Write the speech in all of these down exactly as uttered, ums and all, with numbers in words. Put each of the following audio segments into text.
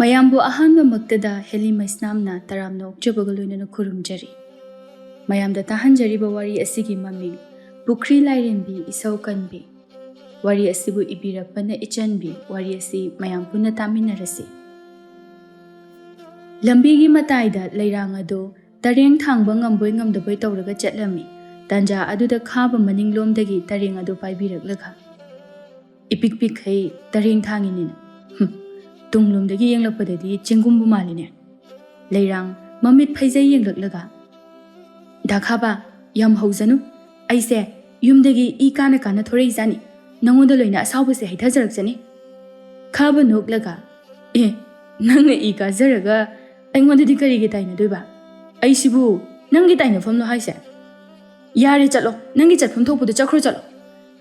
ꯃꯌꯥꯝꯕꯨ ꯑꯍꯥꯟꯕꯃꯛꯇꯗ ꯍꯦꯂꯤ ꯃꯩꯁꯅꯥꯝꯅ ꯇꯔꯥꯝꯅ ꯑꯣꯛꯆꯕꯒ ꯂꯣꯏꯅꯅ ꯈꯨꯔꯨꯝꯖꯔꯤ꯫ ꯃꯌꯥꯝꯗ ꯇꯥꯍꯟꯖꯔꯤꯕ ꯋꯥꯔꯤ ꯑꯁꯤꯒꯤ ꯃꯃꯤꯡ ꯄꯨꯈ꯭ꯔꯤ ꯂꯥꯏꯔꯦꯝꯕꯤ ꯏꯁꯧ ꯀꯟꯕꯤ꯫ ꯋꯥꯔꯤ ꯑꯁꯤꯕꯨ ꯏꯕꯤꯔꯛꯄꯅ ꯏꯆꯟꯕꯤ꯫ ꯋꯥꯔꯤ ꯑꯁꯤ ꯃꯌꯥꯝ ꯄꯨꯟꯅ ꯇꯥꯃꯤꯟꯅꯔꯁꯤ꯫ ꯂꯝꯕꯤꯒꯤ ꯃꯇꯥꯏꯗ ꯂꯩꯔꯥꯡ ꯑꯗꯨ ꯇꯔꯦꯡ ꯊꯥꯡꯕ ꯉꯝꯕꯣꯏ ꯉꯝꯗꯕꯣꯏ ꯇꯧꯔꯒ ꯆꯠꯂꯝꯃꯤ꯫ ꯇꯥꯟꯖꯥ ꯑꯗꯨꯗ ꯈꯥꯕ ꯃꯅꯤꯡꯂꯣꯝꯗꯒꯤ ꯇꯔꯦꯡ ꯑꯗꯨ ꯄꯥꯏꯕꯤꯔꯛꯂꯒ, ꯏꯄꯤꯛ ꯄꯤꯛꯈꯩ ꯇꯔꯦꯡ ꯊꯥꯡꯉꯤꯅꯤꯅ꯫ ꯍꯨꯝ, ꯇꯨꯡꯂꯣꯝꯗꯒꯤ ꯌꯦꯡꯂꯛꯄꯗꯗꯤ ꯆꯦꯡꯒꯨꯝꯕꯨ ꯃꯥꯜꯂꯤꯅꯦ꯫ ꯂꯩꯔꯥꯡ ꯃꯃꯤꯠ ꯐꯩꯖꯩ ꯌꯦꯡꯂꯛꯂꯒ, "ꯗꯥ ꯈꯥꯕ, ꯌꯥꯝ ꯍꯧꯖꯅꯨ꯫ ꯑꯩꯁꯦ ꯌꯨꯝꯗꯒꯤ ꯏ ꯀꯥꯅ ꯀꯥꯅ ꯊꯣꯔꯛꯏꯖꯥꯠꯅꯤ꯫ ꯅꯉꯣꯟꯗ ꯂꯣꯏꯅ ꯑꯁꯥꯎꯕꯁꯦ ꯍꯩꯊꯖꯔꯛꯆꯅꯤ꯫" ꯈꯥꯕ ꯅꯣꯛꯂꯒ, "ꯑꯦ, ꯅꯪꯅ ꯏ ꯀꯥꯖꯔꯒ ꯑꯩꯉꯣꯟꯗꯗꯤ ꯀꯔꯤꯒꯤ ꯇꯥꯏꯅꯗꯣꯏꯕ? ꯑꯩꯁꯤꯕꯨ ꯅꯪꯒꯤ ꯇꯥꯏꯅꯐꯝꯂꯣ ꯍꯥꯏꯁꯦ? ꯌꯥꯔꯦ, ꯆꯠꯂꯣ, ꯅꯪꯒꯤ ꯆꯠꯐꯝ ꯊꯣꯛꯄꯗꯣ ꯆꯠꯈ꯭ꯔꯣ, ꯆꯠꯂꯣ꯫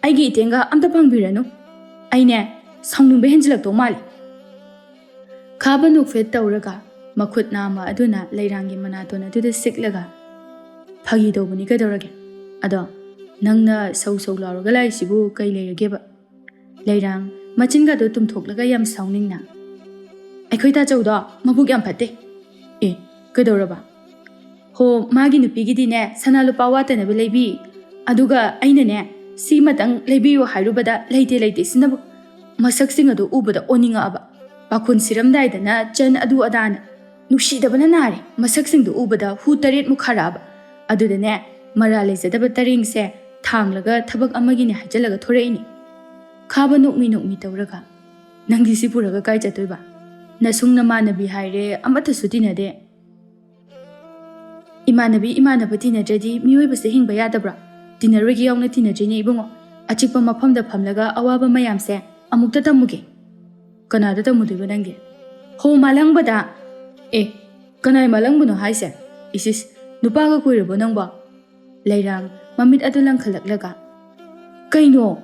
ꯑꯩꯒꯤ ꯏꯇꯦꯡꯒ ꯑꯝꯇ ꯄꯥꯡꯕꯤꯔꯅꯨ꯫ ꯑꯩꯅꯦ, ꯁꯥꯎꯅꯤꯡꯕ ꯍꯦꯟꯖꯤꯜꯂꯛꯇꯧ ꯃꯥꯜꯂꯦ꯫" ꯈꯥꯕ ꯅꯣꯛꯐꯦꯠ ꯇꯧꯔꯒ ꯃꯈꯨꯠ ꯅꯥꯝꯃ ꯑꯗꯨꯅ ꯂꯩꯔꯥꯡꯒꯤ ꯃꯅꯥꯇꯣꯟ ꯑꯗꯨꯗ ꯁꯤꯛꯂꯒ, "ꯐꯥꯒꯤ ꯇꯧꯕꯅꯤ, ꯀꯩꯗꯧꯔꯒꯦ? ꯑꯗꯣ ꯅꯪꯅ ꯁꯧ ꯁꯧ ꯂꯥꯎꯔꯒ ꯂꯥꯛꯏꯁꯤꯕꯨ ꯀꯩ ꯂꯩꯔꯒꯦꯕ?" ꯂꯩꯔꯥꯡ ꯃꯆꯤꯟꯒꯗꯣ ꯇꯨꯝꯊꯣꯛꯂꯒ ꯌꯥꯝ ꯁꯥꯎꯅꯤꯡꯅ, "ꯑꯩꯈꯣꯏ ꯇꯥꯆꯧꯗꯣ ꯃꯕꯨꯛ ꯌꯥꯝ ꯐꯠꯇꯦ꯫" "ꯑꯦ, ꯀꯩꯗꯧꯔꯕ?" "ꯍꯣ, ꯃꯥꯒꯤ ꯅꯨꯄꯤꯒꯤꯗꯤꯅꯦ ꯁꯅꯥ ꯂꯨꯄꯥ ꯋꯥꯠꯇꯅꯕ ꯂꯩꯕꯤ꯫ ꯑꯗꯨꯒ ꯑꯩꯅꯅꯦ ꯁꯤꯃꯇꯪ ꯂꯩꯕꯤꯌꯨ ꯍꯥꯏꯔꯨꯕꯗ ꯂꯩꯇꯦ ꯂꯩꯇꯦ ꯁꯤꯅꯕꯨ꯫ ꯃꯁꯛꯁꯤꯡ ꯑꯗꯨ ꯎꯕꯗ ꯑꯣꯟꯅꯤꯡꯉꯛꯑꯕ꯫ ꯄꯥꯈꯣꯟ ꯁꯤꯔꯝꯗꯥꯏꯗꯅ ꯆꯟ ꯑꯗꯨ ꯑꯗꯥꯅ꯫ ꯅꯨꯡꯁꯤꯗꯕꯅ ꯅꯥꯔꯦ꯫ ꯃꯁꯛꯁꯤꯡꯗꯨ ꯎꯕꯗ ꯍꯨ ꯇꯔꯦꯠꯃꯨꯛ ꯈꯥꯔꯛꯑꯕ꯫ ꯑꯗꯨꯗꯅꯦ ꯃꯔꯥ ꯂꯩꯖꯗꯕ ꯇꯔꯦꯡꯁꯦ ꯊꯥꯡꯂꯒ ꯊꯕꯛ ꯑꯃꯒꯤꯅꯦ ꯍꯥꯏꯖꯜꯂꯒ ꯊꯣꯔꯛꯏꯅꯦ꯫" ꯈꯥꯕ ꯅꯣꯛꯃꯤ ꯅꯣꯛꯃꯤ ꯇꯧꯔꯒ, "ꯅꯪꯗꯤ ꯁꯤ ꯄꯨꯔꯒ ꯀꯥꯏ ꯆꯠꯇꯣꯏꯕ? ꯅꯁꯨꯡ ꯅꯃꯥꯟꯅꯕꯤ ꯍꯥꯏꯔꯦ ꯑꯃꯠꯇꯁꯨ ꯇꯤꯟꯅꯗꯦ꯫" "ꯏꯃꯥꯟꯅꯕꯤ ꯏꯃꯥꯟꯅꯕ ꯇꯤꯟꯅꯗ꯭ꯔꯗꯤ ꯃꯤꯑꯣꯏꯕꯁꯦ ꯍꯤꯡꯕ ꯌꯥꯗꯕ꯭ꯔꯥ? ꯇꯤꯟꯅꯔꯣꯏꯒꯦ ꯌꯥꯎꯅ ꯇꯤꯟꯅꯗ꯭ꯔꯤꯅꯦ ꯏꯕꯨꯡꯉꯣ꯫ ꯑꯆꯤꯛꯄ ꯃꯐꯝꯗ ꯐꯝꯂꯒ ꯑꯋꯥꯕ ꯃꯌꯥꯝꯁꯦ ꯑꯃꯨꯛꯇ ꯇꯝꯃꯨꯒꯦ꯫" "ꯀꯅꯥꯗ ꯇꯝꯃꯨꯗꯣꯏꯕ ꯅꯪꯗꯤ?" "ꯍꯣ, ꯃꯥꯂꯪꯕꯗ꯫" "ꯑꯦ, ꯀꯅꯥꯏ ꯃꯥꯂꯪꯕꯅꯣ ꯍꯥꯏꯁꯦ? ꯏꯁ ꯏꯁ, ꯅꯨꯄꯥꯒ ꯀꯣꯏꯔꯕꯣ ꯅꯪꯕꯣ?" ꯂꯩꯔꯥꯡ ꯃꯃꯤꯠ ꯑꯗꯨ ꯂꯪꯈꯠꯂꯛꯂꯒ, "ꯀꯩꯅꯣ?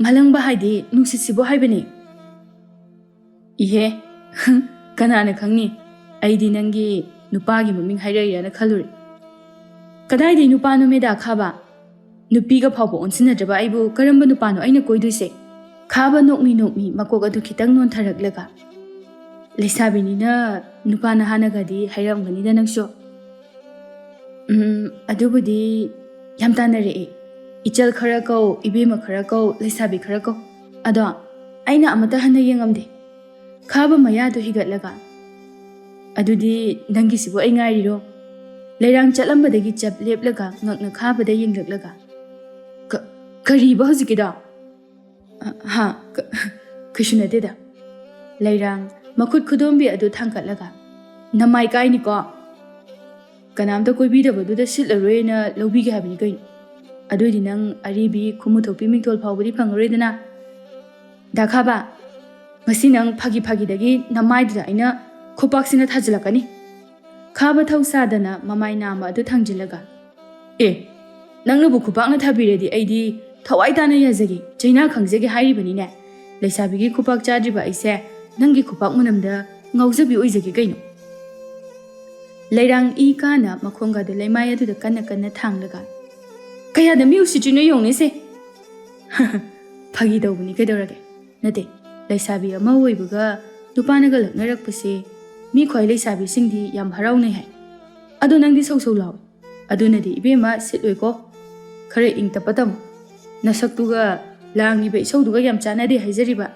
ꯃꯥꯂꯪꯕ ꯍꯥꯏꯗꯤ ꯅꯨꯡꯁꯤꯠꯁꯤꯕꯨ ꯍꯥꯏꯕꯅꯤ꯫" "ꯏꯍꯦ, ꯀꯅꯥꯅ ꯈꯪꯅꯤ? ꯑꯩꯗꯤ ꯅꯪꯒꯤ ꯅꯨꯄꯥꯒꯤ ꯃꯃꯤꯡ ꯍꯥꯏꯔꯛꯏꯔꯥꯅ ꯈꯜꯂꯨꯔꯦ꯫" "ꯀꯗꯥꯏꯗꯩ ꯅꯨꯄꯥꯅꯣ ꯃꯦꯗꯥ ꯈꯥꯕ? ꯅꯨꯄꯤꯒ ꯐꯥꯎꯕ ꯑꯣꯟꯁꯤꯟꯅꯗ꯭ꯔꯕ ꯑꯩꯕꯨ ꯀꯔꯝꯕ ꯅꯨꯄꯥꯅꯣ ꯑꯩꯅ ꯀꯣꯏꯗꯣꯏꯁꯦ?" ꯈꯥꯕ ꯅꯣꯛꯃꯤ ꯅꯣꯛꯃꯤ ꯃꯀꯣꯛ ꯑꯗꯨ ꯈꯤꯇꯪ ꯅꯣꯟꯊꯔꯛꯂꯒ, ꯂꯩꯁꯥꯕꯤꯅꯤꯅ ꯅꯨꯄꯥ ꯅꯍꯥꯅꯒꯗꯤ ꯍꯥꯏꯔꯝꯒꯅꯤꯗ ꯅꯪꯁꯨ꯫ ꯎꯝ, ꯑꯗꯨꯕꯨꯗꯤ ꯌꯥꯝ ꯇꯥꯟꯅꯔꯛꯑꯦ꯫ ꯏꯆꯜ ꯈꯔ ꯀꯧ, ꯏꯕꯦꯝꯃ ꯈꯔ ꯀꯧ, ꯂꯩꯁꯥꯕꯤ ꯈꯔ ꯀꯧ꯫ ꯑꯗꯣ ꯑꯩꯅ ꯑꯃꯠꯇ ꯍꯟꯅ ꯌꯦꯡꯉꯝꯗꯦ꯫ ꯈꯥꯕ ꯃꯌꯥꯗꯨ ꯍꯤꯒꯠꯂꯒ, "ꯑꯗꯨꯗꯤ ꯅꯪꯒꯤꯁꯤꯕꯨ ꯑꯩ ꯉꯥꯏꯔꯤꯔꯣ?" ꯂꯩꯔꯥꯡ ꯆꯠꯂꯝꯕꯗꯒꯤ ꯆꯞ ꯂꯦꯞꯂꯒ ꯉꯛꯅ ꯈꯥꯕꯗ ꯌꯦꯡꯂꯛꯂꯒ, "ꯀ-, ꯀꯔꯤꯕ ꯍꯧꯖꯤꯛꯀꯤꯗꯣ?" "ꯑ, ꯍꯥ, ꯀ-, ꯀꯩꯁꯨ ꯅꯠꯇꯦꯗ꯫" ꯂꯩꯔꯥꯡ ꯃꯈꯨꯠ ꯈꯨꯗꯣꯝꯕꯤ ꯑꯗꯨ ꯊꯥꯡꯒꯠꯂꯒ, "ꯅꯃꯥꯏ ꯀꯥꯏꯅꯤꯀꯣ꯫ ꯀꯅꯥꯝꯇ ꯀꯣꯏꯕꯤꯗꯕꯗꯨꯗ ꯁꯤꯠꯂꯔꯣꯏꯅ ꯂꯧꯕꯤꯒꯦ ꯍꯥꯏꯕꯅꯤ ꯀꯩꯅꯣ꯫ ꯑꯗꯨꯏꯗꯤ ꯅꯪ ꯑꯔꯤꯕꯤ ꯈꯨꯃꯨꯊꯣꯛꯄꯤ ꯃꯤꯡꯊꯣꯜ ꯐꯥꯎꯕꯗꯤ ꯐꯪꯉꯔꯣꯏꯗꯅ꯫ ꯗꯥ ꯈꯥꯕ, ꯉꯁꯤ ꯅꯪ ꯐꯥꯒꯤ ꯐꯥꯒꯤꯗꯒꯤ ꯅꯃꯥꯏꯗꯨꯗ ꯑꯩꯅ ꯈꯨꯄꯥꯛꯁꯤꯅ ꯊꯥꯖꯤꯜꯂꯛꯀꯅꯤ꯫" ꯈꯥꯕ ꯊꯧ ꯁꯥꯗꯅ ꯃꯃꯥꯏ ꯅꯥꯝꯃ ꯑꯗꯨ ꯊꯥꯡꯖꯤꯜꯂꯒ, "ꯑꯦ, ꯅꯪꯅꯕꯨ ꯈꯨꯄꯥꯛꯅ ꯊꯥꯕꯤꯔꯗꯤ ꯑꯩꯗꯤ ꯊꯋꯥꯏ ꯇꯥꯅ ꯌꯥꯖꯒꯦ, ꯆꯩꯅꯥ ꯈꯪꯖꯒꯦ ꯍꯥꯏꯔꯤꯕꯅꯤꯅꯦ꯫ ꯂꯩꯁꯥꯕꯤꯒꯤ ꯈꯨꯄꯥꯛ ꯆꯥꯗ꯭ꯔꯤꯕ ꯑꯩꯁꯦ ꯅꯪꯒꯤ ꯈꯨꯄꯥꯛ ꯃꯅꯝꯗ ꯉꯥꯎꯖꯕꯤ ꯑꯣꯏꯖꯒꯦ ꯀꯩꯅꯣ꯫" ꯂꯩꯔꯥꯡ ꯏ ꯀꯥꯅ ꯃꯈꯣꯡꯒꯗꯨ ꯂꯩꯃꯥꯏ ꯑꯗꯨꯗ ꯀꯟꯅ ꯀꯟꯅ ꯊꯥꯡꯂꯒ, "ꯀꯌꯥꯗ ꯃꯤ ꯎꯁꯤꯠꯇ꯭ꯔꯤꯅꯣ ꯌꯦꯡꯉꯨꯅꯦꯁꯦ꯫" "ꯐꯥꯒꯤ ꯇꯧꯕꯅꯤ, ꯀꯩꯗꯧꯔꯒꯦ? ꯅꯠꯇꯦ, ꯂꯩꯁꯥꯕꯤ ꯑꯃ ꯑꯣꯏꯕꯒ ꯅꯨꯄꯥꯅꯒ ꯂꯛꯅꯔꯛꯄꯁꯦ ꯃꯤ ꯈ꯭ꯋꯥꯏ ꯂꯩꯁꯥꯕꯤꯁꯤꯡꯗꯤ ꯌꯥꯝ ꯍꯔꯥꯎꯅꯩ ꯍꯥꯏ꯫ ꯑꯗꯣ ꯅꯪꯗꯤ ꯁꯧ ꯁꯧ ꯂꯥꯎꯏ꯫ ꯑꯗꯨꯅꯗꯤ ꯏꯕꯦꯝꯃ ꯁꯤꯠꯂꯣꯏꯀꯣ꯫ ꯈꯔ ꯏꯪ ꯇꯞꯄ ꯇꯝꯃꯨ꯫ ꯅꯁꯛꯇꯨꯒ ꯂꯥꯡꯉꯤꯕ ꯏꯁꯧꯗꯨꯒ ꯌꯥꯝ ꯆꯥꯟꯅꯗꯦ ꯍꯥꯏꯖꯔꯤꯕ꯫"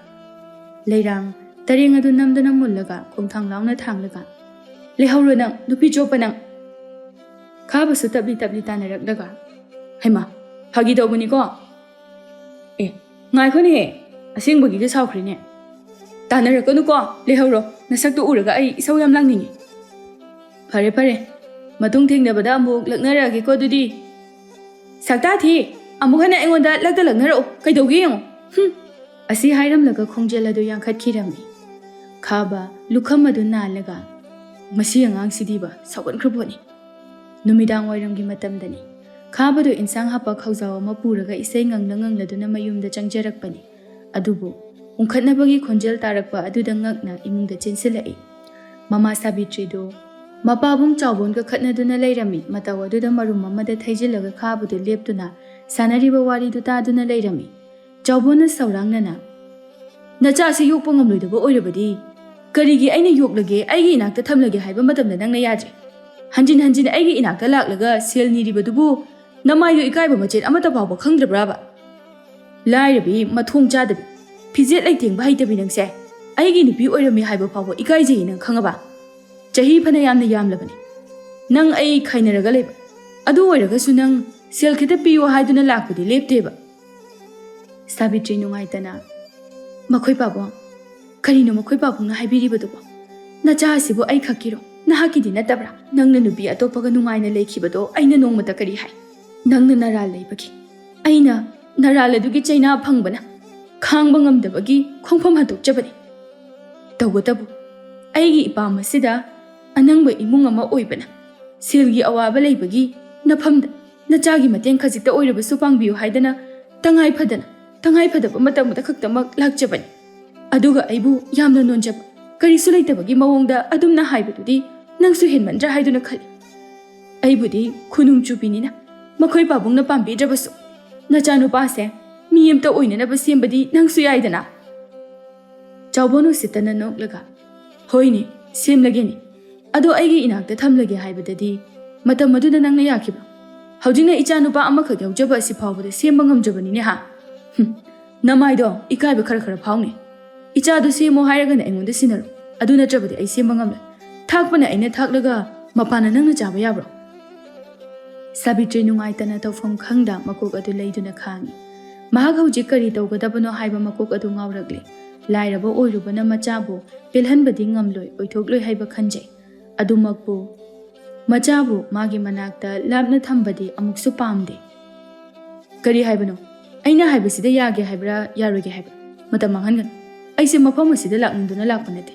ꯂꯩꯔꯥꯡ ꯇꯔꯦꯡ ꯑꯗꯨ ꯅꯝꯗꯅ ꯃꯨꯜꯂꯒ ꯈꯣꯡꯊꯥꯡ ꯂꯥꯎꯅ ꯊꯥꯡꯂꯒ, "ꯂꯩꯍꯧꯔꯣ ꯅꯪ, ꯅꯨꯄꯤ ꯆꯣꯞꯄ ꯅꯪ!" ꯈꯥꯕꯁꯨ ꯇꯞꯂꯤ ꯇꯞꯂꯤ ꯇꯥꯟꯅꯔꯛꯂꯒ, "ꯍꯩꯃꯥ, ꯐꯥꯒꯤ ꯇꯧꯕꯅꯤꯀꯣ꯫ ꯑꯦ, ꯉꯥꯏꯈꯣꯅꯦꯍꯦ, ꯑꯁꯦꯡꯕꯒꯤꯒ ꯁꯥꯎꯈ꯭ꯔꯦꯅꯦ꯫ ꯇꯥꯟꯅꯔꯛꯀꯅꯨꯀꯣ, ꯂꯩꯍꯧꯔꯣ, ꯅꯁꯛꯇꯨ ꯎꯔꯒ ꯑꯩ ꯏꯁꯧ ꯌꯥꯝ ꯂꯥꯡꯅꯤꯡꯉꯤ꯫" "ꯐꯔꯦ ꯐꯔꯦ, ꯃꯇꯨꯡ ꯊꯦꯡꯅꯕꯗ ꯑꯃꯨꯛ ꯂꯛꯅꯔꯛꯑꯒꯦꯀꯣ ꯑꯗꯨꯗꯤ꯫" "ꯁꯛꯇꯥ ꯊꯤ, ꯑꯃꯨꯛ ꯍꯟꯅ ꯑꯩꯉꯣꯟꯗ ꯂꯛꯇ ꯂꯛꯅꯔꯛꯎ, ꯀꯩꯗꯧꯒꯦ ꯌꯦꯡꯉꯨ, ꯍꯨꯝ!" ꯑꯁꯤ ꯍꯥꯏꯔꯝꯂꯒ ꯈꯣꯡꯖꯦꯜ ꯑꯗꯨ ꯌꯥꯡꯈꯠꯈꯤꯔꯝꯃꯤ꯫ ꯈꯥꯕ ꯂꯨꯈꯝ ꯑꯗꯨ ꯅꯥꯜꯂꯒ, "ꯃꯁꯤ ꯑꯉꯥꯡꯁꯤꯗꯤꯕ ꯁꯥꯎꯒꯟꯈ꯭ꯔ ꯄꯣꯠꯅꯤ꯫" ꯅꯨꯃꯤꯗꯥꯡ ꯋꯥꯏꯔꯝꯒꯤ ꯃꯇꯝꯗꯅꯤ꯫ ꯈꯥꯕꯗꯨ ꯏꯟꯁꯥꯡ ꯍꯥꯞꯄ ꯈꯥꯎꯖꯥꯎ ꯑꯃ ꯄꯨꯔꯒ ꯏꯁꯩ ꯉꯪꯂ ꯉꯪꯂꯗꯨꯅ ꯃꯌꯨꯝꯗ ꯆꯪꯖꯔꯛꯄꯅꯤ꯫ ꯑꯗꯨꯕꯨ ꯎꯪꯈꯠꯅꯕꯒꯤ ꯈꯣꯟꯖꯦꯜ ꯇꯥꯔꯛꯄ ꯑꯗꯨꯗ ꯉꯛꯅ ꯏꯃꯨꯡꯗ ꯆꯦꯟꯁꯤꯜꯂꯛꯏ꯫ ꯃꯃꯥ ꯁꯥꯕꯤꯇ꯭ꯔꯤꯗꯨ ꯃꯄꯥꯕꯨꯡ ꯆꯥꯎꯕꯣꯟꯒ ꯈꯠꯅꯗꯨꯅ ꯂꯩꯔꯝꯃꯤ꯫ ꯃꯇꯧ ꯑꯗꯨꯗ ꯃꯔꯨꯝ ꯑꯃꯗ ꯊꯩꯖꯤꯜꯂꯒ ꯈꯥꯕꯗꯨ ꯂꯦꯞꯇꯨꯅ ꯁꯥꯟꯅꯔꯤꯕ ꯋꯥꯔꯤꯗꯨ ꯇꯥꯗꯨꯅ ꯂꯩꯔꯝꯃꯤ꯫ ꯆꯥꯎꯕꯣꯟꯅ ꯁꯧꯔꯥꯡꯅꯅ, "ꯅꯆꯥꯁꯤ ꯌꯣꯛꯄ ꯉꯝꯂꯣꯏꯗꯕ ꯑꯣꯏꯔꯕꯗꯤ ꯀꯔꯤꯒꯤ ꯑꯩꯅ ꯌꯣꯛꯂꯒꯦ, ꯑꯩꯒꯤ ꯏꯅꯥꯛꯇ ꯊꯝꯂꯒꯦ ꯍꯥꯏꯕ ꯃꯇꯝꯗ ꯅꯪꯅ ꯌꯥꯗ꯭ꯔꯦ? ꯍꯟꯖꯤꯟ ꯍꯟꯖꯤꯟ ꯑꯩꯒꯤ ꯏꯅꯥꯛꯇ ꯂꯥꯛꯂꯒ ꯁꯦꯜ ꯅꯤꯔꯤꯕꯗꯨꯕꯨ ꯅꯃꯥꯏꯗꯨ ꯏꯀꯥꯏꯕ ꯃꯆꯦꯠ ꯑꯃꯠꯇ ꯐꯥꯎꯕ ꯈꯪꯗ꯭ꯔꯕ꯭ꯔꯥꯕ? ꯂꯥꯏꯔꯕꯤ, ꯃꯊꯣꯡ ꯆꯥꯗꯕꯤ, ꯐꯤꯖꯦꯠ ꯂꯩꯇꯦꯡꯕ ꯍꯩꯇꯕꯤ ꯅꯪꯁꯦ꯫ ꯑꯩꯒꯤ ꯅꯨꯄꯤ ꯑꯣꯏꯔꯝꯃꯤ ꯍꯥꯏꯕ ꯐꯥꯎꯕ ꯏꯀꯥꯏꯖꯩ ꯅꯪ ꯈꯪꯉꯕ? ꯆꯍꯤ ꯐꯅ ꯌꯥꯝꯅ ꯌꯥꯝꯂꯕꯅꯤ ꯅꯪ ꯑꯩ ꯈꯥꯏꯅꯔꯒ ꯂꯩꯕ꯫ ꯑꯗꯨ ꯑꯣꯏꯔꯒꯁꯨ ꯅꯪ ꯁꯦꯜ ꯈꯤꯇ ꯄꯤꯌꯨ ꯍꯥꯏꯗꯨꯅ ꯂꯥꯛꯄꯗꯤ ꯂꯦꯞꯇꯦꯕ꯫ ꯁꯥꯕꯤꯇ꯭ꯔꯤ ꯅꯨꯡꯉꯥꯏꯇꯅ, "ꯃꯈꯣꯏ ꯄꯥꯕꯨꯡ, ꯀꯔꯤꯅꯣ ꯃꯈꯣꯏ ꯄꯥꯕꯨꯡꯅ ꯍꯥꯏꯕꯤꯔꯤꯕꯗꯨꯕꯣ? ꯅꯆꯥ ꯑꯁꯤꯕꯨ ꯑꯩ ꯈꯛꯀꯤꯔꯣ? ꯅꯍꯥꯛꯀꯤꯗꯤ ꯅꯠꯇꯕ꯭ꯔꯥ? ꯅꯪꯅ ꯅꯨꯄꯤ ꯑꯇꯣꯞꯄꯒ ꯅꯨꯡꯉꯥꯏꯅ ꯂꯩꯈꯤꯕꯗꯣ ꯑꯩꯅ ꯅꯣꯡꯃꯇ ꯀꯔꯤ ꯍꯥꯏ? ꯅꯪꯅ ꯅꯔꯥꯜ ꯂꯩꯕꯒꯤ ꯑꯩꯅ ꯅꯔꯥꯜ ꯑꯗꯨꯒꯤ ꯆꯩꯅꯥ ꯐꯪꯕꯅ ꯈꯥꯡꯕ ꯉꯝꯗꯕꯒꯤ ꯈꯣꯡꯐꯝ ꯍꯟꯗꯣꯛꯆꯕꯅꯤ꯫ ꯇꯧꯕꯇꯕꯨ ꯑꯩꯒꯤ ꯏꯄꯥꯝ ꯑꯁꯤꯗ ꯑꯅꯪꯕ ꯏꯃꯨꯡ ꯑꯃ ꯑꯣꯏꯕꯅ, ꯁꯦꯜꯒꯤ ꯑꯋꯥꯕ ꯂꯩꯕꯒꯤ ꯅꯐꯝꯗ ꯅꯆꯥꯒꯤ ꯃꯇꯦꯡ ꯈꯖꯤꯛꯇ ꯑꯣꯏꯔꯕꯁꯨ ꯄꯥꯡꯕꯤꯌꯨ ꯍꯥꯏꯗꯅ ꯇꯉꯥꯏ ꯐꯗꯅ, ꯇꯉꯥꯏ ꯐꯗꯕ ꯃꯇꯝꯗ ꯈꯛꯇꯃꯛ ꯂꯥꯛꯆꯕꯅꯤ꯫ ꯑꯗꯨꯒ ꯑꯩꯕꯨ ꯌꯥꯝꯅ ꯅꯣꯟꯖꯕ, ꯀꯔꯤꯁꯨ ꯂꯩꯇꯕꯒꯤ ꯃꯑꯣꯡꯗ ꯑꯗꯨꯝꯅ ꯍꯥꯏꯕꯗꯨꯗꯤ ꯅꯪꯁꯨ ꯍꯦꯟꯃꯟꯗ꯭ꯔꯥ ꯍꯥꯏꯗꯨꯅ ꯈꯜꯂꯤ꯫ ꯑꯩꯕꯨꯗꯤ ꯈꯨꯅꯨꯡ ꯆꯨꯕꯤꯅꯤꯅ ꯃꯈꯣꯏ ꯄꯥꯕꯨꯡꯅ ꯄꯥꯝꯕꯤꯗ꯭ꯔꯕꯁꯨ, ꯅꯆꯥꯅꯨꯄꯥꯁꯦ ꯃꯤ ꯑꯃꯇ ꯑꯣꯏꯅꯅꯕ ꯁꯦꯝꯕꯗꯤ ꯅꯪꯁꯨ ꯌꯥꯏꯗꯅ?" ꯆꯥꯎꯕꯣꯟ ꯎꯁꯤꯠꯇꯅ ꯅꯣꯛꯂꯒ, "ꯍꯣꯏꯅꯦ, ꯁꯦꯝꯂꯒꯦꯅꯦ꯫ ꯑꯗꯣ ꯑꯩꯒꯤ ꯏꯅꯥꯛꯇ ꯊꯝꯂꯒꯦ ꯍꯥꯏꯕꯗꯗꯤ ꯃꯇꯝ ꯑꯗꯨꯗ ꯅꯪꯅ ꯌꯥꯈꯤꯕ꯭ꯔꯣ? ꯍꯧꯖꯤꯛꯅ ꯏꯆꯥ ꯅꯨꯄꯥ ꯑꯃꯈꯛ ꯌꯥꯎꯖꯕ ꯑꯁꯤ ꯐꯥꯎꯕꯗ ꯁꯦꯝꯕ ꯉꯝꯖꯕꯅꯤꯅꯦ ꯍꯥ? ꯍꯨꯝ, ꯅꯃꯥꯏꯗꯣ ꯏꯀꯥꯏꯕ ꯈꯔ ꯈꯔ ꯐꯥꯎꯅꯦ꯫ ꯏꯆꯥꯗꯣ ꯁꯦꯝꯃꯣ ꯍꯥꯏꯔꯒꯅ ꯑꯩꯉꯣꯟꯗ ꯁꯤꯟꯅꯔꯣ꯫ ꯑꯗꯨ ꯅꯠꯇ꯭ꯔꯕꯗꯤ ꯑꯩ ꯁꯦꯝꯕ ꯉꯝꯂꯣꯏ꯫ ꯊꯥꯛꯄꯅ ꯑꯩꯅ ꯊꯥꯛꯂꯒ ꯃꯄꯥꯟꯅ ꯅꯪꯅ ꯆꯥꯕ ꯌꯥꯕ꯭ꯔꯣ?" ꯁꯥꯕꯤꯇ꯭ꯔꯤ ꯅꯨꯡꯉꯥꯏꯇꯅ ꯇꯧꯐꯝ ꯈꯪꯗ ꯃꯀꯣꯛ ꯑꯗꯨ ꯂꯩꯗꯨꯅ ꯈꯥꯡꯉꯤ꯫ ꯃꯍꯥꯛ ꯍꯧꯖꯤꯛ ꯀꯔꯤ ꯇꯧꯒꯗꯕꯅꯣ ꯍꯥꯏꯕ ꯃꯀꯣꯛ ꯑꯗꯨ ꯉꯥꯎꯔꯛꯂꯦ꯫ ꯂꯥꯏꯔꯕ ꯑꯣꯏꯔꯨꯕꯅ ꯃꯆꯥꯕꯨ ꯄꯦꯜꯍꯟꯕꯗꯤ ꯉꯝꯂꯣꯏ, ꯑꯣꯏꯊꯣꯛꯂꯣꯏ ꯍꯥꯏꯕ ꯈꯟꯖꯩ꯫ ꯑꯗꯨꯃꯛꯄꯨ ꯃꯆꯥꯕꯨ ꯃꯥꯒꯤ ꯃꯅꯥꯛꯇ ꯂꯥꯞꯅ ꯊꯝꯕꯗꯤ ꯑꯃꯨꯛꯁꯨ ꯄꯥꯝꯗꯦ꯫ "ꯀꯔꯤ ꯍꯥꯏꯕꯅꯣ? ꯑꯩꯅ ꯍꯥꯏꯕꯁꯤꯗ ꯌꯥꯒꯦ ꯍꯥꯏꯕ꯭ꯔꯥ, ꯌꯥꯔꯣꯏꯒꯦ ꯍꯥꯏꯕ꯭ꯔꯥ? ꯃꯇꯝ ꯃꯥꯡꯍꯟꯒꯅꯨ꯫ ꯑꯩꯁꯦ ꯃꯐꯝ ꯑꯁꯤꯗ ꯂꯥꯛꯅꯤꯡꯗꯨꯅ ꯂꯥꯛꯄ ꯅꯠꯇꯦ꯫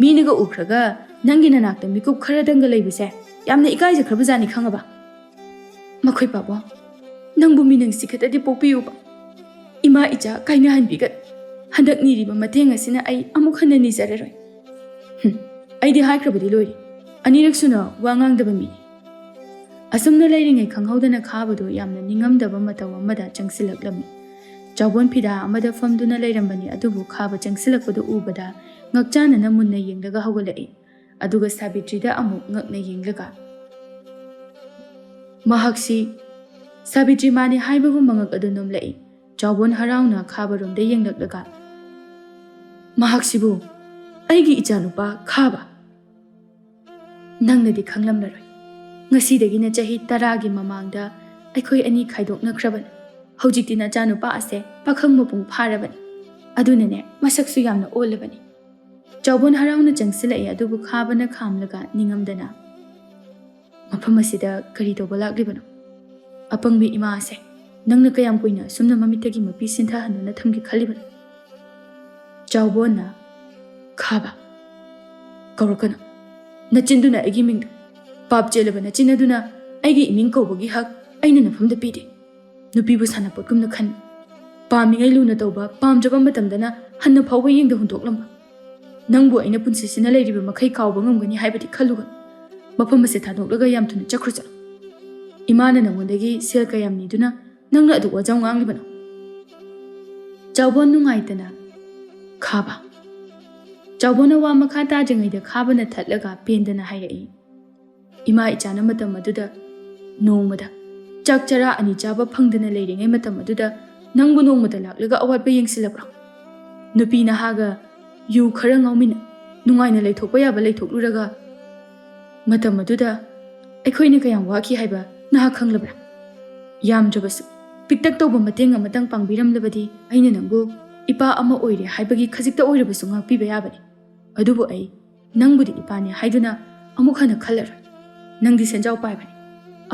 ꯃꯤꯅꯒ ꯎꯈ꯭ꯔꯒ ꯅꯪꯒꯤ ꯅꯅꯥꯛꯇ ꯃꯤꯀꯨꯞ ꯈꯔꯗꯪꯒ ꯂꯩꯕꯁꯦ ꯌꯥꯝꯅ ꯏꯀꯥꯏꯖꯈ꯭ꯔꯕꯖꯥꯠꯅꯤ ꯈꯪꯉꯕ?" "ꯃꯈꯣꯏ ꯄꯥꯕꯨꯡ, ꯅꯪꯕꯨ ꯃꯤꯅꯨꯡꯁꯤ ꯈꯛꯇꯗꯤ ꯄꯣꯛꯄꯤꯌꯨꯕ꯫ ꯏꯃꯥ ꯏꯆꯥ ꯀꯥꯏꯅꯍꯟꯕꯤꯒꯅꯨ꯫ ꯍꯟꯗꯛ ꯅꯤꯔꯤꯕ ꯃꯇꯦꯡ ꯑꯁꯤꯅ ꯑꯩ ꯑꯃꯨꯛ ꯍꯟꯅ ꯅꯤꯖꯔꯔꯣꯏ꯫ ꯍꯨꯝ, ꯑꯩꯗꯤ ꯍꯥꯏꯈ꯭ꯔꯕꯗꯤ ꯂꯣꯏꯔꯦ꯫ ꯑꯅꯤꯔꯛ ꯁꯨꯅ ꯋꯥ ꯉꯥꯡꯗꯕ ꯃꯤꯅꯤ꯫" ꯑꯁꯨꯝꯅ ꯂꯩꯔꯤꯉꯩ ꯈꯪꯍꯧꯗꯅ ꯈꯥꯕꯗꯨ ꯌꯥꯝꯅ ꯅꯤꯡꯉꯝꯗꯕ ꯃꯇꯧ ꯑꯃꯗ ꯆꯪꯁꯤꯜꯂꯛꯂꯝꯃꯤ꯫ ꯆꯥꯎꯕꯣꯟ ꯐꯤꯗꯥ ꯑꯃꯗ ꯐꯝꯗꯨꯅ ꯂꯩꯔꯝꯕꯅꯤ, ꯑꯗꯨꯕꯨ ꯈꯥꯕ ꯆꯪꯁꯤꯜꯂꯛꯄꯗꯨ ꯎꯕꯗ ꯉꯛꯆꯥꯟꯅꯅ ꯃꯨꯟꯅ ꯌꯦꯡꯂꯒ ꯍꯧꯒꯠꯂꯛꯏ꯫ ꯑꯗꯨꯒ ꯁꯥꯕꯤꯇ꯭ꯔꯤꯗ ꯑꯃꯨꯛ ꯉꯛꯅ ꯌꯦꯡꯂꯒ, ꯃꯍꯥꯛꯁꯤ ꯁꯥꯕꯤꯇ꯭ꯔꯤ ꯃꯥꯅꯤ ꯍꯥꯏꯕꯒꯨꯝ ꯃꯉꯛ ꯑꯗꯨ ꯅꯣꯝꯂꯛꯏ꯫ ꯆꯥꯎꯕꯣꯟ ꯍꯔꯥꯎꯅ ꯈꯥꯕꯔꯣꯝꯗ ꯌꯦꯡꯂꯛꯂꯒ, "ꯃꯍꯥꯛꯁꯤꯕꯨ ꯑꯩꯒꯤ ꯏꯆꯥꯅꯨꯄꯥ ꯈꯥꯕ? ꯅꯪꯅꯗꯤ ꯈꯪꯂꯝꯂꯔꯣꯏ꯫ ꯉꯁꯤꯗꯒꯤꯅ ꯆꯍꯤ ꯇꯔꯥꯒꯤ ꯃꯃꯥꯡꯗ ꯑꯩꯈꯣꯏ ꯑꯅꯤ ꯈꯥꯏꯗꯣꯛꯅꯈ꯭ꯔꯕꯅꯤ꯫ ꯍꯧꯖꯤꯛꯇꯤ ꯅꯆꯥꯅꯨꯄꯥ ꯑꯁꯦ ꯄꯥꯈꯪ ꯃꯄꯨꯡ ꯐꯥꯔꯕꯅꯤ꯫ ꯑꯗꯨꯅꯅꯦ, ꯃꯁꯛꯁꯨ ꯌꯥꯝꯅ ꯑꯣꯜꯂꯕꯅꯤ꯫" ꯆꯥꯎꯕꯣꯟ ꯍꯔꯥꯎꯅ ꯆꯪꯁꯤꯜꯂꯛꯏ, ꯑꯗꯨꯕꯨ ꯈꯥꯕꯅ ꯈꯥꯝꯂꯒ ꯅꯤꯡꯉꯝꯗꯅ, "ꯃꯐꯝ ꯑꯁꯤꯗ ꯀꯔꯤ ꯇꯧꯕ ꯂꯥꯛꯂꯤꯕꯅꯣ? ꯑꯄꯪꯕꯤ ꯏꯃꯥ ꯑꯁꯦ, ꯅꯪꯅ ꯀꯌꯥꯝ ꯀꯨꯏꯅ ꯑꯁꯨꯝꯅ ꯃꯃꯤꯠꯇꯒꯤ ꯃꯄꯤ ꯁꯤꯟꯊꯍꯟꯗꯨꯅ ꯊꯝꯒꯦ ꯈꯜꯂꯤꯕꯅꯣ?" ꯆꯥꯎꯕꯣꯟꯅ, "ꯈꯥꯕ ꯀꯧꯔꯛꯀꯅꯨ꯫ ꯅꯆꯤꯟꯗꯨꯅ ꯑꯩꯒꯤ ꯃꯤꯡꯗ ꯄꯥꯞ ꯆꯦꯜꯂꯕ ꯅꯆꯤꯟ ꯑꯗꯨꯅ ꯑꯩꯒꯤ ꯏꯃꯤꯡ ꯀꯧꯕꯒꯤ ꯍꯛ ꯑꯩꯅ ꯅꯐꯝꯗ ꯄꯤꯗꯦ꯫ ꯅꯨꯄꯤꯕꯨ ꯁꯥꯟꯅꯄꯣꯠꯀꯨꯝꯅ ꯈꯟ꯫ ꯄꯥꯝꯃꯤꯉꯩ ꯂꯨꯅ ꯇꯧꯕ, ꯄꯥꯝꯗ꯭ꯔꯕ ꯃꯇꯝꯗꯅ ꯍꯟꯅ ꯐꯥꯎꯕ ꯌꯦꯡꯗ ꯍꯨꯟꯗꯣꯛꯂꯝꯕ꯫ ꯅꯪꯕꯨ ꯑꯩꯅ ꯄꯨꯟꯁꯤꯁꯤꯅ ꯂꯩꯔꯤꯕ ꯃꯈꯩ ꯀꯥꯎꯕ ꯉꯝꯒꯅꯤ ꯍꯥꯏꯕꯗꯤ ꯈꯜꯂꯨꯒꯅꯨ꯫ ꯃꯐꯝ ꯑꯁꯦ ꯊꯥꯗꯣꯛꯂꯒ ꯌꯥꯝ ꯊꯨꯅ ꯆꯠꯈ꯭ꯔꯨ ꯆꯠꯂꯨ꯫ ꯏꯃꯥꯅ ꯅꯉꯣꯟꯗꯒꯤ ꯁꯦꯜ ꯀꯌꯥꯝ ꯅꯤꯗꯨꯅ ꯅꯪꯅ ꯑꯗꯨꯛ ꯋꯥꯖꯥꯎ ꯉꯥꯡꯂꯤꯕꯅꯣ?" ꯆꯥꯎꯕꯣꯟ ꯅꯨꯡꯉꯥꯏꯇꯅ, "ꯈꯥꯕ꯫" ꯆꯥꯎꯕꯣꯟꯅ ꯋꯥ ꯃꯈꯥ ꯇꯥꯗ꯭ꯔꯤꯉꯩꯗ ꯈꯥꯕꯅ ꯊꯠꯂꯒ ꯄꯦꯟꯗꯅ ꯍꯥꯏꯔꯛꯏ, "ꯏꯃꯥ ꯏꯆꯥꯅ ꯃꯇꯝ ꯑꯗꯨꯗ ꯅꯣꯡꯃꯗ ꯆꯥꯛ ꯆꯔꯥ ꯑꯅꯤ ꯆꯥꯕ ꯐꯪꯗꯅ ꯂꯩꯔꯤꯉꯩ ꯃꯇꯝ ꯑꯗꯨꯗ ꯅꯪꯕꯨ ꯅꯣꯡꯃꯇ ꯂꯥꯛꯂꯒ ꯑꯋꯥꯠꯄ ꯌꯦꯡꯁꯤꯜꯂꯕ꯭ꯔꯣ? ꯅꯨꯄꯤ ꯅꯍꯥꯒ ꯌꯨ ꯈꯔ ꯉꯥꯎꯃꯤꯟꯅ ꯅꯨꯡꯉꯥꯏꯅ ꯂꯩꯊꯣꯛꯄ ꯌꯥꯕ ꯂꯩꯊꯣꯛꯂꯨꯔꯒ ꯃꯇꯝ ꯑꯗꯨꯗ ꯑꯩꯈꯣꯏꯅ ꯀꯌꯥꯝ ꯋꯥꯈꯤ ꯍꯥꯏꯕ ꯅꯍꯥꯛ ꯈꯪꯂꯕ꯭ꯔꯥ? ꯌꯥꯝꯗ꯭ꯔꯕꯁꯨ ꯄꯤꯛꯇꯛ ꯇꯧꯕ ꯃꯇꯦꯡ ꯑꯃꯇꯪ ꯄꯥꯡꯕꯤꯔꯝꯂꯕꯗꯤ ꯑꯩꯅ ꯅꯪꯕꯨ ꯏꯄꯥ ꯑꯃ ꯑꯣꯏꯔꯦ ꯍꯥꯏꯕꯒꯤ ꯈꯖꯤꯛꯇ ꯑꯣꯏꯔꯕꯁꯨ ꯉꯥꯛꯄꯤꯕ ꯌꯥꯕꯅꯤ꯫ ꯑꯗꯨꯕꯨ ꯑꯩ ꯅꯪꯕꯨꯗꯤ ꯏꯄꯥꯅꯤ ꯍꯥꯏꯗꯨꯅ ꯑꯃꯨꯛ ꯍꯟꯅ ꯈꯜꯂꯔꯣꯏ꯫ ꯅꯪꯗꯤ ꯁꯦꯟꯖꯥꯎ ꯄꯥꯏꯕꯅꯤ,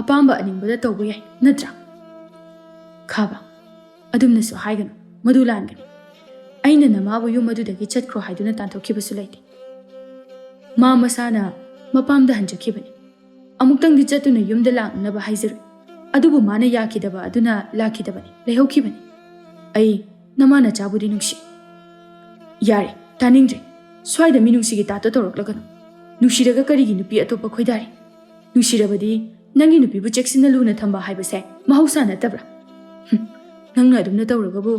ꯑꯄꯥꯝꯕ ꯑꯅꯤꯡꯕꯗ ꯇꯧꯕ ꯌꯥꯏ, ꯅꯠꯇ꯭ꯔꯥ?" "ꯈꯥꯕ, ꯑꯗꯨꯝꯅꯁꯨ ꯍꯥꯏꯒꯅꯨ, ꯃꯗꯨ ꯂꯥꯟꯒꯅꯤ꯫ ꯑꯩꯅ ꯅꯃꯥꯕꯨ ꯌꯨꯝ ꯑꯗꯨꯗꯒꯤ ꯆꯠꯈ꯭ꯔꯣ ꯍꯥꯏꯗꯨꯅ ꯇꯥꯟꯊꯣꯛꯈꯤꯕꯁꯨ ꯂꯩꯇꯦ꯫ ꯃꯥ ꯃꯁꯥꯅ ꯃꯄꯥꯝꯗ ꯍꯟꯖꯈꯤꯕꯅꯤ꯫ ꯑꯃꯨꯛꯇꯪꯗꯤ ꯆꯠꯇꯨꯅ ꯌꯨꯝꯗ ꯂꯥꯛꯅꯅꯕ ꯍꯥꯏꯖꯔꯨꯏ, ꯑꯗꯨꯕꯨ ꯃꯥꯅ ꯌꯥꯈꯤꯗꯕ ꯑꯗꯨꯅ ꯂꯥꯛꯈꯤꯗꯕꯅꯤ, ꯂꯩꯍꯧꯈꯤꯕꯅꯤ꯫ ꯑꯩ ꯅꯃꯥ ꯅꯆꯥꯕꯨꯗꯤ ꯅꯨꯡꯁꯤ꯫" "ꯌꯥꯔꯦ, ꯇꯥꯅꯤꯡꯗ꯭ꯔꯦ꯫ ꯁ꯭ꯋꯥꯏꯗ ꯃꯤꯅꯨꯡꯁꯤꯒꯤ ꯇꯥꯠꯇꯣ ꯇꯧꯔꯛꯂꯒꯅꯨ꯫ ꯅꯨꯡꯁꯤꯔꯒ ꯀꯔꯤꯒꯤ ꯅꯨꯄꯤ ꯑꯇꯣꯞꯄ ꯈꯣꯏꯗꯥꯔꯤ? ꯅꯨꯡꯁꯤꯔꯕꯗꯤ ꯅꯪꯒꯤ ꯅꯨꯄꯤꯕꯨ ꯆꯦꯛꯁꯤꯟꯅ ꯂꯨꯅ ꯊꯝꯕ ꯍꯥꯏꯕꯁꯦ ꯃꯍꯧꯁꯥ ꯅꯠꯇꯕ꯭ꯔꯥ? ꯍꯨꯝ, ꯅꯪꯅ ꯑꯗꯨꯝꯅ ꯇꯧꯔꯒꯕꯨ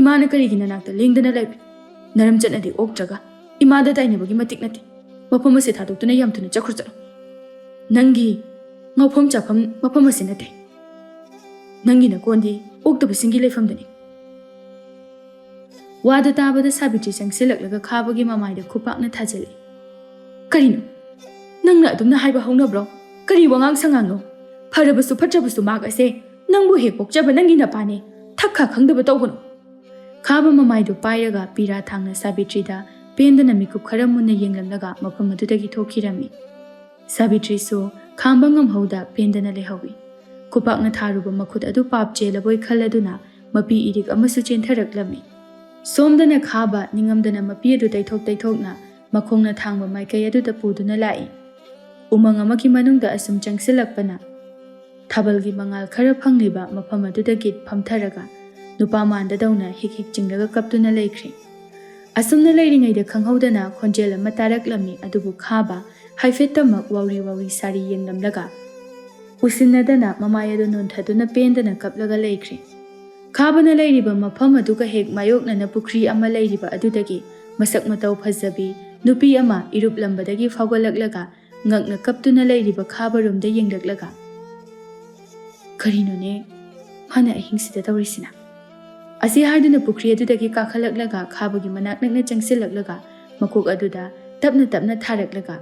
ꯏꯃꯥꯅ ꯀꯔꯤꯒꯤ ꯅꯅꯥꯛꯇ ꯂꯦꯡꯗꯅ ꯂꯩꯔꯣꯏ? ꯅꯔꯝ ꯆꯠꯅꯗꯤ ꯑꯣꯛꯇ꯭ꯔꯒ?" ꯏꯃꯥꯗ ꯇꯥꯏꯅꯕꯒꯤ ꯃꯇꯤꯛ ꯅꯠꯇꯦ꯫ ꯃꯐꯝ ꯑꯁꯤ ꯊꯥꯗꯣꯛꯇꯨꯅ ꯌꯥꯝ ꯊꯨꯅ ꯆꯠꯈ꯭ꯔꯣ, ꯆꯠꯂꯣ꯫ ꯅꯪꯒꯤ ꯉꯥꯎꯐꯝ ꯆꯥꯐꯝ ꯃꯐꯝ ꯑꯁꯤ ꯅꯠꯇꯦ꯫ ꯅꯪꯒꯤ ꯅꯀꯣꯟꯗꯤ ꯑꯣꯛꯇꯕꯁꯤꯡꯒꯤ ꯂꯩꯐꯝꯗꯅꯤ꯫ ꯋꯥꯗꯨ ꯇꯥꯕꯗ ꯁꯥꯕꯤꯇ꯭ꯔꯤ ꯆꯪꯁꯤꯜꯂꯛꯂꯒ ꯈꯥꯕꯒꯤ ꯃꯃꯥꯏꯗ ꯈꯨꯄꯥꯛꯅ ꯊꯥꯖꯤꯜꯂꯤ꯫ "ꯀꯔꯤꯅꯣ? ꯅꯪꯅ ꯑꯗꯨꯝꯅ ꯍꯥꯏꯕ ꯍꯧꯅꯕ꯭ꯔꯣ? ꯀꯔꯤ ꯋꯥꯉꯥꯡ ꯁꯉꯥꯡꯅꯣ? ꯐꯔꯕꯁꯨ ꯐꯠꯇ꯭ꯔꯕꯁꯨ ꯃꯍꯥꯛ ꯑꯁꯦ ꯅꯪꯕꯨ ꯍꯦꯛ ꯄꯣꯛꯆꯕ ꯅꯪꯒꯤ ꯅꯄꯥꯅꯦ꯫ ꯊꯛ ꯈꯥ ꯈꯪꯗꯕ ꯇꯧꯒꯅꯨ꯫" ꯈꯥꯕ ꯃꯃꯥꯏꯗꯨ ꯄꯥꯏꯔꯒ ꯄꯤꯔꯥ ꯊꯥꯡꯅ ꯁꯥꯕꯤꯇ꯭ꯔꯤꯗ ꯄꯦꯟꯗꯅ ꯃꯤꯀꯨꯞ ꯈꯔ ꯃꯨꯟꯅ ꯌꯦꯡꯂꯝꯂꯒ ꯃꯐꯝ ꯑꯗꯨꯗꯒꯤ ꯊꯣꯛꯈꯤꯔꯝꯃꯤ꯫ ꯁꯥꯕꯤꯇ꯭ꯔꯤꯁꯨ ꯈꯥꯝꯕ ꯉꯝꯍꯧꯗ ꯄꯦꯟꯗꯅ ꯂꯩꯍꯧꯏ꯫ ꯈꯨꯄꯥꯛꯅ ꯊꯥꯔꯨꯕ ꯃꯈꯨꯠ ꯑꯗꯨ ꯄꯥꯞ ꯆꯦꯜꯂꯕꯣꯏ ꯈꯜꯂꯗꯨꯅ ꯃꯄꯤ ꯏꯔꯤꯛ ꯑꯃꯁꯨ ꯆꯦꯟꯊꯔꯛꯂꯝꯃꯤ꯫ ꯁꯣꯝꯗꯅ ꯈꯥꯕ ꯅꯤꯡꯉꯝꯗꯅ ꯃꯄꯤ ꯑꯗꯨ ꯇꯩꯊꯣꯛ ꯇꯩꯊꯣꯛꯅ ꯃꯈꯣꯡꯅ ꯊꯥꯡꯕ ꯃꯥꯏꯀꯩ ꯑꯗꯨꯗ ꯄꯨꯗꯨꯅ ꯂꯥꯛꯏ꯫ ꯎꯃꯪ ꯑꯃꯒꯤ ꯃꯅꯨꯡꯗ ꯑꯁꯨꯝ ꯆꯪꯁꯤꯜꯂꯛꯄꯅ ꯊꯥꯕꯜꯒꯤ ꯃꯉꯥꯜ ꯈꯔ ꯐꯪꯂꯤꯕ ꯃꯐꯝ ꯑꯗꯨꯗꯒꯤ ꯐꯝꯊꯔꯒ ꯅꯨꯄꯥ ꯃꯥꯟꯗꯗꯧꯅ ꯍꯤꯛ ꯍꯤꯛ ꯆꯤꯡꯂꯒ ꯀꯞꯇꯨꯅ ꯂꯩꯈ꯭ꯔꯦ꯫ ꯑꯁꯨꯝꯅ ꯂꯩꯔꯤꯉꯩꯗ ꯈꯪꯍꯧꯗꯅ ꯈꯣꯟꯖꯦꯜ ꯑꯃ ꯇꯥꯔꯛꯂꯝꯃꯤ, ꯑꯗꯨꯕꯨ ꯈꯥꯕ ꯍꯥꯏꯐꯦꯠꯇꯃꯛ ꯋꯥꯎꯔꯤ ꯋꯥꯎꯔꯤ ꯁꯥꯔꯤ ꯌꯦꯡꯂꯝꯂꯒ ꯎꯁꯤꯟꯅꯗꯅ ꯃꯃꯥꯏ ꯑꯗꯨ ꯅꯣꯟꯊꯗꯨꯅ ꯄꯦꯟꯗꯅ ꯀꯞꯂꯒ ꯂꯩꯈ꯭ꯔꯦ꯫ ꯈꯥꯕꯅ ꯂꯩꯔꯤꯕ ꯃꯐꯝ ꯑꯗꯨꯒ ꯍꯦꯛ ꯃꯥꯌꯣꯛꯅꯅ ꯄꯨꯈ꯭ꯔꯤ ꯑꯃ ꯂꯩꯔꯤꯕ ꯑꯗꯨꯗꯒꯤ ꯃꯁꯛ ꯃꯇꯧ ꯐꯖꯕꯤ ꯅꯨꯄꯤ ꯑꯃ ꯏꯔꯨꯞꯂꯝꯕꯗꯒꯤ ꯐꯥꯎꯒꯠꯂꯛꯂꯒ ꯉꯛꯅ ꯀꯞꯇꯨꯅ ꯂꯩꯔꯤꯕ ꯈꯥꯕꯔꯣꯝꯗ ꯌꯦꯡꯂꯛꯂꯒ, "ꯀꯔꯤꯅꯣꯅꯦ ꯃꯥꯅ ꯑꯍꯤꯡꯁꯤꯗ ꯇꯧꯔꯤꯁꯤꯅ?" ꯑꯁꯤ ꯍꯥꯏꯗꯨꯅ ꯄꯨꯈ꯭ꯔꯤ ꯑꯗꯨꯗꯒꯤ ꯀꯥꯈꯠꯂꯛꯂꯒ ꯈꯥꯕꯒꯤ ꯃꯅꯥꯛ ꯅꯛꯅ ꯆꯪꯁꯤꯜꯂꯛꯂꯒ ꯃꯀꯣꯛ ꯑꯗꯨꯗ ꯇꯞꯅ ꯇꯞꯅ ꯊꯥꯔꯛꯂꯒ,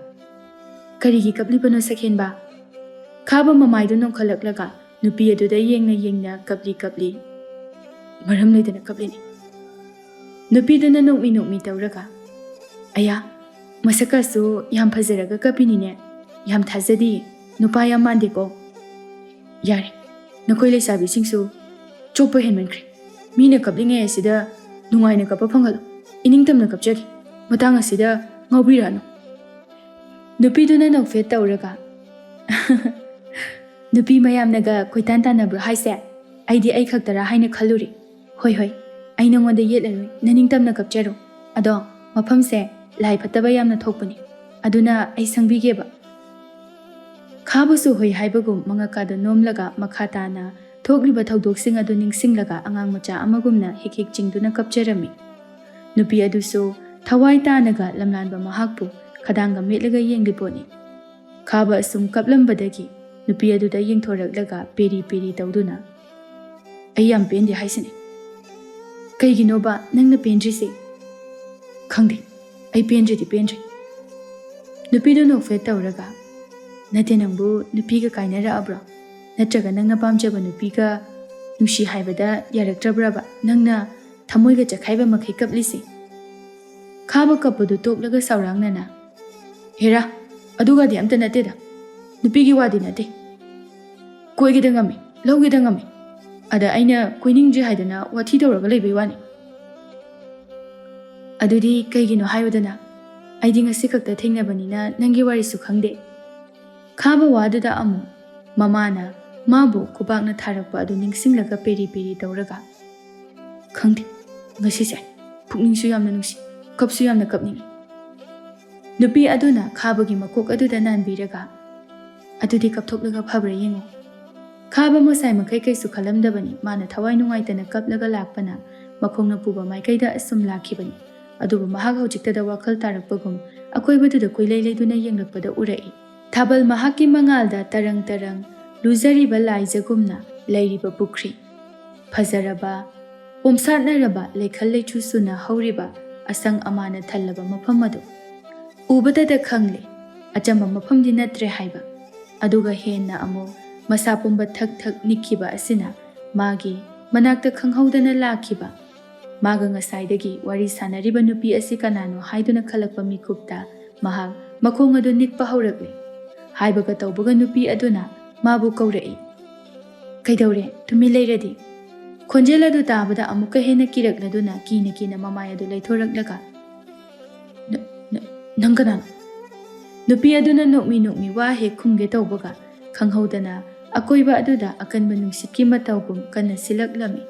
"ꯀꯔꯤꯒꯤ ꯀꯞꯂꯤꯕꯅꯣ ꯁꯛꯍꯦꯟꯕ?" ꯈꯥꯕ ꯃꯃꯥꯏꯗꯨ ꯅꯣꯡꯈꯠꯂꯛꯂꯒ ꯅꯨꯄꯤ ꯑꯗꯨꯗ ꯌꯦꯡꯅ ꯌꯦꯡꯅ ꯀꯞꯂꯤ ꯀꯞꯂꯤ, "ꯃꯔꯝ ꯂꯩꯇꯅ ꯀꯞꯂꯤꯅꯤ꯫" ꯅꯨꯄꯤꯗꯨꯅ ꯅꯣꯛꯃꯤ ꯅꯣꯛꯃꯤ ꯇꯧꯔꯒ, "ꯑꯌꯥ, ꯃꯁꯛꯀꯁꯨ ꯌꯥꯝ ꯐꯖꯔꯒ ꯀꯞꯄꯤꯅꯤꯅꯦ꯫ ꯌꯥꯝ ꯊꯥꯖꯗꯤꯌꯦ꯫ ꯅꯨꯄꯥ ꯌꯥꯝ ꯃꯥꯟꯗꯦꯀꯣ꯫" "ꯌꯥꯔꯦ, ꯅꯈꯣꯏ ꯂꯩꯁꯥꯕꯤꯁꯤꯡꯁꯨ ꯆꯣꯞꯄ ꯍꯦꯟꯃꯟꯈ꯭ꯔꯦ꯫ ꯃꯤꯅ ꯀꯞꯂꯤꯉꯩ ꯑꯁꯤꯗ ꯅꯨꯡꯉꯥꯏꯅ ꯀꯞꯄ ꯐꯪꯍꯜꯂꯨ꯫ ꯏꯅꯤꯡꯇꯝꯅ ꯀꯞꯆꯒꯦ꯫ ꯃꯇꯥꯡ ꯑꯁꯤꯗ ꯉꯥꯎꯕꯤꯔꯛꯑꯅꯨ꯫" ꯅꯨꯄꯤꯗꯨꯅ ꯅꯣꯛꯐꯦꯠ ꯇꯧꯔꯒ, "ꯅꯨꯄꯤ ꯃꯌꯥꯝꯅꯒ ꯀꯣꯏꯇꯥꯟ ꯇꯥꯟꯅꯕ꯭ꯔꯣ ꯍꯥꯏꯁꯦ? ꯑꯩꯗꯤ ꯑꯩ ꯈꯛꯇꯔꯥ ꯍꯥꯏꯅ ꯈꯜꯂꯨꯔꯦ꯫ ꯍꯣꯏ, ꯍꯣꯏ, ꯑꯩ ꯅꯉꯣꯟꯗ ꯌꯦꯠꯂꯔꯣꯏ, ꯅꯅꯤꯡꯇꯝꯅ ꯀꯞꯆꯔꯣ꯫ ꯑꯗꯣ ꯃꯐꯝꯁꯦ ꯂꯥꯏ ꯐꯠꯇꯕ ꯌꯥꯝꯅ ꯊꯣꯛꯄꯅꯤ, ꯑꯗꯨꯅ ꯑꯩ ꯁꯪꯕꯤꯒꯦꯕ꯫" ꯈꯥꯕꯁꯨ ꯍꯣꯏ ꯍꯥꯏꯕꯒꯨꯝ ꯃꯉꯛꯀꯥꯗ ꯅꯣꯝꯂꯒ ꯃꯈꯥ ꯇꯥꯅ ꯊꯣꯛꯂꯤꯕ ꯊꯧꯗꯣꯛꯁꯤꯡ ꯑꯗꯨ ꯅꯤꯡꯁꯤꯡꯂꯒ ꯑꯉꯥꯡ ꯃꯆꯥ ꯑꯃꯒꯨꯝꯅ ꯍꯤꯛ ꯍꯤꯛ ꯆꯤꯡꯗꯨꯅ ꯀꯞꯆꯔꯝꯃꯤ꯫ ꯅꯨꯄꯤ ꯑꯗꯨꯁꯨ ꯊꯋꯥꯏ ꯇꯥꯅꯒ ꯂꯝꯂꯥꯟꯕ ꯃꯍꯥꯛꯄꯨ ꯈꯗꯥꯡꯒ ꯃꯦꯠꯂꯒ ꯌꯦꯡꯂꯤꯄꯣꯠꯅꯤ꯫ ꯈꯥꯕ ꯑꯁꯨꯝ ꯀꯞꯂꯝꯕꯗꯒꯤ ꯅꯨꯄꯤ ꯑꯗꯨꯗ ꯌꯦꯡꯊꯣꯔꯛꯂꯒ ꯄꯦꯔꯤ ꯄꯦꯔꯤ ꯇꯧꯗꯨꯅ, "ꯑꯩ ꯌꯥꯝ ꯄꯦꯟꯗꯦ ꯍꯥꯏꯁꯤꯅꯤ꯫ ꯀꯩꯒꯤꯅꯣꯕ ꯅꯪꯅ ꯄꯦꯟꯗ꯭ꯔꯤꯁꯦ?" "ꯈꯪꯗꯦ, ꯑꯩ ꯄꯦꯟꯗ꯭ꯔꯗꯤ ꯄꯦꯟꯗ꯭ꯔꯦ꯫" ꯅꯨꯄꯤꯗꯨ ꯅꯣꯛꯐꯦꯠ ꯇꯧꯔꯒ, "ꯅꯠꯇꯦ, ꯅꯪꯕꯨ ꯅꯨꯄꯤꯒ ꯀꯥꯏꯅꯔꯛꯑꯕ꯭ꯔꯣ? ꯅꯠꯇ꯭ꯔꯒ ꯅꯪꯅ ꯄꯥꯝꯖꯕ ꯅꯨꯄꯤꯒ ꯅꯨꯡꯁꯤ ꯍꯥꯏꯕꯗ ꯌꯥꯔꯛꯇ꯭ꯔꯕ꯭ꯔꯕ ꯅꯪꯅ ꯊꯃꯣꯏꯒ ꯆꯈꯥꯏꯕ ꯃꯈꯩ ꯀꯞꯂꯤꯁꯦ?" ꯈꯥꯕ ꯀꯞꯄꯗꯨ ꯇꯣꯛꯂꯒ ꯁꯥꯎꯔꯥꯡꯅꯅ, "ꯍꯦꯔꯥ, ꯑꯗꯨꯒꯗꯤ ꯑꯝꯇ ꯅꯠꯇꯦꯗ꯫ ꯅꯨꯄꯤꯒꯤ ꯋꯥꯗꯤ ꯅꯠꯇꯦ꯫ ꯀꯣꯏꯒꯦꯗ ꯉꯝꯃꯤ, ꯂꯧꯒꯦꯗ ꯉꯝꯃꯤ꯫ ꯑꯗ ꯑꯩꯅ ꯀꯣꯏꯅꯤꯡꯗ꯭ꯔꯤ ꯍꯥꯏꯗꯅ ꯋꯥꯊꯤ ꯇꯧꯔꯒ ꯂꯩꯕꯩ ꯋꯥꯅꯤ꯫" "ꯑꯗꯨꯗꯤ ꯀꯩꯒꯤꯅꯣ ꯍꯥꯏꯌꯨꯗꯅ? ꯑꯩꯗꯤ ꯉꯁꯤ ꯈꯛꯇ ꯊꯦꯡꯅꯕꯅꯤꯅ ꯅꯪꯒꯤ ꯋꯥꯔꯤꯁꯨ ꯈꯪꯗꯦ꯫" ꯈꯥꯕ ꯋꯥꯗꯨꯗ ꯑꯃꯨꯛ ꯃꯃꯥꯅ ꯃꯥꯕꯨ ꯈꯨꯕꯥꯛꯅ ꯊꯥꯔꯛꯄ ꯑꯗꯨ ꯅꯤꯡꯁꯤꯡꯂꯒ ꯄꯦꯔꯤ ꯄꯦꯔꯤ ꯇꯧꯔꯒ, "ꯈꯪꯗꯦ, ꯉꯁꯤꯁꯦ ꯄꯨꯛꯅꯤꯡꯁꯨ ꯌꯥꯝꯅ ꯅꯨꯡꯁꯤ, ꯀꯞꯁꯨ ꯌꯥꯝꯅ ꯀꯞꯅꯤꯡꯉꯤ꯫" ꯅꯨꯄꯤ ꯑꯗꯨꯅ ꯈꯥꯕꯒꯤ ꯃꯀꯣꯛ ꯑꯗꯨꯗ ꯅꯥꯟꯕꯤꯔꯒ, "ꯑꯗꯨꯗꯤ ꯀꯞꯊꯣꯛꯂꯒ ꯐꯕ꯭ꯔꯥ ꯌꯦꯡꯉꯨ꯫" ꯈꯥꯕ ꯃꯁꯥꯏ ꯃꯈꯩ ꯀꯩꯁꯨ ꯈꯜꯂꯝꯗꯕꯅꯤ꯫ ꯃꯥꯅ ꯊꯋꯥꯏ ꯅꯨꯡꯉꯥꯏꯇꯅ ꯀꯞꯂꯒ ꯂꯥꯛꯄꯅ ꯃꯈꯣꯡꯅ ꯄꯨꯕ ꯃꯥꯏꯀꯩꯗ ꯑꯁꯨꯝ ꯂꯥꯛꯈꯤꯕꯅꯤ꯫ ꯑꯗꯨꯕꯨ ꯃꯍꯥꯛ ꯍꯧꯖꯤꯛꯇꯗ ꯋꯥꯈꯜ ꯇꯥꯔꯛꯄꯒꯨꯝ ꯑꯀꯣꯏꯕꯗꯨꯗ ꯀꯣꯏꯂꯩ ꯂꯩꯗꯨꯅ ꯌꯦꯡꯂꯛꯄꯗ ꯎꯔꯛꯏ꯫ ꯊꯥꯕꯜ ꯃꯍꯥꯛꯀꯤ ꯃꯉꯥꯜꯗ ꯇꯔꯪ ꯇꯔꯪ ꯂꯨꯖꯔꯤꯕ ꯂꯥꯏꯖꯒꯨꯝꯅ ꯂꯩꯔꯤꯕ ꯄꯨꯈ꯭ꯔꯤ, ꯐꯖꯔꯕ, ꯄꯣꯝꯁꯥꯠꯅꯔꯕ ꯂꯩꯈꯜ ꯂꯩꯆꯨ ꯁꯨꯅ ꯍꯧꯔꯤꯕ ꯑꯁꯪ ꯑꯃꯥꯟꯅ ꯊꯜꯂꯕ ꯃꯐꯝ ꯑꯗꯨ ꯎꯕꯗꯗ ꯈꯪꯂꯦ, ꯑꯆꯝꯕ ꯃꯐꯝꯗꯤ ꯅꯠꯇ꯭ꯔꯦ ꯍꯥꯏꯕ꯫ ꯑꯗꯨꯒ ꯍꯦꯟꯅ ꯑꯃꯨꯛ ꯃꯁꯥ ꯄꯨꯝꯕ ꯊꯛ ꯊꯛ ꯅꯤꯛꯈꯤꯕ ꯑꯁꯤꯅ ꯃꯥꯒꯤ ꯃꯅꯥꯛꯇ ꯈꯪꯍꯧꯗꯅ ꯂꯥꯛꯈꯤꯕ, ꯃꯥꯒ ꯉꯁꯥꯏꯗꯒꯤ ꯋꯥꯔꯤ ꯁꯥꯟꯅꯔꯤꯕ ꯅꯨꯄꯤ ꯑꯁꯤ ꯀꯅꯥꯅꯣ ꯍꯥꯏꯗꯨꯅ ꯈꯜꯂꯛꯄ ꯃꯤꯀꯨꯞꯇ ꯃꯍꯥꯛ ꯃꯈꯣꯡ ꯑꯗꯨ ꯅꯤꯛꯄ ꯍꯧꯔꯛꯂꯦ꯫ ꯍꯥꯏꯕꯒ ꯇꯧꯕꯒ ꯅꯨꯄꯤ ꯑꯗꯨꯅ ꯃꯥꯕꯨ ꯀꯧꯔꯛꯏ꯫ "ꯀꯩꯗꯧꯔꯦ? ꯇꯨꯃꯤꯟ ꯂꯩꯔꯗꯤ?" ꯈꯣꯟꯖꯦꯜ ꯑꯗꯨ ꯇꯥꯕꯗ ꯑꯃꯨꯛꯀ ꯍꯦꯟꯅ ꯀꯤꯔꯛꯂꯗꯨꯅ ꯀꯤꯅ ꯀꯤꯅ ꯃꯃꯥꯏ ꯑꯗꯨ ꯂꯩꯊꯣꯔꯛꯂꯒ, "ꯅ-, ꯅ-, ꯅꯪ ꯀꯅꯥꯅꯣ?" ꯅꯨꯄꯤ ꯑꯗꯨꯅ ꯅꯣꯛꯃꯤ ꯅꯣꯛꯃꯤ ꯋꯥ ꯍꯦꯛ ꯈꯨꯝꯒꯦ ꯇꯧꯕꯒ, ꯈꯪꯍꯧꯗꯅ ꯑꯀꯣꯏꯕ ꯑꯗꯨꯗ ꯑꯀꯟꯕ ꯅꯨꯡꯁꯤꯠꯀꯤ ꯃꯇꯧꯒꯨꯝ ꯀꯟꯅ ꯁꯤꯜꯂꯛꯂꯝꯃꯤ꯫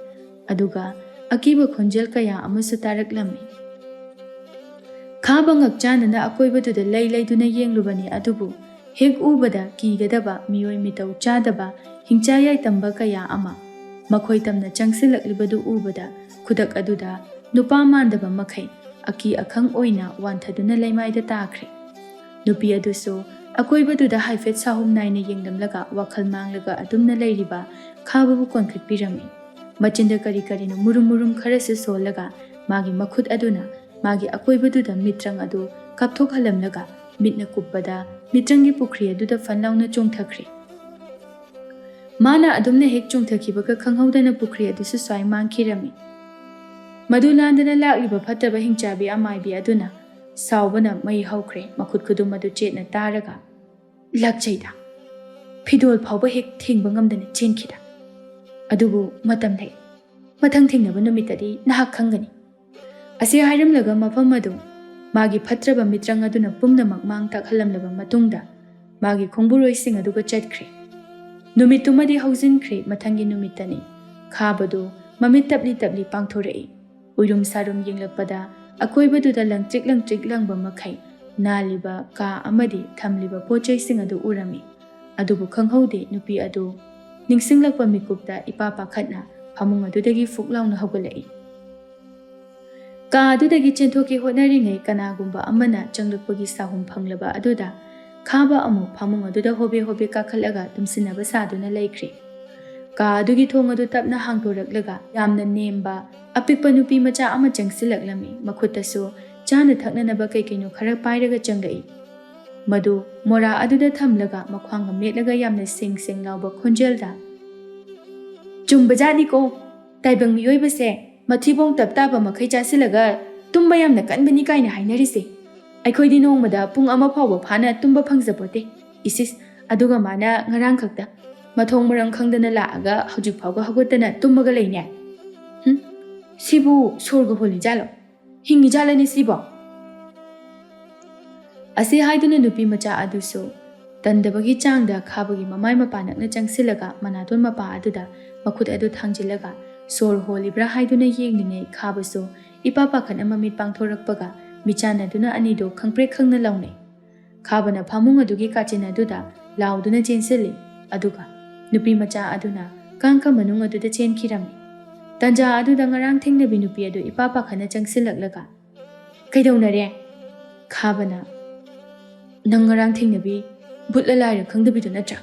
ꯑꯗꯨꯒ ꯑꯀꯤꯕ ꯈꯣꯟꯖꯦꯜ ꯀꯌꯥ ꯑꯃꯁꯨ ꯇꯥꯔꯛꯂꯝꯃꯤ꯫ ꯈꯥꯕ ꯉꯛꯆꯥꯟꯅꯅ ꯑꯀꯣꯏꯕꯗꯨꯗ ꯂꯩ ꯂꯩꯗꯨꯅ ꯌꯦꯡꯂꯨꯕꯅꯤ, ꯑꯗꯨꯕꯨ ꯍꯦꯛ ꯎꯕꯗ ꯀꯤꯒꯗꯕ ꯃꯤꯑꯣꯏ ꯃꯤꯇꯧ ꯆꯥꯗꯕ ꯍꯤꯡꯆꯥ ꯌꯥꯏꯇꯝꯕ ꯀꯌꯥ ꯑꯃ ꯃꯈꯣꯏ ꯇꯝꯅ ꯆꯪꯁꯤꯜꯂꯛꯂꯤꯕꯗꯨ ꯎꯕꯗ ꯈꯨꯗꯛ ꯑꯗꯨꯗ ꯅꯨꯄꯥ ꯃꯥꯟꯗꯕ ꯃꯈꯩ ꯑꯀꯤ ꯑꯈꯪ ꯑꯣꯏꯅ ꯋꯥꯟꯊꯗꯨꯅ ꯂꯩꯃꯥꯏꯗ ꯇꯥꯈ꯭ꯔꯦ꯫ ꯅꯨꯄꯤ ꯑꯗꯨꯁꯨ ꯑꯀꯣꯏꯕꯗꯨꯗ ꯍꯥꯏꯐꯦꯠ ꯁꯥꯍꯨꯝ ꯅꯥꯏꯅ ꯌꯦꯡꯂꯝꯂꯒ ꯋꯥꯈꯜ ꯃꯥꯡꯂꯒ ꯑꯗꯨꯝꯅ ꯂꯩꯔꯤꯕ ꯈꯥꯕꯕꯨ ꯀꯣꯟꯈꯠꯄꯤꯔꯝꯃꯤ꯫ ꯃꯆꯤꯟꯗ ꯀꯔꯤ ꯀꯔꯤꯅꯣ ꯃꯨꯔꯨꯝ ꯃꯨꯔꯨꯝ ꯈꯔꯁꯨ ꯁꯣꯜꯂꯒ ꯃꯥꯒꯤ ꯃꯈꯨꯠ ꯑꯗꯨꯅ ꯃꯥꯒꯤ ꯑꯀꯣꯏꯕꯗꯨꯗ ꯃꯤꯇ꯭ꯔꯪ ꯑꯗꯨ ꯀꯥꯞꯊꯣꯛꯍꯜꯂꯝꯂꯒ ꯃꯤꯠꯅ ꯀꯨꯞꯄꯗ ꯃꯤꯇ꯭ꯔꯪꯒꯤ ꯄꯨꯈ꯭ꯔꯤ ꯑꯗꯨꯗ ꯐꯟ ꯂꯥꯎꯅ ꯆꯣꯡꯊꯈ꯭ꯔꯦ꯫ ꯃꯥꯅ ꯑꯗꯨꯝꯅ ꯍꯦꯛ ꯆꯣꯡꯊꯈꯤꯕꯒ ꯈꯪꯍꯧꯗꯅ ꯄꯨꯈ꯭ꯔꯤ ꯑꯗꯨꯁꯨ ꯁ꯭ꯋꯥꯏ ꯃꯥꯡꯈꯤꯔꯝꯃꯤ꯫ ꯃꯗꯨ ꯂꯥꯟꯗꯅ ꯂꯥꯛꯂꯤꯕ ꯐꯠꯇꯕ ꯍꯤꯡꯆꯥꯕꯤ ꯑꯃꯥꯏꯕꯤ ꯑꯗꯨꯅ ꯁꯥꯎꯕꯅ ꯃꯩ ꯍꯧꯈ꯭ꯔꯦ, ꯃꯈꯨꯠ ꯈꯨꯗꯨꯝ ꯑꯗꯨ ꯆꯦꯠꯅ ꯇꯥꯔꯒ, "ꯂꯥꯛꯆꯩꯗ, ꯐꯤꯗꯣꯜ ꯐꯥꯎꯕ ꯍꯦꯛ ꯊꯦꯡꯕ ꯉꯝꯗꯅ ꯆꯦꯟꯈꯤꯗ꯫ ꯑꯗꯨꯕꯨ ꯃꯇꯝ ꯂꯩ, ꯃꯊꯪ ꯊꯦꯡꯅꯕ ꯅꯨꯃꯤꯠꯇꯗꯤ ꯅꯍꯥꯛ ꯈꯪꯒꯅꯤ"꯫ ꯑꯁꯤ ꯍꯥꯏꯔꯝꯂꯒ ꯃꯐꯝ ꯑꯗꯨ ꯃꯥꯒꯤ ꯐꯠꯇ꯭ꯔꯕ ꯃꯤꯇ꯭ꯔꯪ ꯑꯗꯨꯅ ꯄꯨꯝꯅꯃꯛ ꯃꯥꯡ ꯇꯥꯛꯍꯜꯂꯝꯂꯕ ꯃꯇꯨꯡꯗ ꯃꯥꯒꯤ ꯈꯣꯡꯕꯨꯔꯣꯏꯁꯤꯡ ꯑꯗꯨꯒ ꯆꯠꯈ꯭ꯔꯦ꯫ ꯅꯨꯃꯤꯠꯇꯨꯃꯗꯤ ꯍꯧꯖꯤꯟꯈ꯭ꯔꯦ, ꯃꯊꯪꯒꯤ ꯅꯨꯃꯤꯠꯇꯅꯤ꯫ ꯈꯥꯕꯗꯨ ꯃꯃꯤꯠ ꯇꯞꯂꯤ ꯇꯞꯂꯤ ꯄꯥꯡꯊꯣꯔꯛꯏ꯫ ꯎꯏꯔꯨꯝ ꯁꯥꯔꯨꯝ ꯌꯦꯡꯂꯛꯄꯗ ꯑꯀꯣꯏꯕꯗꯨꯗ ꯂꯪꯇ꯭ꯔꯤꯛ ꯂꯪꯇ꯭ꯔꯤꯛ ꯂꯪꯕ ꯃꯈꯩ ꯅꯥꯜꯂꯤꯕ ꯀꯥ ꯑꯃꯗꯤ ꯊꯝꯂꯤꯕ ꯄꯣꯠ ꯆꯩꯁꯤꯡ ꯑꯗꯨ ꯎꯔꯝꯃꯤ꯫ ꯑꯗꯨꯕꯨ ꯈꯪꯍꯧꯗꯦ, ꯅꯨꯄꯤ ꯑꯗꯨ ꯅꯤꯡꯁꯤꯡꯂꯛꯄ ꯃꯤꯀꯨꯞꯇ ꯏꯄꯥ ꯄꯥꯈꯠꯅ ꯐꯃꯨꯡ ꯑꯗꯨꯗꯒꯤ ꯐꯨꯛ ꯂꯥꯎꯅ ꯍꯧꯒꯠꯂꯛꯏ꯫ ꯀꯥ ꯑꯗꯨꯗꯒꯤ ꯆꯦꯟꯊꯣꯛꯀꯦ ꯍꯣꯠꯅꯔꯤꯉꯩ ꯀꯅꯥꯒꯨꯝꯕ ꯑꯃꯅ ꯆꯪꯂꯛꯄꯒꯤ ꯁꯥꯍꯨꯝ ꯐꯪꯂꯕ ꯑꯗꯨꯗ ꯈꯥꯕ ꯑꯃꯨꯛ ꯐꯃꯨꯡ ꯑꯗꯨꯗ ꯍꯣꯕꯦ ꯍꯣꯕꯦ ꯀꯥꯈꯠꯂꯒ ꯇꯨꯝꯁꯤꯟꯅꯕ ꯁꯥꯗꯨꯅ ꯂꯩꯈ꯭ꯔꯦ꯫ ꯀꯥ ꯑꯗꯨꯒꯤ ꯊꯣꯡ ꯑꯗꯨ ꯇꯞꯅ ꯍꯥꯡꯗꯣꯔꯛꯂꯒ ꯌꯥꯝꯅ ꯅꯦꯝꯕ ꯑꯄꯤꯛꯄ ꯅꯨꯄꯤ ꯃꯆꯥ ꯑꯃ ꯆꯪꯁꯤꯜꯂꯛꯂꯝꯃꯤ꯫ ꯃꯈꯨꯠꯇꯁꯨ ꯆꯥꯅ ꯊꯛꯅꯅꯕ ꯀꯩ ꯀꯩꯅꯣ ꯈꯔ ꯄꯥꯏꯔꯒ ꯆꯪꯂꯛꯏ꯫ ꯃꯗꯨ ꯃꯣꯔꯥ ꯑꯗꯨꯗ ꯊꯝꯂꯒ ꯃꯈ꯭ꯋꯥꯡꯒ ꯃꯦꯠꯂꯒ ꯌꯥꯝꯅ ꯁꯦꯡ ꯁꯦꯡ ꯂꯥꯎꯕ ꯈꯣꯟꯖꯦꯜꯗ, "ꯆꯨꯝꯕꯖꯥꯠꯅꯤꯀꯣ, ꯇꯥꯏꯕꯪ ꯃꯤꯑꯣꯏꯕꯁꯦ ꯃꯊꯤꯕꯣꯡ ꯇꯞ ꯇꯥꯕ ꯃꯈꯩ ꯆꯥꯁꯤꯜꯂꯒ ꯇꯨꯝꯕ ꯌꯥꯝꯅ ꯀꯟꯕꯅꯤ ꯀꯥꯏꯅ ꯍꯥꯏꯅꯔꯤꯁꯦ꯫ ꯑꯩꯈꯣꯏꯗꯤ ꯅꯣꯡꯃꯗ ꯄꯨꯡ ꯑꯃ ꯐꯥꯎꯕ ꯐꯥꯅ ꯇꯨꯝꯕ ꯐꯪꯖꯄꯣꯠꯇꯦ꯫ ꯏꯁꯤꯁ, ꯑꯗꯨꯒ ꯃꯥꯅ ꯉꯔꯥꯡ ꯈꯛꯇ ꯃꯊꯣꯡ ꯃꯔꯝ ꯈꯪꯗꯅ ꯂꯥꯛꯑꯒ ꯍꯧꯖꯤꯛ ꯐꯥꯎꯕ ꯍꯧꯒꯠꯇꯅ ꯇꯨꯝꯃꯒ ꯂꯩꯅꯦ꯫ ꯍꯨꯝ, ꯁꯤꯕꯨ ꯁꯣꯔꯒ ꯍꯣꯜꯂꯤꯖꯥꯠꯂꯣ? ꯍꯤꯡꯉꯤꯖꯥꯠꯂꯅꯦ ꯁꯤꯕꯣ?" ꯑꯁꯤ ꯍꯥꯏꯗꯨꯅ ꯅꯨꯄꯤ ꯃꯆꯥ ꯑꯗꯨꯁꯨ ꯇꯟꯗꯕꯒꯤ ꯆꯥꯡꯗ ꯈꯥꯕꯒꯤ ꯃꯃꯥꯏ ꯃꯄꯥ ꯅꯛꯅ ꯆꯪꯁꯤꯜꯂꯒ ꯃꯅꯥꯇꯣꯟ ꯃꯄꯥ ꯑꯗꯨꯗ ꯃꯈꯨꯠ ꯑꯗꯨ ꯊꯥꯡꯖꯤꯜꯂꯒ ꯁꯣꯔ ꯍꯣꯜꯂꯤꯕ꯭ꯔꯥ ꯍꯥꯏꯗꯨꯅ ꯌꯦꯡꯂꯤꯉꯩ ꯈꯥꯕꯁꯨ ꯏꯄꯥ ꯄꯥꯈꯠꯅ ꯃꯃꯤꯠ ꯄꯥꯡꯊꯣꯔꯛꯄꯒ ꯃꯤꯆꯥꯟꯅꯗꯨꯅ ꯑꯅꯤꯗꯨ ꯈꯪꯄ꯭ꯔꯦꯛ ꯈꯪꯅ ꯂꯥꯎꯅꯩ꯫ ꯈꯥꯕꯅ ꯐꯃꯨꯡ ꯑꯗꯨꯒꯤ ꯀꯥꯆꯤꯟ ꯑꯗꯨꯗ ꯂꯥꯎꯗꯨꯅ ꯆꯦꯟꯁꯤꯜꯂꯤ, ꯑꯗꯨꯒ ꯅꯨꯄꯤ ꯃꯆꯥ ꯑꯗꯨꯅ ꯀꯥꯡꯈ ꯃꯅꯨꯡ ꯑꯗꯨꯗ ꯆꯦꯟꯈꯤꯔꯝꯃꯤ꯫ ꯇꯟꯖꯥ ꯑꯗꯨꯗ ꯉꯔꯥꯡ ꯊꯦꯡꯅꯕꯤ ꯅꯨꯄꯤ ꯑꯗꯨ ꯏꯄꯥ ꯄꯥꯈꯠꯅ ꯆꯪꯁꯤꯜꯂꯛꯂꯒ, "ꯀꯩꯗꯧꯅꯔꯦ?" ꯈꯥꯕꯅ, "ꯅꯪ ꯉꯔꯥꯡ ꯊꯦꯡꯅꯕꯤ ꯚꯨꯠꯂ ꯂꯥꯏꯔ ꯈꯪꯗꯕꯤꯗꯣ ꯅꯠꯇ꯭ꯔꯥ?"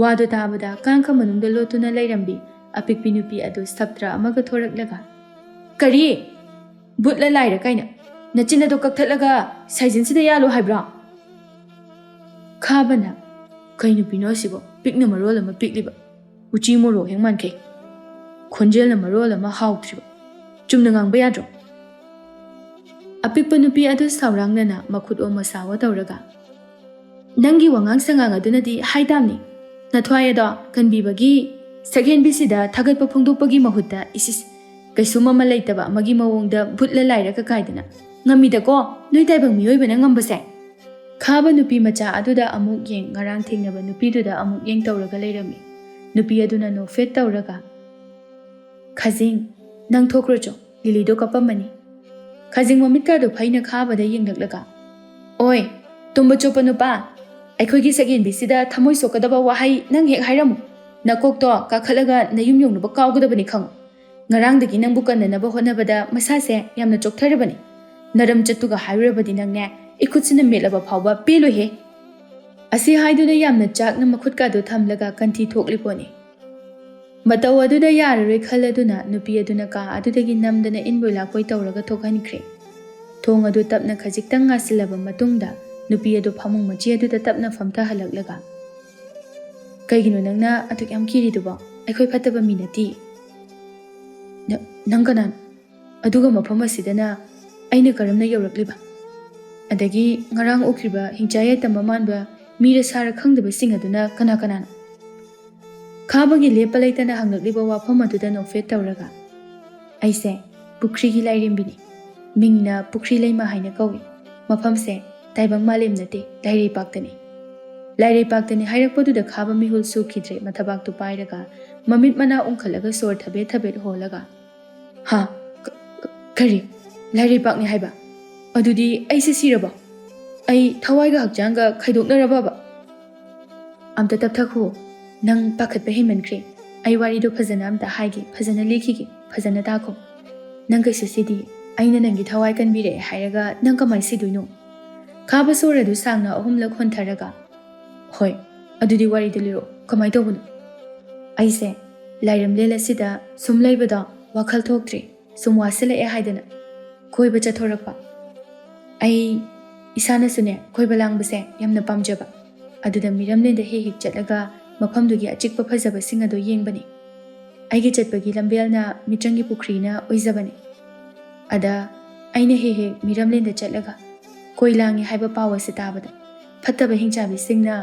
ꯋꯥꯗꯣ ꯇꯥꯕꯗ ꯀꯥꯡꯈ ꯃꯅꯨꯡꯗ ꯂꯣꯠꯇꯨꯅ ꯂꯩꯔꯝꯕꯤ ꯑꯄꯤꯛꯄꯤ ꯅꯨꯄꯤ ꯑꯗꯨ ꯁꯞꯇ꯭ꯔ ꯑꯃꯒ ꯊꯣꯔꯛꯂꯒ, "ꯀꯔꯤ? ꯚꯨꯠꯂ ꯂꯥꯏꯔ ꯀꯥꯏꯅ? ꯅꯆꯤꯟ ꯑꯗꯣ ꯀꯛꯊꯠꯂꯒ ꯁꯥꯏꯖꯤꯟꯁꯤꯗ ꯌꯥꯜꯂꯣ ꯍꯥꯏꯕ꯭ꯔꯣ?" ꯈꯥꯕꯅ, "ꯀꯩ ꯅꯨꯄꯤꯅꯣ ꯑꯁꯤꯕꯣ? ꯄꯤꯛꯅ ꯃꯔꯣꯜ ꯑꯃ ꯄꯤꯛꯂꯤꯕ, ꯎꯆꯤ ꯃꯣꯔꯣꯛ ꯍꯦꯛ ꯃꯥꯟꯈꯩ, ꯈꯣꯟꯖꯦꯜꯅ ꯃꯔꯣꯜ ꯑꯃ ꯍꯥꯎꯇ꯭ꯔꯤꯕ꯫ ꯆꯨꯝꯅ ꯉꯥꯡꯕ ꯌꯥꯗ꯭ꯔꯣ?" ꯑꯄꯤꯛꯄ ꯅꯨꯄꯤ ꯑꯗꯨ ꯁꯥꯎꯔꯥꯡꯅꯅ ꯃꯈꯨꯠ ꯑꯣ ꯃꯁꯥ ꯑꯣ ꯇꯧꯔꯒ, "ꯅꯪꯒꯤ ꯋꯥꯉꯥꯡ ꯁꯉꯥꯡ ꯑꯗꯨꯅꯗꯤ ꯍꯥꯏ ꯇꯥꯝꯅꯤ꯫ ꯅꯊ꯭ꯋꯥꯏ ꯑꯗꯣ ꯀꯟꯕꯤꯕꯒꯤ ꯁꯛꯍꯦꯟꯕꯤꯁꯤꯗ ꯊꯥꯒꯠꯄ ꯐꯣꯡꯗꯣꯛꯄꯒꯤ ꯃꯍꯨꯠꯇ ꯏꯁꯤꯁ, ꯀꯩꯁꯨꯝ ꯑꯃ ꯂꯩꯇꯕ ꯑꯃꯒꯤ ꯃꯑꯣꯡꯗ ꯚꯨꯠꯂ ꯂꯥꯏꯔ ꯀꯀꯥꯏꯗꯅ꯫ ꯉꯝꯃꯤꯗꯀꯣ ꯅꯣꯏ ꯇꯥꯏꯕꯪ ꯃꯤꯑꯣꯏꯕꯅ ꯉꯝꯕꯁꯦ?" ꯈꯥꯕ ꯅꯨꯄꯤ ꯃꯆꯥ ꯑꯗꯨꯗ ꯑꯃꯨꯛ ꯌꯦꯡ, ꯉꯔꯥꯡ ꯊꯦꯡꯅꯕ ꯅꯨꯄꯤꯗꯨꯗ ꯑꯃꯨꯛ ꯌꯦꯡ ꯇꯧꯔꯒ ꯂꯩꯔꯝꯃꯤ꯫ ꯅꯨꯄꯤ ꯑꯗꯨꯅ ꯅꯣꯛꯐꯦꯠ ꯇꯧꯔꯒ, "ꯈꯥꯖꯤꯡ, ꯅꯪ ꯊꯣꯛꯈ꯭ꯔꯣ ꯆꯣ, ꯂꯤꯂꯤꯗꯣ ꯀꯞꯄꯝꯃꯅꯤ꯫" ꯈꯥꯖꯤꯡ ꯃꯃꯤꯠꯀꯥꯗꯨ ꯐꯩꯅ ꯈꯥꯕꯗ ꯌꯦꯡꯂꯛꯂꯒ, "ꯑꯣꯏ, ꯇꯨꯝꯕ ꯆꯣꯞꯄ ꯅꯨꯄꯥ, ꯑꯩꯈꯣꯏꯒꯤ ꯁꯛꯍꯦꯟꯕꯤꯁꯤꯗ ꯊꯃꯣꯏ ꯁꯣꯛꯀꯗꯕ ꯋꯥꯍꯩ ꯅꯪ ꯍꯦꯛ ꯍꯥꯏꯔꯝꯃꯨ꯫ ꯅꯀꯣꯛꯇꯣ ꯀꯥꯈꯠꯂꯒ ꯅꯌꯨꯝ ꯌꯧꯅꯕ ꯀꯥꯎꯒꯗꯕꯅꯤ ꯈꯪꯉꯨ꯫ ꯉꯔꯥꯡꯗꯒꯤ ꯅꯪꯕꯨ ꯀꯟꯅꯅꯕ ꯍꯣꯠꯅꯕꯗ ꯃꯁꯥꯁꯦ ꯌꯥꯝꯅ ꯆꯣꯛꯊꯔꯕꯅꯤ꯫ ꯅꯔꯝ ꯆꯠꯇꯨꯒ ꯍꯥꯏꯔꯨꯔꯕꯗꯤ ꯅꯪꯅꯦ, ꯏꯈꯨꯠꯁꯤꯅ ꯃꯦꯠꯂꯕ ꯐꯥꯎꯕ ꯄꯦꯜꯂꯣꯏꯍꯦ꯫" ꯑꯁꯤ ꯍꯥꯏꯗꯨꯅ ꯌꯥꯝꯅ ꯆꯥꯛꯅ ꯃꯈꯨꯠꯀꯥꯗꯨ ꯊꯝꯂꯒ ꯀꯟꯊꯤ ꯊꯣꯛꯂꯤ ꯄꯣꯠꯅꯤ꯫ ꯃꯇꯧ ꯑꯗꯨꯗ ꯌꯥꯔꯔꯣꯏ ꯈꯜꯂꯗꯨꯅ ꯅꯨꯄꯤ ꯑꯗꯨꯅ ꯀꯥ ꯑꯗꯨꯗꯒꯤ ꯅꯝꯗꯅ ꯏꯟꯕꯣꯏ ꯂꯥꯛꯄꯣꯏ ꯇꯧꯔꯒ ꯊꯣꯛꯍꯟꯈ꯭ꯔꯦ꯫ ꯊꯣꯡ ꯑꯗꯨ ꯇꯞꯅ ꯈꯖꯤꯛꯇꯪ ꯉꯥꯁꯤꯜꯂꯕ ꯃꯇꯨꯡꯗ ꯅꯨꯄꯤ ꯑꯗꯨ ꯐꯃꯨꯡ ꯃꯆꯤ ꯑꯗꯨꯗ ꯇꯞꯅ ꯐꯝꯊꯍꯜꯂꯛꯂꯒ, "ꯀꯩꯒꯤꯅꯣ ꯅꯪꯅ ꯑꯗꯨꯛ ꯌꯥꯝ ꯀꯤꯔꯤꯗꯨꯕꯣ? ꯑꯩꯈꯣꯏ ꯐꯠꯇꯕ ꯃꯤ ꯅꯠꯇꯦ꯫" "ꯅ-, ꯅꯪ ꯀꯅꯥꯅꯣ? ꯑꯗꯨꯒ ꯃꯐꯝ ꯑꯁꯤꯗꯅ ꯑꯩꯅ ꯀꯔꯝꯅ ꯌꯧꯔꯛꯂꯤꯕ? ꯑꯗꯒꯤ ꯉꯔꯥꯡ ꯎꯈ꯭ꯔꯤꯕ ꯍꯤꯡꯆꯥ ꯌꯥꯏꯇꯝꯕ ꯃꯥꯟꯕ ꯃꯤꯔ ꯁꯥꯔ ꯈꯪꯗꯕꯁꯤꯡ ꯑꯗꯨꯅ ꯀꯅꯥ ꯀꯅꯥꯅꯣ?" ꯈꯥꯕꯒꯤ ꯂꯦꯞꯄ ꯂꯩꯇꯅ ꯍꯪꯂꯛꯂꯤꯕ ꯋꯥꯐꯝ ꯑꯗꯨꯗ ꯅꯣꯛꯐꯦꯠ ꯇꯧꯔꯒ, "ꯑꯩꯁꯦ ꯄꯨꯈ꯭ꯔꯤꯒꯤ ꯂꯥꯏꯔꯦꯝꯕꯤꯅꯤ꯫ ꯃꯤꯡꯅ ꯄꯨꯈ꯭ꯔꯤ ꯂꯩꯃ ꯍꯥꯏꯅ ꯀꯧꯏ꯫ ꯃꯐꯝꯁꯦ ꯇꯥꯏꯕꯪ ꯃꯥꯂꯦꯝ ꯅꯠꯇꯦ, ꯂꯥꯏꯔꯩꯄꯥꯛꯇꯅꯤ꯫" ꯂꯥꯏꯔꯩꯄꯥꯛꯇꯅꯤ ꯍꯥꯏꯔꯛꯄꯗꯨꯗ ꯈꯥꯕ ꯃꯤꯍꯨꯜ ꯁꯨꯈꯤꯗ꯭ꯔꯦ꯫ ꯃꯊꯕꯥꯛꯇꯨ ꯄꯥꯏꯔꯒ ꯃꯃꯤꯠ ꯃꯅꯥ ꯎꯪꯈꯠꯂꯒ ꯁꯣꯔ ꯊꯕꯦꯠ ꯊꯕꯦꯠ ꯍꯣꯜꯂꯒ, "ꯍꯥ? ꯀ-, ꯀ-, ꯀꯔꯤ? ꯂꯥꯏꯔꯩꯄꯥꯛꯅꯤ ꯍꯥꯏꯕ? ꯑꯗꯨꯗꯤ ꯑꯩꯁꯦ ꯁꯤꯔꯕꯣ? ꯑꯩ ꯊꯋꯥꯏꯒ ꯍꯛꯆꯥꯡꯒ ꯈꯥꯏꯗꯣꯛꯅꯔꯕꯕ?" "ꯑꯝꯇ ꯇꯞꯊꯈꯣ꯫ ꯅꯪ ꯄꯥꯈꯠꯄ ꯍꯦꯟꯃꯟꯈ꯭ꯔꯦ꯫ ꯑꯩ ꯋꯥꯔꯤꯗꯣ ꯐꯖꯅ ꯑꯝꯇ ꯍꯥꯏꯒꯦ, ꯐꯖꯅ ꯂꯤꯈꯤꯒꯦ, ꯐꯖꯅ ꯇꯥꯈꯣ꯫ ꯅꯪ ꯀꯩꯁꯨ ꯁꯤꯗꯤ ꯑꯩꯅ ꯅꯪꯒꯤ ꯊꯋꯥꯏ ꯀꯟꯕꯤꯔꯛꯑꯦ ꯍꯥꯏꯔꯒ ꯅꯪ ꯀꯃꯥꯏ ꯁꯤꯗꯣꯏꯅꯣ? ꯈꯥꯕ ꯁꯣꯔ ꯑꯗꯨ ꯁꯥꯡꯅ ꯑꯍꯨꯝꯂꯛ ꯍꯣꯟꯊꯔꯒ, "ꯍꯣꯏ, ꯑꯗꯨꯗꯤ ꯋꯥꯔꯤꯗꯨ ꯂꯤꯔꯛꯑꯣ, ꯀꯃꯥꯏ ꯇꯧꯕꯅꯣ?" ꯑꯩꯁꯦ ꯂꯥꯏꯔꯝꯂꯦꯟ ꯑꯁꯤꯗ ꯁꯨꯝ ꯂꯩꯕꯗꯣ ꯋꯥꯈꯜ ꯊꯣꯛꯇ꯭ꯔꯦ, ꯁꯨꯝ ꯋꯥꯁꯤꯜꯂꯛꯑꯦ ꯍꯥꯏꯗꯅ ꯀꯣꯏꯕ ꯆꯠꯊꯣꯔꯛꯄ꯫ ꯑꯩ ꯏꯁꯥꯅꯁꯨꯅꯦ ꯀꯣꯏꯕ ꯂꯥꯡꯕꯁꯦ ꯌꯥꯝꯅ ꯄꯥꯝꯖꯕ꯫ ꯑꯗꯨꯗ ꯃꯤꯔꯝꯂꯦꯟꯗ ꯍꯦꯛ ꯍꯦꯛ ꯆꯠꯂꯒ ꯃꯐꯝꯗꯨꯒꯤ ꯑꯆꯤꯛꯄ ꯐꯖꯕꯁꯤꯡ ꯑꯗꯨ ꯌꯦꯡꯕꯅꯤ꯫ ꯑꯩꯒꯤ ꯆꯠꯄꯒꯤ ꯂꯝꯕꯦꯜꯅ ꯃꯤꯇ꯭ꯔꯪꯒꯤ ꯄꯨꯈ꯭ꯔꯤꯅ ꯑꯣꯏꯖꯕꯅꯤ꯫ ꯑꯗ ꯑꯩꯅ ꯍꯦꯛ ꯍꯦꯛ ꯃꯤꯔꯝꯂꯦꯟꯗ ꯆꯠꯂꯒ ꯀꯣꯏ ꯂꯥꯡꯉꯤ ꯍꯥꯏꯕ ꯄꯥꯎ ꯑꯁꯤ ꯇꯥꯕꯗ ꯐꯠꯇꯕ ꯍꯤꯡꯆꯥꯕꯤꯁꯤꯡꯅ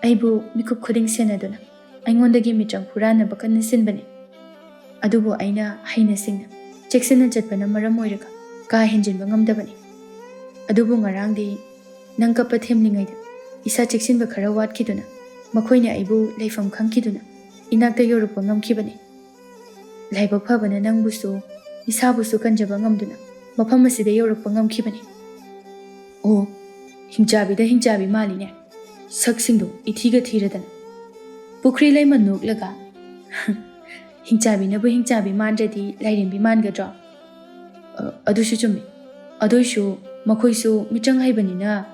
ꯑꯩꯕꯨ ꯃꯤꯀꯨꯞ ꯈꯨꯗꯤꯡ ꯁꯦꯟꯅꯗꯨꯅ ꯑꯩꯉꯣꯟꯗꯒꯤ ꯃꯤꯇ꯭ꯔꯪ ꯍꯨꯔꯥꯟꯅꯕ ꯀꯟꯅ ꯁꯤꯟꯕꯅꯤ꯫ ꯑꯗꯨꯕꯨ ꯑꯩꯅ ꯍꯩꯅ ꯁꯤꯡꯅ ꯆꯦꯛꯁꯤꯟꯅ ꯆꯠꯄꯅ ꯃꯔꯝ ꯑꯣꯏꯔꯒ ꯀꯥ ꯍꯦꯟꯖꯤꯟꯕ ꯉꯝꯗꯕꯅꯤ꯫ ꯑꯗꯨꯕꯨ ꯉꯔꯥꯡꯗꯤ ꯅꯪ ꯀꯞꯄ ꯊꯦꯝꯂꯤꯉꯩꯗ ꯏꯁꯥ ꯆꯦꯛꯁꯤꯟꯕ ꯈꯔ ꯋꯥꯠꯈꯤꯗꯨꯅ ꯃꯈꯣꯏꯅ ꯑꯩꯕꯨ ꯂꯩꯐꯝ ꯈꯪꯈꯤꯗꯨꯅ ꯏꯅꯥꯛꯇ ꯌꯧꯔꯛꯄ ꯉꯝꯈꯤꯕꯅꯤ꯫ ꯂꯥꯏꯕꯛ ꯐꯕꯅ ꯅꯪꯕꯨꯁꯨ ꯏꯁꯥꯕꯨꯁꯨ ꯀꯟꯖꯕ ꯉꯝꯗꯨꯅ ꯃꯐꯝ ꯑꯁꯤꯗ ꯌꯧꯔꯛꯄ ꯉꯝꯈꯤꯕꯅꯤ꯫ ꯑꯣ, ꯍꯤꯡꯆꯥꯕꯤꯗ ꯍꯤꯡꯆꯥꯕꯤ ꯃꯥꯜꯂꯤꯅꯦ꯫ ꯁꯛꯁꯤꯡꯗꯣ ꯏꯊꯤꯒ ꯊꯤꯔꯗꯅ꯫ ꯄꯨꯈ꯭ꯔꯤ ꯂꯩꯃ ꯅꯣꯛꯂꯒ, "ꯍꯤꯡꯆꯥꯕꯤꯅꯕꯨ ꯍꯤꯡꯆꯥꯕꯤ ꯃꯥꯟꯗ꯭ꯔꯗꯤ ꯂꯥꯏꯔꯦꯝꯕꯤ ꯃꯥꯟꯒꯗ꯭ꯔꯣ?" "ꯑ, ꯑꯗꯨꯁꯨ ꯆꯨꯝꯃꯤ꯫ ꯑꯗꯨꯏꯁꯨ ꯃꯈꯣꯏꯁꯨ ꯃꯤꯆꯪ ꯍꯩꯕꯅꯤꯅ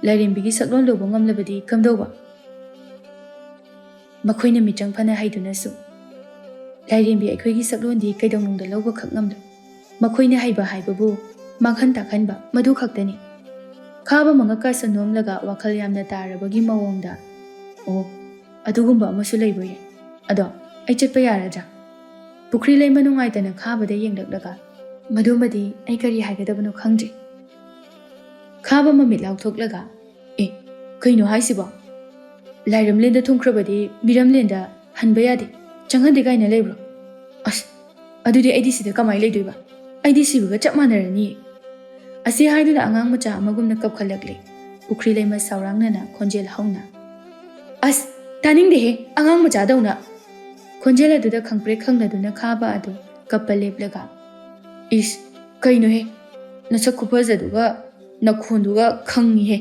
ꯂꯥꯏꯔꯦꯝꯕꯤꯒꯤ ꯁꯛꯂꯣꯟ ꯂꯧꯕ ꯉꯝꯂꯕꯗꯤ ꯀꯝꯗꯧꯕ?" "ꯃꯈꯣꯏꯅ ꯃꯤꯆꯪ ꯐꯅ ꯍꯩꯗꯨꯅꯁꯨ ꯂꯥꯏꯔꯦꯝꯕꯤ ꯑꯩꯈꯣꯏꯒꯤ ꯁꯛꯂꯣꯟꯗꯤ ꯀꯩꯗꯧꯅꯨꯡꯗ ꯂꯧꯕꯈꯛ ꯉꯝꯂꯣꯏ꯫ ꯃꯈꯣꯏꯅ ꯍꯩꯕ ꯍꯥꯏꯕꯕꯨ ꯃꯥꯡꯍꯟ ꯇꯥꯛꯍꯟꯕ, ꯃꯗꯨ ꯈꯛꯇꯅꯤ꯫" ꯈꯥꯕ ꯃꯉꯛꯀꯥꯁꯨ ꯅꯣꯝꯂꯒ ꯋꯥꯈꯜ ꯌꯥꯝꯅ ꯇꯥꯔꯕꯒꯤ ꯃꯑꯣꯡꯗ, "ꯑꯣ, ꯑꯗꯨꯒꯨꯝꯕ ꯑꯃꯁꯨ ꯂꯩꯕ꯭ꯔꯣꯌꯦ? ꯑꯗꯣ ꯑꯩ ꯆꯠꯄ ꯌꯥꯔꯗ꯭ꯔꯥ?" ꯄꯨꯈ꯭ꯔꯤ ꯂꯩꯃ ꯅꯨꯡꯉꯥꯏꯇꯅ ꯈꯥꯕꯗ ꯌꯦꯡꯂꯛꯂꯒ, "ꯃꯗꯨꯃꯗꯤ ꯑꯩ ꯀꯔꯤ ꯍꯥꯏꯒꯗꯕꯅꯣ ꯈꯪꯗ꯭ꯔꯦ꯫" ꯈꯥꯕ ꯃꯃꯤꯠ ꯂꯥꯎꯊꯣꯛꯂꯒ, "ꯑꯦ, ꯀꯩꯅꯣ ꯍꯥꯏꯁꯤꯕꯣ? ꯂꯥꯏꯔꯝꯂꯦꯟꯗ ꯊꯨꯡꯈ꯭ꯔꯕꯗꯤ ꯃꯤꯔꯝꯂꯦꯟꯗ ꯍꯟꯕ ꯌꯥꯗꯦ, ꯆꯪꯍꯟꯗꯦ ꯀꯥꯏꯅ ꯂꯩꯕ꯭ꯔꯣ? ꯑꯁ, ꯑꯗꯨꯗꯤ ꯑꯩꯗꯤ ꯁꯤꯗ ꯀꯃꯥꯏ ꯂꯩꯗꯣꯏꯕ? ꯑꯩꯗꯤ ꯁꯤꯕꯒ ꯆꯞ ꯃꯥꯟꯅꯔꯅꯤꯌꯦ꯫" ꯑꯁꯤ ꯍꯥꯏꯗꯨꯅ ꯑꯉꯥꯡ ꯃꯆꯥ ꯑꯃꯒꯨꯝꯅ ꯀꯞꯈꯠꯂꯛꯂꯦ꯫ ꯄꯨꯈ꯭ꯔꯤ ꯂꯩꯃ ꯁꯥꯎꯔꯥꯡꯅꯅ ꯈꯣꯟꯖꯦꯜ ꯍꯧꯅ, "ꯑꯁ, ꯇꯥꯅꯤꯡꯗꯦꯍꯦ, ꯑꯉꯥꯡ ꯃꯆꯥꯗꯧꯅ!" ꯈꯣꯟꯖꯦꯜ ꯑꯗꯨꯗ ꯈꯪꯄ꯭ꯔꯦꯛ ꯈꯪꯅꯗꯨꯅ ꯈꯥꯕ ꯑꯗꯨ ꯀꯞꯄ ꯂꯦꯞꯂꯒ, "ꯏꯁ, ꯀꯩꯅꯣꯍꯦ? ꯅꯁꯛ ꯈꯨꯐꯖꯗꯨꯒ ꯅꯈꯣꯟꯗꯨꯒ ꯈꯪꯉꯤꯍꯦ꯫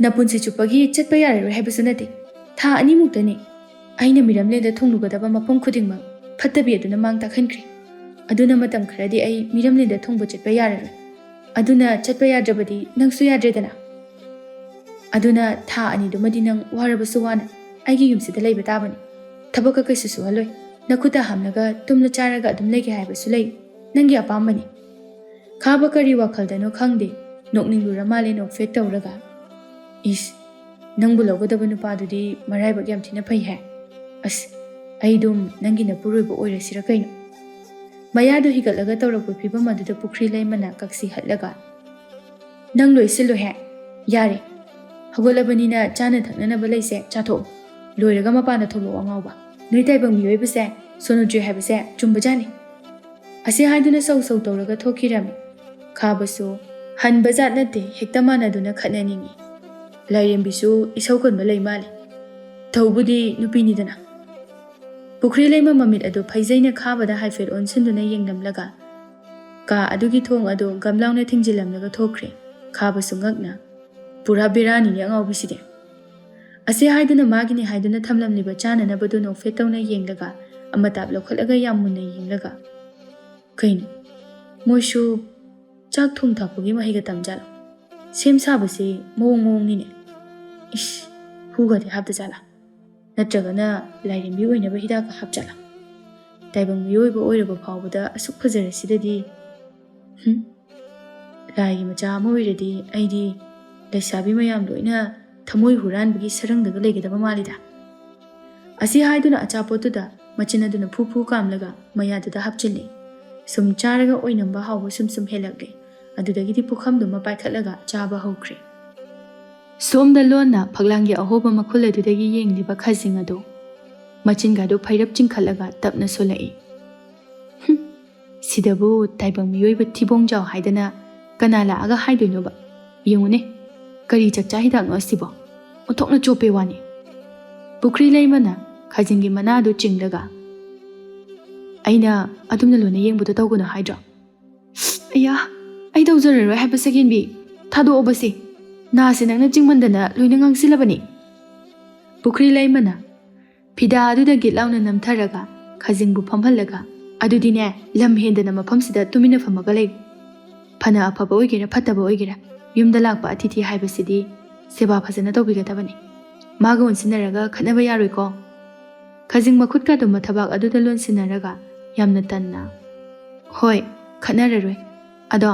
ꯅꯄꯨꯟꯁꯤ ꯆꯨꯞꯄꯒꯤ ꯆꯠꯄ ꯌꯥꯔꯔꯣꯏ ꯍꯥꯏꯕꯁꯨ ꯅꯠꯇꯦ꯫ ꯊꯥ ꯑꯅꯤꯃꯨꯛꯇꯅꯤ꯫ ꯑꯩꯅ ꯃꯤꯔꯝꯂꯦꯟꯗ ꯊꯨꯡꯂꯨꯒꯗꯕ ꯃꯐꯝ ꯈꯨꯗꯤꯡꯃꯛ ꯐꯠꯇꯕꯤ ꯑꯗꯨꯅ ꯃꯥꯡ ꯇꯥꯛꯍꯟꯈ꯭ꯔꯦ꯫" ꯑꯗꯨꯅ ꯃꯇꯝ ꯈꯔꯗꯤ ꯑꯩ ꯃꯤꯔꯝꯂꯦꯟꯗ ꯊꯨꯡꯕ ꯆꯠꯄ ꯌꯥꯔꯔꯣꯏ꯫ ꯑꯗꯨꯅ ꯆꯠꯄ ꯌꯥꯗ꯭ꯔꯕꯗꯤ ꯅꯪꯁꯨ ꯌꯥꯗ꯭ꯔꯦꯗꯅ꯫ ꯑꯗꯨꯅ ꯊꯥ ꯑꯅꯤꯗꯨꯃꯗꯤ ꯅꯪ ꯋꯥꯔꯕꯁꯨ ꯋꯥꯅ ꯑꯩꯒꯤ ꯌꯨꯝꯁꯤꯗ ꯂꯩꯕ ꯇꯥꯕꯅꯤ꯫ ꯊꯕꯛꯀ ꯀꯩꯁꯨ ꯁꯨꯍꯜꯂꯣꯏ꯫ ꯅꯈꯨꯠꯇ ꯍꯥꯝꯂꯒ ꯇꯨꯝꯅ ꯆꯥꯔꯒ ꯑꯗꯨꯝ ꯂꯩꯒꯦ ꯍꯥꯏꯕꯁꯨ ꯂꯩ꯫ ꯅꯪꯒꯤ ꯑꯄꯥꯝꯕꯅꯤ꯫ ꯈꯥꯕ ꯀꯔꯤ ꯋꯥꯈꯜꯗꯅꯣ ꯈꯪꯗꯦ, ꯅꯣꯛꯅꯤꯡꯂꯨꯔ ꯃꯥꯜꯂꯦ ꯅꯣꯛꯐꯦꯠ ꯇꯧꯔꯒ꯫ "ꯏꯁ, ꯅꯪꯕꯨ ꯂꯧꯒꯗꯕ ꯅꯨꯄꯥꯗꯨꯗꯤ ꯃꯔꯥꯏꯕꯛ ꯌꯥꯝ ꯊꯤꯅ ꯐꯩ ꯍꯥꯏ꯫ ꯑꯁ, ꯑꯩꯗꯨꯝ ꯅꯪꯒꯤ ꯅꯄꯨꯔꯣꯏꯕ ꯑꯣꯏꯔꯁꯤꯔ ꯀꯩꯅꯣ?" ꯃꯌꯥꯗꯨ ꯍꯤꯒꯠꯂꯒ ꯇꯧꯔꯛꯄ ꯐꯤꯕꯝ ꯑꯗꯨꯗ ꯄꯨꯈ꯭ꯔꯤ ꯂꯩꯃꯅ ꯀꯛꯁꯤ ꯍꯠꯂꯒ, "ꯅꯪ ꯂꯣꯏꯁꯤꯜꯂꯨꯍꯦ꯫ ꯌꯥꯔꯦ, ꯍꯧꯒꯠꯂꯕꯅꯤꯅ ꯆꯥꯅ ꯊꯛꯅꯅꯕ ꯂꯩꯁꯦ, ꯆꯥꯊꯣꯛꯎ꯫ ꯂꯣꯏꯔꯒ ꯃꯄꯥꯟꯗ ꯊꯣꯛꯂꯛꯑꯣ, ꯑꯉꯥꯎꯕ꯫ ꯅꯣꯏ ꯇꯥꯏꯕꯪ ꯃꯤꯑꯣꯏꯕꯁꯦ ꯁꯣꯟꯅꯗ꯭ꯔꯤ ꯍꯥꯏꯕꯁꯦ ꯆꯨꯝꯕꯖꯥꯠꯅꯤ"꯫ ꯑꯁꯤ ꯍꯥꯏꯗꯨꯅ ꯁꯧ ꯁꯧ ꯇꯧꯔꯒ ꯊꯣꯛꯈꯤꯔꯝꯃꯤ꯫ ꯈꯥꯕꯁꯨ, "ꯍꯟꯕ ꯖꯥꯠ ꯅꯠꯇꯦ, ꯍꯦꯛꯇ ꯃꯥꯟꯅꯗꯨꯅ ꯈꯠꯅꯅꯤꯡꯏ"꯫ ꯂꯥꯏꯔꯦꯝꯕꯤꯁꯨ ꯏꯁꯧ ꯀꯟꯕ ꯂꯩ ꯃꯥꯜꯂꯤ꯫ ꯇꯧꯕꯨꯗꯤ ꯅꯨꯄꯤꯅꯤꯗꯅ꯫ ꯄꯨꯈ꯭ꯔꯤ ꯂꯩꯃ ꯃꯃꯤꯠ ꯑꯗꯨ ꯐꯩꯖꯩꯅ ꯈꯥꯕꯗ ꯍꯥꯏꯐꯦꯠ ꯑꯣꯟꯁꯤꯟꯗꯨꯅ ꯌꯦꯡꯂꯝꯂꯒ ꯀꯥ ꯑꯗꯨꯒꯤ ꯊꯣꯡ ꯑꯗꯨ ꯒꯝ ꯂꯥꯎꯅ ꯊꯤꯡꯖꯤꯜꯂꯝꯂꯒ ꯊꯣꯛꯈ꯭ꯔꯦ꯫ ꯈꯥꯕꯁꯨ ꯉꯛꯅ, "ꯄꯨꯔꯥ ꯕꯦꯔꯥꯅꯤꯅꯦ ꯑꯉꯥꯎꯕꯤꯁꯤꯗꯤ"꯫ ꯑꯁꯤ ꯍꯥꯏꯗꯨꯅ ꯃꯥꯒꯤꯅꯤ ꯍꯥꯏꯗꯨꯅ ꯊꯝꯂꯝꯂꯤꯕ ꯆꯥꯅꯅꯕꯗꯨ ꯅꯣꯛꯐꯦꯠ ꯇꯧꯅ ꯌꯦꯡꯂꯒ, ꯑꯃꯇꯥꯞ ꯂꯧꯈꯠꯂꯒ ꯌꯥꯝ ꯃꯨꯟꯅ ꯌꯦꯡꯂꯒ, "ꯀꯩꯅꯣ, ꯃꯣꯏꯁꯨ ꯆꯥꯛ ꯊꯣꯡ ꯊꯥꯛꯄꯒꯤ ꯃꯍꯩꯒ ꯇꯝꯖꯥꯠꯂꯣ? ꯁꯦꯝ ꯁꯥꯕꯁꯦ ꯃꯑꯣꯡ ꯃꯑꯣꯡꯅꯤꯅꯦ꯫ ꯏꯁ, ꯍꯨꯒꯗꯤ ꯍꯥꯞꯇ ꯖꯥꯠꯂꯥ? ꯅꯠꯇ꯭ꯔꯒꯅ ꯂꯥꯏꯔꯦꯝꯕꯤ ꯑꯣꯏꯅꯕ ꯍꯤꯗꯥꯛꯀ ꯍꯥꯞꯆꯠꯂꯥ? ꯇꯥꯏꯕꯪ ꯃꯤꯑꯣꯏꯕ ꯑꯣꯏꯔꯕ ꯐꯥꯎꯕꯗ ꯑꯁꯨꯛ ꯐꯖꯔꯁꯤꯗꯗꯤ꯫ ꯍꯨꯝ, ꯂꯥꯏꯒꯤ ꯃꯆꯥ ꯑꯃ ꯑꯣꯏꯔꯗꯤ ꯑꯩꯗꯤ ꯂꯩꯁꯥꯕꯤ ꯃꯌꯥꯝ ꯂꯣꯏꯅ ꯊꯃꯣꯏ ꯍꯨꯔꯥꯟꯕꯒꯤ ꯁꯔꯪꯗꯒ ꯂꯩꯒꯗꯕ ꯃꯥꯜꯂꯤꯗ"꯫ ꯑꯁꯤ ꯍꯥꯏꯗꯨꯅ ꯑꯆꯥꯄꯣꯠꯇꯨꯗ ꯃꯆꯤꯟ ꯑꯗꯨꯅ ꯐꯨ ꯐꯨ ꯀꯥꯝꯂꯒ ꯃꯌꯥꯗꯨꯗ ꯍꯥꯞꯆꯤꯜꯂꯦ꯫ ꯁꯨꯝ ꯆꯥꯔꯒ ꯑꯣꯏꯅꯝꯕ ꯍꯥꯎꯕ ꯁꯨꯝ ꯁꯨꯝ ꯍꯦꯜꯂꯛꯂꯦ꯫ ꯑꯗꯨꯗꯒꯤꯗꯤ ꯄꯨꯈꯝꯗꯨꯃ ꯄꯥꯏꯈꯠꯂꯒ ꯆꯥꯕ ꯍꯧꯈ꯭ꯔꯦ꯫ ꯁꯣꯝꯗ ꯂꯣꯟꯅ ꯐꯛꯂꯥꯡꯒꯤ ꯑꯍꯣꯕ ꯃꯈꯨꯜ ꯑꯗꯨꯗꯒꯤ ꯌꯦꯡꯂꯤꯕ ꯈꯖꯤꯡ ꯑꯗꯨ ꯃꯆꯤꯟꯒꯗꯨ ꯐꯩꯔꯞ ꯆꯤꯡꯈꯠꯂꯒ ꯇꯞꯅ ꯁꯣꯜꯂꯛꯏ꯫ "ꯍꯨꯝ, ꯁꯤꯗꯕꯨ ꯇꯥꯏꯕꯪ ꯃꯤꯑꯣꯏꯕ ꯊꯤꯕꯣꯡꯖꯥꯎ ꯍꯥꯏꯗꯅ ꯀꯅꯥ ꯂꯥꯛꯑꯒ ꯍꯥꯏꯗꯣꯏꯅꯣꯕ? ꯌꯦꯡꯉꯨꯅꯦ, ꯀꯔꯤ ꯆꯥꯛꯆꯥ ꯍꯤꯗꯥꯛꯅꯣ ꯑꯁꯤꯕꯣ? ꯑꯣꯟꯊꯣꯛꯅ ꯆꯣꯞꯄꯦ ꯋꯥꯅꯤ"꯫ ꯄꯨꯈ꯭ꯔꯤ ꯂꯩꯃꯅ ꯈꯖꯤꯡꯒꯤ ꯃꯅꯥꯗꯨ ꯆꯤꯡꯂꯒ, "ꯑꯩꯅ ꯑꯗꯨꯝꯅ ꯂꯣꯏꯅ ꯌꯦꯡꯕꯗꯣ ꯇꯧꯒꯅꯨ ꯍꯥꯏꯗ꯭ꯔꯣ? ꯑꯌꯥ, ꯑꯩ ꯇꯧꯖꯔꯔꯣꯏ ꯍꯥꯏꯕ ꯁꯒꯦꯟꯕꯤ, ꯊꯥꯗꯣꯛꯑꯣꯕꯁꯦ꯫ ꯅꯥꯁꯦ ꯅꯪꯅ ꯆꯤꯡꯃꯟꯗꯅ ꯂꯣꯏꯅ ꯉꯥꯡꯁꯤꯜꯂꯕꯅꯤ"꯫ ꯄꯨꯈ꯭ꯔꯤ ꯂꯩꯃꯅ ꯐꯤꯗꯥ ꯑꯗꯨꯗ ꯒꯤꯠ ꯂꯥꯎꯅ ꯅꯝꯊꯔꯒ ꯈꯖꯤꯡꯕꯨ ꯐꯝꯍꯜꯂꯒ, "ꯑꯗꯨꯗꯤꯅꯦ, ꯂꯝ ꯍꯦꯟꯗꯅ ꯃꯐꯝꯁꯤꯗ ꯇꯨꯃꯤꯟꯅ ꯐꯝꯃꯒ ꯂꯩ꯫ ꯐꯅ ꯑꯐꯕ ꯑꯣꯏꯒꯦꯔꯥ ꯐꯠꯇꯕ ꯑꯣꯏꯒꯦꯔꯥ, ꯌꯨꯝꯗ ꯂꯥꯛꯄ ꯑꯇꯤꯊꯤ ꯍꯥꯏꯕꯁꯤꯗꯤ ꯁꯦꯕꯥ ꯐꯖꯅ ꯇꯧꯕꯤꯒꯗꯕꯅꯤ꯫ ꯃꯥꯒ ꯑꯣꯟꯁꯤꯟꯅꯔꯒ ꯈꯠꯅꯕ ꯌꯥꯔꯣꯏꯀꯣ?" ꯈꯖꯤꯡ ꯃꯈꯨꯠꯀꯗꯣ ꯃꯊꯕꯥꯛ ꯑꯗꯨꯗ ꯂꯣꯟꯁꯤꯟꯅꯔꯒ ꯌꯥꯝꯅ ꯇꯟꯅ, "ꯍꯣꯏ, ꯈꯠꯅꯔꯔꯣꯏ꯫ ꯑꯗꯣ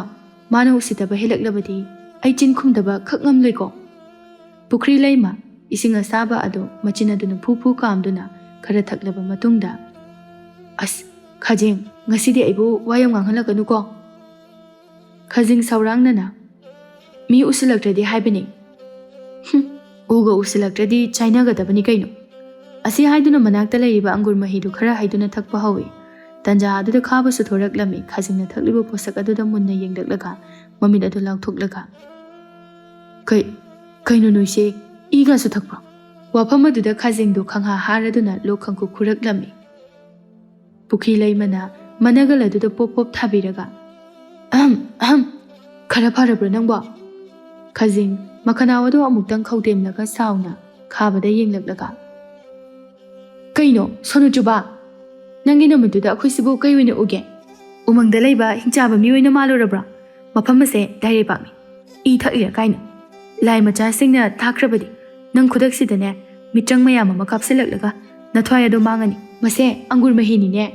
ꯃꯥꯅ ꯎꯁꯤꯠꯇꯕ ꯍꯦꯜꯂꯛꯂꯕꯗꯤ ꯑꯩ ꯆꯤꯟ ꯈꯨꯝꯗꯕ ꯈꯛ ꯉꯝꯂꯣꯏꯀꯣ?" ꯄꯨꯈ꯭ꯔꯤ ꯂꯩꯃ ꯏꯁꯤꯡ ꯑꯁꯥꯕ ꯑꯗꯨ ꯃꯆꯤꯟ ꯑꯗꯨꯅ ꯐꯨ ꯐꯨ ꯀꯥꯝꯗꯨꯅ ꯈꯔ ꯊꯛꯂꯕ ꯃꯇꯨꯡꯗ, "ꯑꯁ, ꯈꯖꯤꯡ, ꯉꯁꯤꯗꯤ ꯑꯩꯕꯨ ꯋꯥ ꯌꯥꯝ ꯉꯥꯡꯍꯜꯂꯛꯀꯅꯨꯀꯣ?" ꯈꯖꯤꯡ ꯁꯧꯔꯥꯡꯅꯅ, "ꯃꯤ ꯎꯁꯤꯜꯂꯛꯇ꯭ꯔꯗꯤ ꯍꯥꯏꯕꯅꯤ꯫ ꯍꯨꯝ, ꯎꯒ ꯎꯁꯤꯜꯂꯛꯇ꯭ꯔꯗꯤ ꯆꯥꯏꯅꯒꯗꯕꯅꯤ ꯀꯩꯅꯣ?" ꯑꯁꯤ ꯍꯥꯏꯗꯨꯅ ꯃꯅꯥꯛꯇ ꯂꯩꯔꯤꯕ ꯑꯪꯒꯨꯔ ꯃꯍꯤꯗꯨ ꯈꯔ ꯍꯩꯗꯨꯅ ꯊꯛꯄ ꯍꯧꯏ꯫ ꯇꯟꯖꯥ ꯑꯗꯨꯗ ꯈꯥꯕꯁꯨ ꯊꯣꯔꯛꯂꯝꯃꯤ꯫ ꯈꯖꯤꯡꯅ ꯊꯛꯂꯤꯕ ꯄꯣꯠꯁꯛ ꯑꯗꯨꯗ ꯃꯨꯟꯅ ꯌꯦꯡꯂꯛꯂꯒ ꯃꯃꯤꯠ ꯑꯗꯨ ꯂꯥꯎꯊꯣꯛꯂꯒ, "ꯀꯩ, ꯀꯩꯅꯣ ꯅꯣꯏꯁꯦ? ꯏꯒꯁꯨ ꯊꯛꯄ꯭ꯔꯣ?" ꯋꯥꯐꯝ ꯑꯗꯨꯗ ꯈꯖꯤꯡꯗꯨ ꯈꯪꯍꯥ ꯍꯥꯔꯗꯨꯅ ꯂꯣꯛ ꯈꯪꯈꯨ ꯈꯨꯔꯛꯂꯝꯃꯤ꯫ ꯄꯨꯈ꯭ꯔꯤ ꯂꯩꯃꯅ ꯃꯅꯒꯜ ꯑꯗꯨꯗ ꯄꯣꯞ ꯄꯣꯞ ꯊꯥꯕꯤꯔꯒ, "ꯑꯍꯝ, ꯑꯍꯝ, ꯈꯔ ꯐꯔꯕ꯭ꯔꯣ ꯅꯪꯕꯣ?" ꯈꯖꯤꯡ ꯃꯈꯅꯥꯎ ꯑꯗꯨ ꯑꯃꯨꯛꯇꯪ ꯈꯧꯗꯦꯝꯂꯒ ꯁꯥꯎꯅ ꯈꯥꯕꯗ ꯌꯦꯡꯂꯛꯂꯒ, "ꯀꯩꯅꯣ, ꯁꯣꯅꯨ ꯆꯨꯕꯥ? ꯅꯪꯒꯤ ꯅꯃꯤꯠꯇꯨꯗ ꯑꯩꯈꯣꯏꯁꯤꯕꯨ ꯀꯩ ꯑꯣꯏꯅ ꯎꯒꯦ? ꯎꯃꯪꯗ ꯂꯩꯕ ꯍꯤꯡꯆꯥꯕ ꯃꯤ ꯑꯣꯏꯅ ꯃꯥꯜꯂꯨꯔꯕ꯭ꯔꯥ? ꯃꯐꯝ ꯑꯁꯦ ꯂꯥꯏꯔꯩꯕꯥꯛꯅꯤ꯫ ꯏ ꯊꯛꯏꯔꯥ ꯀꯥꯏꯅ꯫ ꯂꯥꯏ ꯃꯆꯥꯁꯤꯡꯅ ꯊꯥꯈ꯭ꯔꯕꯗꯤ ꯅꯪ ꯈꯨꯗꯛꯁꯤꯗꯅꯦ ꯃꯤꯇ꯭ꯔꯪ ꯃꯌꯥꯝ ꯑꯃ ꯀꯥꯞꯁꯤꯜꯂꯛꯂꯒ ꯅꯊ꯭ꯋꯥꯏ ꯑꯗꯣ ꯃꯥꯡꯉꯅꯤ꯫ ꯃꯁꯦ ꯑꯪꯒꯨꯔ ꯃꯍꯤꯅꯤꯅꯦ꯫"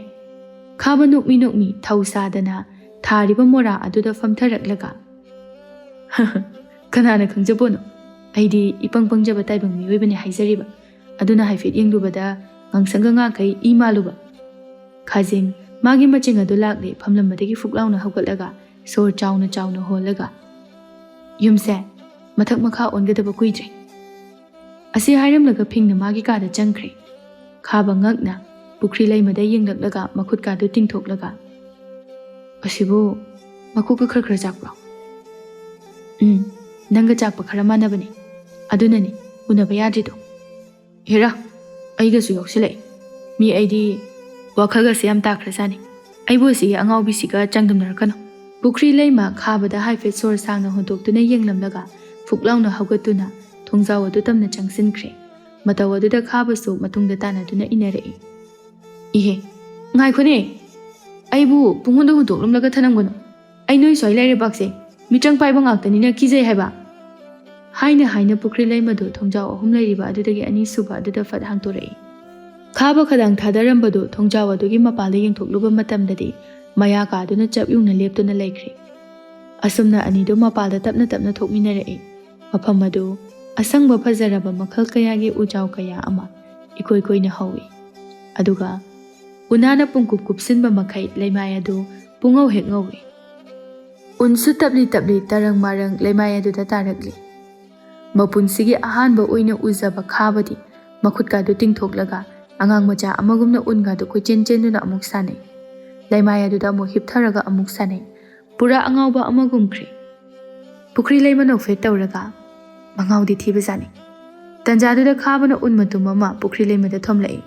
ꯈꯥꯕ ꯅꯣꯛꯃꯤ ꯅꯣꯛꯃꯤ ꯊꯧ ꯁꯥꯗꯅ ꯊꯥꯔꯤꯕ ꯃꯣꯔꯥ ꯑꯗꯨꯗ ꯐꯝꯊꯔꯛꯂꯒ, "ꯀꯅꯥꯅ ꯈꯪꯖꯕꯣꯅꯣ? ꯑꯩꯗꯤ ꯏꯄꯪ ꯄꯪꯖꯕ ꯇꯥꯏꯕꯪ ꯃꯤꯑꯣꯏꯕꯅꯤ ꯍꯥꯏꯖꯔꯤꯕ꯫ ꯑꯗꯨꯅ ꯍꯥꯏꯐꯦꯠ ꯌꯦꯡꯂꯨꯕꯗ ꯉꯥꯡꯁꯪꯒ ꯉꯥꯡꯈꯩ ꯏ ꯃꯥꯜꯂꯨꯕ꯫" ꯈꯥꯖꯤꯡ ꯃꯥꯒꯤ ꯃꯆꯤꯡ ꯑꯗꯨ ꯂꯥꯛꯂꯦ꯫ ꯐꯝꯂꯝꯕꯗꯒꯤ ꯐꯨꯛ ꯂꯥꯎꯅ ꯍꯧꯒꯠꯂꯒ ꯁꯣꯔ ꯆꯥꯎꯅ ꯆꯥꯎꯅ ꯍꯣꯜꯂꯒ, "ꯌꯨꯝꯁꯦ ꯃꯊꯛ ꯃꯈꯥ ꯑꯣꯟꯒꯗꯕ ꯀꯨꯏꯗ꯭ꯔꯦ꯫" ꯑꯁꯤ ꯍꯥꯏꯔꯝꯂꯒ ꯐꯤꯡꯅ ꯃꯥꯒꯤ ꯀꯥꯗ ꯆꯪꯈ꯭ꯔꯦ꯫ ꯈꯥꯕ ꯉꯛꯅ ꯄꯨꯈ꯭ꯔꯤ ꯂꯩꯃꯗ ꯌꯦꯡꯂꯛꯂꯒ ꯃꯈꯨꯠꯀꯥꯗꯨ ꯇꯤꯡꯊꯣꯛꯂꯒ, "ꯑꯁꯤꯕꯨ ꯃꯈꯣꯛꯀ ꯈꯔ ꯈꯔ ꯆꯥꯛꯄ꯭ꯔꯣ?" "ꯎꯝ, ꯅꯪꯒ ꯆꯥꯛꯄ ꯈꯔ ꯃꯥꯟꯅꯕꯅꯤ꯫ ꯑꯗꯨꯅꯅꯤ ꯎꯅꯕ ꯌꯥꯗ꯭ꯔꯤꯗꯣ꯫" "ꯍꯦꯔꯥ, ꯑꯩꯒꯁꯨ ꯌꯥꯎꯁꯤꯜꯂꯛꯏ꯫ ꯃꯤ ꯑꯩꯗꯤ ꯋꯥꯈꯜꯒꯁꯦ ꯌꯥꯝ ꯇꯥꯈ꯭ꯔꯖꯥꯠꯅꯤ꯫ ꯑꯩꯕꯨ ꯑꯁꯤꯒꯤ ꯑꯉꯥꯎꯕꯤꯁꯤꯒ ꯆꯥꯡꯗꯝꯅꯔꯛꯀꯅꯨ꯫" ꯄꯨꯈ꯭ꯔꯤ ꯂꯩꯃ ꯈꯥꯕꯗ ꯍꯥꯏꯐꯦꯠ ꯁꯣꯔ ꯁꯥꯡꯅ ꯍꯣꯟꯗꯣꯛꯇꯨꯅ ꯌꯦꯡꯂꯝꯂꯒ ꯐꯨꯛ ꯂꯥꯎꯅ ꯍꯧꯒꯠꯇꯨꯅ ꯊꯣꯡꯖꯥꯎ ꯑꯗꯨ ꯇꯝꯅ ꯆꯪꯁꯤꯟꯈ꯭ꯔꯦ꯫ ꯃꯇꯧ ꯑꯗꯨꯗ ꯈꯥꯕꯁꯨ ꯃꯇꯨꯡꯗ ꯇꯥꯟꯅꯗꯨꯅ ꯏꯟꯅꯔꯛꯏ꯫ "ꯏꯍꯦ, ꯉꯥꯏꯈꯣꯅꯦ, "ꯑꯩꯕꯨ ꯄꯨꯡꯍꯨꯟꯗ ꯍꯨꯟꯗꯣꯛꯂꯝꯂꯒ ꯊꯅꯝꯒꯅꯨ꯫ ꯑꯩ ꯅꯣꯏ ꯁ꯭ꯋꯥꯏ ꯂꯩꯔꯩꯕꯥꯛꯁꯦ ꯃꯤꯇ꯭ꯔꯪ ꯄꯥꯏꯕ ꯉꯥꯛꯇꯅꯤꯅ ꯀꯤꯖꯩ ꯍꯥꯏꯕ"꯫ ꯍꯥꯏꯅ ꯍꯥꯏꯅ ꯄꯨꯈ꯭ꯔꯤ ꯂꯩꯃꯗꯨ ꯊꯣꯡꯖꯥꯎ ꯑꯍꯨꯝ ꯂꯩꯔꯤꯕ ꯑꯗꯨꯗꯒꯤ ꯑꯅꯤꯁꯨꯕ ꯑꯗꯨꯗ ꯐꯠ ꯍꯥꯡꯇꯣꯔꯛꯏ꯫ ꯈꯥꯕ ꯈꯗꯥꯡ ꯊꯥꯗꯔꯝꯕꯗꯨ ꯊꯣꯡꯖꯥꯎ ꯑꯗꯨꯒꯤ ꯃꯄꯥꯜꯗ ꯌꯦꯡꯊꯣꯛꯂꯨꯕ ꯃꯇꯝꯗꯗꯤ ꯃꯌꯥ ꯀꯥꯗꯨꯅ ꯆꯞ ꯌꯨꯡꯅ ꯂꯦꯞꯇꯨꯅ ꯂꯩꯈ꯭ꯔꯦ꯫ ꯑꯁꯨꯝꯅ ꯑꯅꯤꯗꯨ ꯃꯄꯥꯜꯗ ꯇꯞꯅ ꯇꯞꯅ ꯊꯣꯛꯃꯤꯟꯅꯔꯛꯏ꯫ ꯃꯐꯝ ꯑꯗꯨ ꯑꯁꯪꯕ ꯐꯖꯔꯕ ꯃꯈꯜ ꯀꯌꯥꯒꯤ ꯎꯖꯥꯎ ꯀꯌꯥ ꯑꯃ ꯏꯀꯣꯏ ꯀꯣꯏꯅ ꯍꯧꯏ꯫ ꯑꯗꯨꯒ ꯎꯅꯥꯅ ꯄꯨꯡꯀꯨꯞ ꯀꯨꯞꯁꯤꯟꯕ ꯃꯈꯩ ꯂꯩꯃꯥꯏ ꯑꯗꯨ ꯄꯨꯡꯉꯧ ꯍꯦꯛ ꯉꯧꯏ꯫ ꯎꯟꯁꯨ ꯇꯞꯂꯤ ꯇꯞꯂꯤ ꯇꯔꯪ ꯃꯥꯔꯪ ꯂꯩꯃꯥꯏ ꯑꯗꯨꯗ ꯇꯥꯔꯛꯂꯤ꯫ ꯃꯄꯨꯟꯁꯤꯒꯤ ꯑꯍꯥꯟꯕ ꯑꯣꯏꯅ ꯎꯖꯕ ꯈꯥꯕꯗꯤ ꯃꯈꯨꯠꯀꯥꯗꯨ ꯇꯤꯡꯊꯣꯛꯂꯒ ꯑꯉꯥꯡ ꯃꯆꯥ ꯑꯃꯒꯨꯝꯅ ꯎꯟꯒꯥꯗꯨ ꯀꯣꯏꯆꯦꯟ ꯆꯦꯟꯗꯨꯅ ꯑꯃꯨꯛ ꯁꯥꯟꯅꯩ꯫ ꯂꯩꯃꯥꯏ ꯑꯗꯨꯗ ꯑꯃꯨꯛ ꯍꯤꯞꯊꯔꯒ ꯑꯃꯨꯛ ꯁꯥꯟꯅꯩ꯫ ꯄꯨꯔꯥ ꯑꯉꯥꯎꯕ ꯑꯃꯒꯨꯝꯈ꯭ꯔꯦ꯫ ꯄꯨꯈ꯭ꯔꯤ ꯂꯩꯃ ꯅꯣꯛꯐꯦꯠ ꯇꯧꯔꯒ, "ꯃꯉꯥꯎꯗꯤ ꯊꯤꯕꯖꯥꯠꯅꯤ"꯫ ꯇꯟꯖꯥꯗꯨꯗ ꯈꯥꯕꯅ ꯎꯟ ꯃꯇꯨꯝ ꯑꯃ ꯄꯨꯈ꯭ꯔꯤ ꯂꯩꯃꯗ ꯊꯣꯝꯂꯛꯏ꯫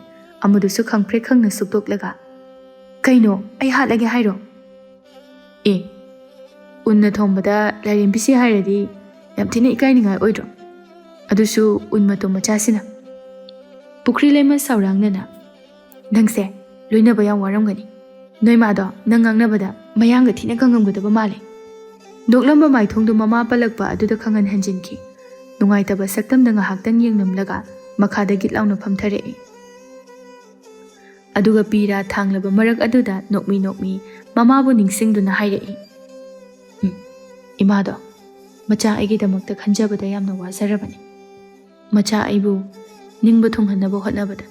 ꯑꯃꯗꯨꯁꯨ ꯈꯪꯄ꯭ꯔꯦꯛ ꯈꯪꯅ ꯁꯨꯛꯇꯣꯛꯂꯒ, "ꯀꯩꯅꯣ, ꯑꯩ ꯍꯥꯠꯂꯒꯦ ꯍꯥꯏꯔꯣ?" "ꯑꯦ, ꯎꯟꯅ ꯊꯣꯝꯕꯗ ꯂꯥꯏꯔꯦꯝꯕꯤꯁꯤ ꯍꯥꯏꯔꯗꯤ ꯌꯥꯝ ꯊꯤꯅ ꯏꯀꯥꯏꯅꯤꯡꯉꯥꯏ ꯑꯣꯏꯗ꯭ꯔꯣ? ꯑꯗꯨꯁꯨ ꯎꯟ ꯃꯇꯨꯝ ꯃꯆꯥꯁꯤꯅ"꯫ ꯄꯨꯈ꯭ꯔꯤ ꯂꯩꯃ ꯁꯥꯎꯔꯥꯡꯅꯅ, "ꯅꯪꯁꯦ ꯂꯣꯏꯅꯕ ꯌꯥꯝ ꯋꯥꯔꯝꯒꯅꯤ꯫ ꯅꯣꯏ ꯃꯥꯗꯣ ꯅꯪ ꯉꯥꯡꯅꯕꯗ ꯃꯌꯥꯡꯒ ꯊꯤꯅ ꯀꯪꯉꯝꯒꯗꯕ ꯃꯥꯜꯂꯦ"꯫ ꯅꯣꯛꯂꯝꯕ ꯃꯥꯏꯊꯣꯡꯗꯨ ꯃꯃꯥ ꯄꯜꯂꯛꯄ ꯑꯗꯨꯗ ꯈꯪꯍꯟ ꯍꯟꯖꯤꯟꯈꯤ꯫ ꯅꯨꯡꯉꯥꯏꯇꯕ ꯁꯛꯇꯝꯗ ꯉꯥꯏꯍꯥꯛꯇꯪ ꯌꯦꯡꯂꯝꯂꯒ ꯃꯈꯥꯗ ꯒꯤꯠ ꯂꯥꯎꯅ ꯐꯝꯊꯔꯛꯏ꯫ ꯑꯗꯨꯒ ꯄꯤꯔꯥ ꯊꯥꯡꯂꯕ ꯃꯔꯛ ꯑꯗꯨꯗ ꯅꯣꯛꯃꯤ ꯅꯣꯛꯃꯤ ꯃꯃꯥꯕꯨ ꯅꯤꯡꯁꯤꯡꯗꯨꯅ ꯍꯥꯏꯔꯛꯏ, "ꯎꯝ, ꯏꯃꯥꯗꯣ ꯃꯆꯥ ꯑꯩꯒꯤꯗꯃꯛꯇ ꯈꯟꯖꯕꯗ ꯌꯥꯝꯅ ꯋꯥꯖꯔꯕꯅꯤ꯫ ꯃꯆꯥ ꯑꯩꯕꯨ ꯅꯤꯡꯕ ꯊꯨꯡꯍꯟꯅꯕ ꯍꯣꯠꯅꯕꯗ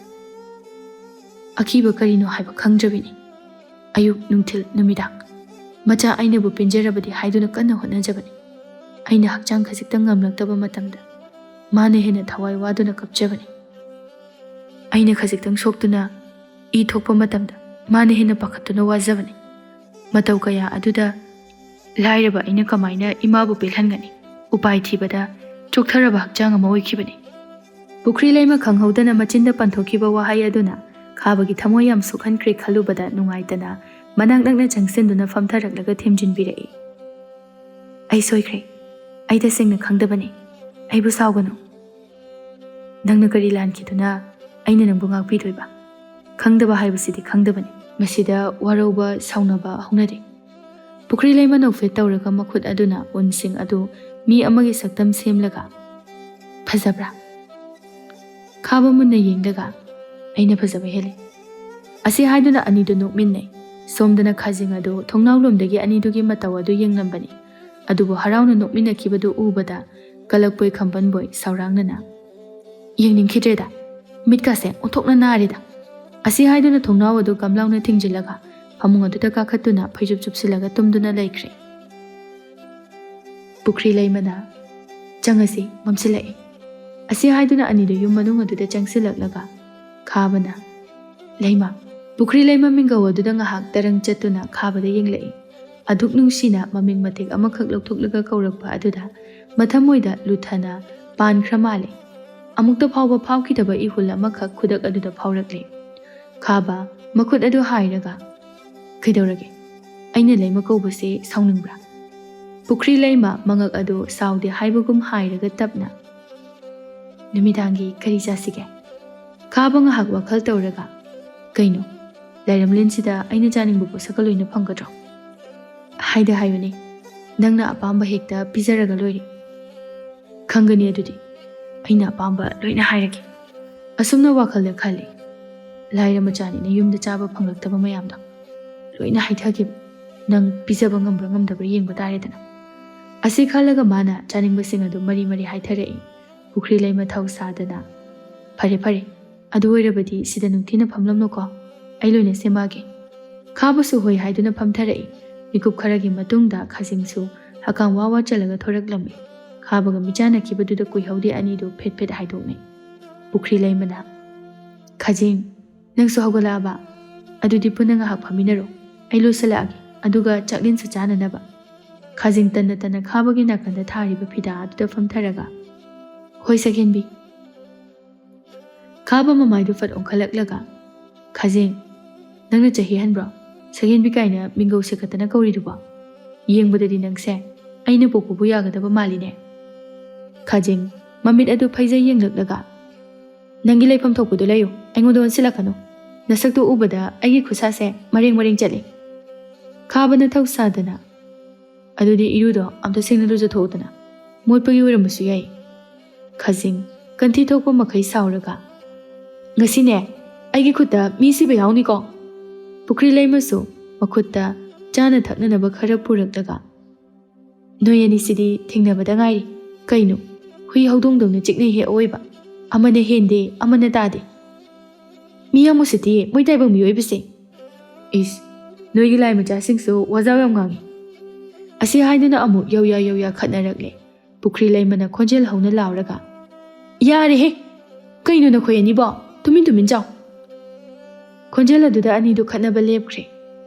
ꯑꯀꯤꯕ ꯀꯔꯤꯅꯣ ꯍꯥꯏꯕ ꯈꯪꯗ꯭ꯔꯕꯤꯅꯤ꯫ ꯑꯌꯨꯛ, ꯅꯨꯡꯊꯤꯜ, ꯅꯨꯃꯤꯗꯥꯡ ꯃꯆꯥ ꯑꯩꯅꯕꯨ ꯄꯦꯟꯖꯔꯕꯗꯤ ꯍꯥꯏꯗꯨꯅ ꯀꯟꯅ ꯍꯣꯠꯅꯖꯕꯅꯤ꯫ ꯑꯩꯅ ꯍꯛꯆꯥꯡ ꯈꯖꯤꯛꯇꯪ ꯉꯝꯂꯛꯇꯕ ꯃꯇꯝꯗ ꯃꯥꯅ ꯍꯦꯟꯅ ꯊꯋꯥꯏ ꯋꯥꯗꯨꯅ ꯀꯞꯆꯕꯅꯤ꯫ ꯑꯩꯅ ꯈꯖꯤꯛꯇꯪ ꯁꯣꯛꯇꯨꯅ ꯏ ꯊꯣꯛꯄ ꯃꯇꯝꯗ ꯃꯥꯅ ꯍꯦꯟꯅ ꯄꯥꯈꯠꯇꯨꯅ ꯋꯥꯖꯕꯅꯤ꯫ ꯃꯇꯧ ꯀꯌꯥ ꯑꯗꯨꯗ ꯂꯥꯏꯔꯕ ꯑꯩꯅ ꯀꯃꯥꯏꯅ ꯏꯃꯥꯕꯨ ꯄꯦꯜꯍꯟꯒꯅꯤ? ꯎꯄꯥꯏ ꯊꯤꯕꯗ ꯆꯣꯛꯊꯔꯕ ꯍꯛꯆꯥꯡ ꯑꯃ ꯑꯣꯏꯈꯤꯕꯅꯤ"꯫ ꯄꯨꯈ꯭ꯔꯤ ꯂꯩꯃ ꯈꯪꯍꯧꯗꯅ ꯃꯆꯤꯟꯗ ꯄꯟꯊꯣꯛꯈꯤꯕ ꯋꯥꯍꯩ ꯑꯗꯨꯅ ꯈꯥꯕꯒꯤ ꯊꯃꯣꯏ ꯌꯥꯝ ꯁꯣꯛꯍꯟꯈ꯭ꯔꯦ ꯈꯜꯂꯨꯕꯗ ꯅꯨꯡꯉꯥꯏꯇꯅ ꯃꯅꯥꯛ ꯅꯛꯅ ꯆꯪꯁꯤꯟꯗꯨꯅ ꯐꯝꯊꯔꯛꯂꯒ ꯊꯦꯝꯖꯤꯟꯕꯤꯔꯛꯏ꯫ "ꯑꯩ ꯁꯣꯏꯈ꯭ꯔꯦ꯫ ꯑꯩ ꯇꯁꯦꯡꯅ ꯈꯪꯗꯕꯅꯤ꯫ ꯑꯩꯕꯨ ꯁꯥꯎꯒꯅꯨ꯫ ꯅꯪꯅ ꯀꯔꯤ ꯂꯥꯟꯈꯤꯗꯨꯅ ꯑꯩꯅ ꯅꯪꯕꯨ ꯉꯥꯛꯄꯤꯗꯣꯏꯕ? ꯈꯪꯗꯕ ꯍꯥꯏꯕꯁꯤꯗꯤ ꯈꯪꯗꯕꯅꯤ"꯫ ꯃꯁꯤꯗ ꯋꯥꯔꯧꯕ ꯁꯥꯎꯅꯕ ꯍꯧꯅꯗꯦ꯫ ꯄꯨꯈ꯭ꯔꯤ ꯂꯩꯃ ꯅꯣꯛꯐꯦꯠ ꯇꯧꯔꯒ ꯃꯈꯨꯠ ꯑꯗꯨꯅ ꯎꯟꯁꯤꯡ ꯑꯗꯨ ꯃꯤ ꯑꯃꯒꯤ ꯁꯛꯇꯝ ꯁꯦꯝꯂꯒ, "ꯐꯖꯕ꯭ꯔꯥ?" ꯈꯥꯕ ꯃꯨꯟꯅ ꯌꯦꯡꯂꯒ, "ꯑꯩꯅ ꯐꯖꯕ ꯍꯦꯜꯂꯤ" ꯑꯁꯤ ꯍꯥꯏꯗꯨꯅ ꯑꯅꯤꯗꯨ ꯅꯣꯛꯃꯤꯟꯅꯩ꯫ ꯁꯣꯝꯗꯅ ꯈꯥꯖꯤꯡ ꯑꯗꯨ ꯊꯣꯡꯅꯥꯎ ꯂꯣꯝꯗꯒꯤ ꯑꯅꯤꯗꯨꯒꯤ ꯃꯇꯧ ꯑꯗꯨ ꯌꯦꯡꯂꯝꯕꯅꯤ꯫ ꯑꯗꯨꯕꯨ ꯍꯔꯥꯎꯅ ꯅꯣꯛꯃꯤꯟꯅꯈꯤꯕꯗꯨ ꯎꯕꯗ ꯀꯂꯛꯄꯣꯏ ꯈꯝꯕꯟꯕꯣꯏ ꯁꯥꯎꯔꯥꯡꯅꯅ, "ꯌꯦꯡꯅꯤꯡꯈꯤꯗ꯭ꯔꯦꯗ, ꯃꯤꯠꯀꯥꯁꯦ ꯑꯣꯟꯊꯣꯛꯅ ꯅꯥꯔꯦꯗ" ꯑꯁꯤ ꯍꯥꯏꯗꯨꯅ ꯊꯣꯡꯅꯥꯎ ꯑꯗꯨ ꯒꯝꯂꯥꯎꯅ ꯊꯤꯡꯖꯤꯜꯂꯒ ꯐꯃꯨꯡ ꯑꯗꯨꯗ ꯀꯥꯈꯠꯇꯨꯅ ꯐꯩꯖꯨꯞ ꯆꯨꯞꯁꯤꯜꯂꯒ ꯇꯨꯝꯗꯨꯅ ꯂꯩꯈ꯭ꯔꯦ꯫ ꯄꯨꯈ꯭ꯔꯤ ꯂꯩꯃꯅ, "ꯆꯪꯉꯁꯤ, ꯃꯝꯁꯤꯜꯂꯛꯏ" ꯑꯁꯤ ꯍꯥꯏꯗꯨꯅ ꯑꯅꯤꯗꯨ ꯌꯨꯝ ꯃꯅꯨꯡ ꯑꯗꯨꯗ ꯆꯪꯁꯤꯜꯂꯛꯂꯒ ꯈꯥꯕꯅ, "ꯂꯩꯃ!" ꯄꯨꯈ꯭ꯔꯤ ꯂꯩꯃ ꯃꯤꯡꯒꯧ ꯑꯗꯨꯗ ꯉꯥꯏꯍꯥꯛ ꯇꯔꯪ ꯆꯠꯇꯨꯅ ꯈꯥꯕꯗ ꯌꯦꯡꯂꯛꯏ꯫ ꯑꯗꯨꯛ ꯅꯨꯡꯁꯤꯅ ꯃꯃꯤꯡ ꯃꯊꯦꯛ ꯑꯃꯈꯛ ꯂꯧꯊꯣꯛꯂꯒ ꯀꯧꯔꯛꯄ ꯑꯗꯨꯗ ꯃꯊꯃꯣꯏꯗ ꯂꯨꯊꯅ ꯄꯥꯟꯈ꯭ꯔ ꯃꯥꯜꯂꯦ꯫ ꯑꯃꯨꯛꯇ ꯐꯥꯎꯕ ꯐꯥꯎꯈꯤꯗꯕ ꯏꯍꯨꯜ ꯑꯃꯈꯛ ꯈꯨꯗꯛ ꯑꯗꯨꯗ ꯐꯥꯎꯔꯛꯂꯦ꯫ ꯈꯥꯕ ꯃꯈꯨꯠ ꯑꯗꯨ ꯍꯥꯏꯔꯒ, "ꯀꯩꯗꯧꯔꯒꯦ? ꯑꯩꯅ ꯂꯩꯃ ꯀꯧꯕꯁꯦ ꯁꯥꯎꯅꯤꯡꯕ꯭ꯔꯥ?" ꯄꯨꯈ꯭ꯔꯤ ꯂꯩꯃ ꯃꯉꯛ ꯑꯗꯨ ꯁꯥꯎꯗꯦ ꯍꯥꯏꯕꯒꯨꯝ ꯍꯥꯏꯔꯒ ꯇꯞꯅ, "ꯅꯨꯃꯤꯗꯥꯡꯒꯤ ꯀꯔꯤ ꯆꯥꯁꯤꯒꯦ?" ꯈꯥꯕ ꯉꯥꯏꯍꯥꯛ ꯋꯥꯈꯜ ꯇꯧꯔꯒ, "ꯀꯩꯅꯣ, ꯂꯥꯏꯔꯝꯂꯦꯟꯁꯤꯗ ꯑꯩꯅ ꯆꯥꯅꯤꯡꯕ ꯄꯣꯠꯁꯛꯀ ꯂꯣꯏꯅ ꯐꯪꯒꯗ꯭ꯔꯣ?" "ꯍꯥꯏꯗ ꯍꯥꯏꯕꯅꯦ, ꯅꯪꯅ ꯑꯄꯥꯝꯕ ꯍꯦꯛꯇ ꯄꯤꯖꯔꯒ ꯂꯣꯏꯔꯦ꯫" "ꯈꯪꯒꯅꯤ ꯑꯗꯨꯗꯤ, ꯑꯩꯅ ꯑꯄꯥꯝꯕ ꯂꯣꯏꯅ ꯍꯥꯏꯔꯒꯦ꯫" ꯑꯁꯨꯝꯅ ꯋꯥꯈꯜꯗ ꯈꯜꯂꯤ꯫ "ꯂꯥꯏꯔ ꯃꯆꯥꯅꯤꯅ ꯌꯨꯝꯗ ꯆꯥꯕ ꯐꯪꯂꯛꯇꯕ ꯃꯌꯥꯝꯗꯣ ꯂꯣꯏꯅ ꯍꯥꯏꯊꯈꯤꯕ꯫ ꯅꯪ ꯄꯤꯖꯕ ꯉꯝꯕ꯭ꯔꯥ ꯉꯝꯗꯕ꯭ꯔꯥ ꯌꯦꯡꯕ ꯇꯥꯔꯦꯗꯅ꯫" ꯑꯁꯤ ꯈꯜꯂꯒ ꯃꯥꯅ ꯆꯥꯅꯤꯡꯕꯁꯤꯡ ꯑꯗꯨ ꯃꯔꯤ ꯃꯔꯤ ꯍꯥꯏꯊꯔꯛꯏ꯫ ꯄꯨꯈ꯭ꯔꯤ ꯂꯩꯃ ꯊꯧ ꯁꯥꯗꯅ, "ꯐꯔꯦ, ꯐꯔꯦ, ꯑꯗꯨ ꯑꯣꯏꯔꯕꯗꯤ ꯁꯤꯗ ꯅꯨꯡꯊꯤꯅ ꯐꯝꯂꯝꯂꯣꯀꯣ, ꯑꯩ ꯂꯣꯏꯅ ꯁꯦꯝꯃꯛꯑꯒꯦ꯫" ꯈꯥꯕꯁꯨ ꯍꯣꯏ ꯍꯥꯏꯗꯨꯅ ꯐꯝꯊꯔꯛꯏ꯫ ꯃꯤꯀꯨꯞ ꯈꯔꯒꯤ ꯃꯇꯨꯡꯗ ꯈꯥꯖꯤꯡꯁꯨ ꯍꯀꯥꯝ ꯋꯥ ꯋꯥ ꯆꯜꯂꯒ ꯊꯣꯔꯛꯂꯝꯃꯤ꯫ ꯈꯥꯕꯒ ꯃꯤꯆꯥꯟꯅꯈꯤꯕꯗꯨꯗ ꯀꯨꯏꯍꯧꯗꯦ ꯑꯅꯤꯗꯨ ꯐꯦꯠ ꯐꯦꯠ ꯍꯥꯏꯗꯣꯛꯅꯩ꯫ ꯄꯨꯈ꯭ꯔꯤ ꯂꯩꯃꯅ, "ꯈꯥꯖꯤꯡ, ꯅꯪꯁꯨ ꯍꯧꯒꯠꯂꯛꯑꯕ? ꯑꯗꯨꯗꯤ ꯄꯨꯟꯅ ꯉꯥꯏꯍꯥꯛ ꯐꯝꯃꯤꯟꯅꯔꯣ꯫ ꯑꯩ ꯂꯣꯏꯁꯤꯜꯂꯛꯑꯒꯦ, ꯑꯗꯨꯒ ꯆꯥꯛꯂꯦꯟꯁꯨ ꯆꯥꯅꯅꯕ꯫" ꯈꯥꯖꯤꯡ ꯇꯟꯅ ꯇꯟꯅ ꯈꯥꯕꯒꯤ ꯅꯥꯀꯟꯗ ꯊꯥꯔꯤꯕ ꯐꯤꯗꯥ ꯑꯗꯨꯗ ꯐꯝꯊꯔꯒ, "ꯍꯣꯏ ꯁꯛꯍꯦꯟꯕꯤ꯫" ꯈꯥꯕ ꯃꯃꯥꯏꯗꯨ ꯐꯠ ꯑꯣꯟꯈꯠꯂꯛꯂꯒ, "ꯈꯥꯖꯤꯡ, ꯅꯪꯅ ꯆꯍꯤ ꯍꯟꯕ꯭ꯔꯣ? ꯁꯛꯍꯦꯟꯕꯤ ꯀꯥꯏꯅ ꯃꯤꯡꯒꯧ ꯁꯦꯛꯀꯠꯇꯅ ꯀꯧꯔꯤꯗꯨꯕꯣ? ꯌꯦꯡꯕꯗꯗꯤ ꯅꯪꯁꯦ ꯑꯩꯅ ꯄꯣꯛꯄꯕꯨ ꯌꯥꯒꯗꯕ ꯃꯥꯜꯂꯤꯅꯦ꯫" ꯈꯥꯖꯤꯡ ꯃꯃꯤꯠ ꯑꯗꯨ ꯐꯩꯖꯩ ꯌꯦꯡꯂꯛꯂꯒ, "ꯅꯪꯒꯤ ꯂꯩꯐꯝ ꯊꯣꯛꯄꯗꯨ ꯂꯩꯌꯨ, ꯑꯩꯉꯣꯟꯗ ꯑꯣꯟꯁꯤꯜꯂꯛꯀꯅꯨ꯫" ꯅꯁꯛꯇꯣ ꯎꯕꯗ ꯑꯩꯒꯤ ꯈꯨꯠꯁꯥꯁꯦ ꯃꯔꯦꯡ ꯃꯔꯦꯡ ꯆꯠꯂꯤ꯫ ꯈꯥꯕꯅ ꯊꯧ ꯁꯥꯗꯅ, "ꯑꯗꯨꯗꯤ ꯏꯔꯨꯗꯣ ꯑꯝꯇ ꯁꯦꯡꯅ ꯂꯨꯖꯊꯣꯛꯎꯗꯅ, ꯃꯣꯠꯄꯒꯤ ꯑꯣꯏꯔꯝꯕꯁꯨ ꯌꯥꯏ"꯫ ꯈꯥꯖꯤꯡ ꯀꯟꯊꯤ ꯊꯣꯛꯄ ꯃꯈꯩ ꯁꯥꯎꯔꯒ, "ꯉꯁꯤꯅꯦ ꯑꯩꯒꯤ ꯈꯨꯠꯇ ꯃꯤ ꯁꯤꯕ ꯌꯥꯎꯅꯤꯀꯣ"꯫ ꯄꯨꯈ꯭ꯔꯤ ꯂꯩꯃꯁꯨ ꯃꯈꯨꯠꯇ ꯆꯥꯅ ꯊꯛꯅꯅꯕ ꯈꯔ ꯄꯨꯔꯛꯂꯒ, "ꯅꯣꯏ ꯑꯅꯤꯁꯤꯗꯤ ꯊꯦꯡꯅꯕꯗ ꯉꯥꯏꯔꯤ꯫ ꯀꯩꯅꯣ, ꯍꯨꯏ ꯍꯧꯗꯣꯡꯗꯧꯅ ꯆꯤꯛꯅꯩꯍꯦ ꯑꯑꯣꯏꯕ꯫ ꯑꯃꯅ ꯍꯦꯟꯗꯦ, ꯑꯃꯅ ꯇꯥꯗꯦ꯫ ꯃꯤ ꯌꯥꯝ ꯎꯁꯤꯠꯇꯤꯌꯦ ꯃꯣꯏ ꯇꯥꯏꯕꯪ ꯃꯤꯑꯣꯏꯕꯁꯦ꯫ ꯏꯁ, ꯅꯣꯏꯒꯤ ꯂꯥꯏ ꯃꯆꯥꯁꯤꯡꯁꯨ ꯋꯥꯖꯥꯎ ꯌꯥꯝ ꯉꯥꯡꯉꯤ"꯫ ꯑꯁꯤ ꯍꯥꯏꯗꯨꯅ ꯑꯃꯨꯛ ꯌꯧꯌꯥ ꯌꯧꯌꯥ ꯈꯠꯅꯔꯛꯂꯦ꯫ ꯄꯨꯈ꯭ꯔꯤ ꯂꯩꯃꯅ ꯈꯣꯟꯖꯦꯜ ꯍꯧꯅ ꯂꯥꯎꯔꯒ, "ꯌꯥꯔꯦꯍꯦ! ꯀꯩꯅꯣ ꯅꯈꯣꯏ ꯑꯅꯤꯕꯣ? ꯇꯨꯃꯤꯟ ꯇꯨꯃꯤꯟ ꯆꯥꯎ!" ꯈꯣꯟꯖꯦꯜ ꯑꯗꯨꯗ ꯑꯅꯤꯗꯨ ꯈꯠꯅꯕ ꯂꯦꯞꯈ꯭ꯔꯦ꯫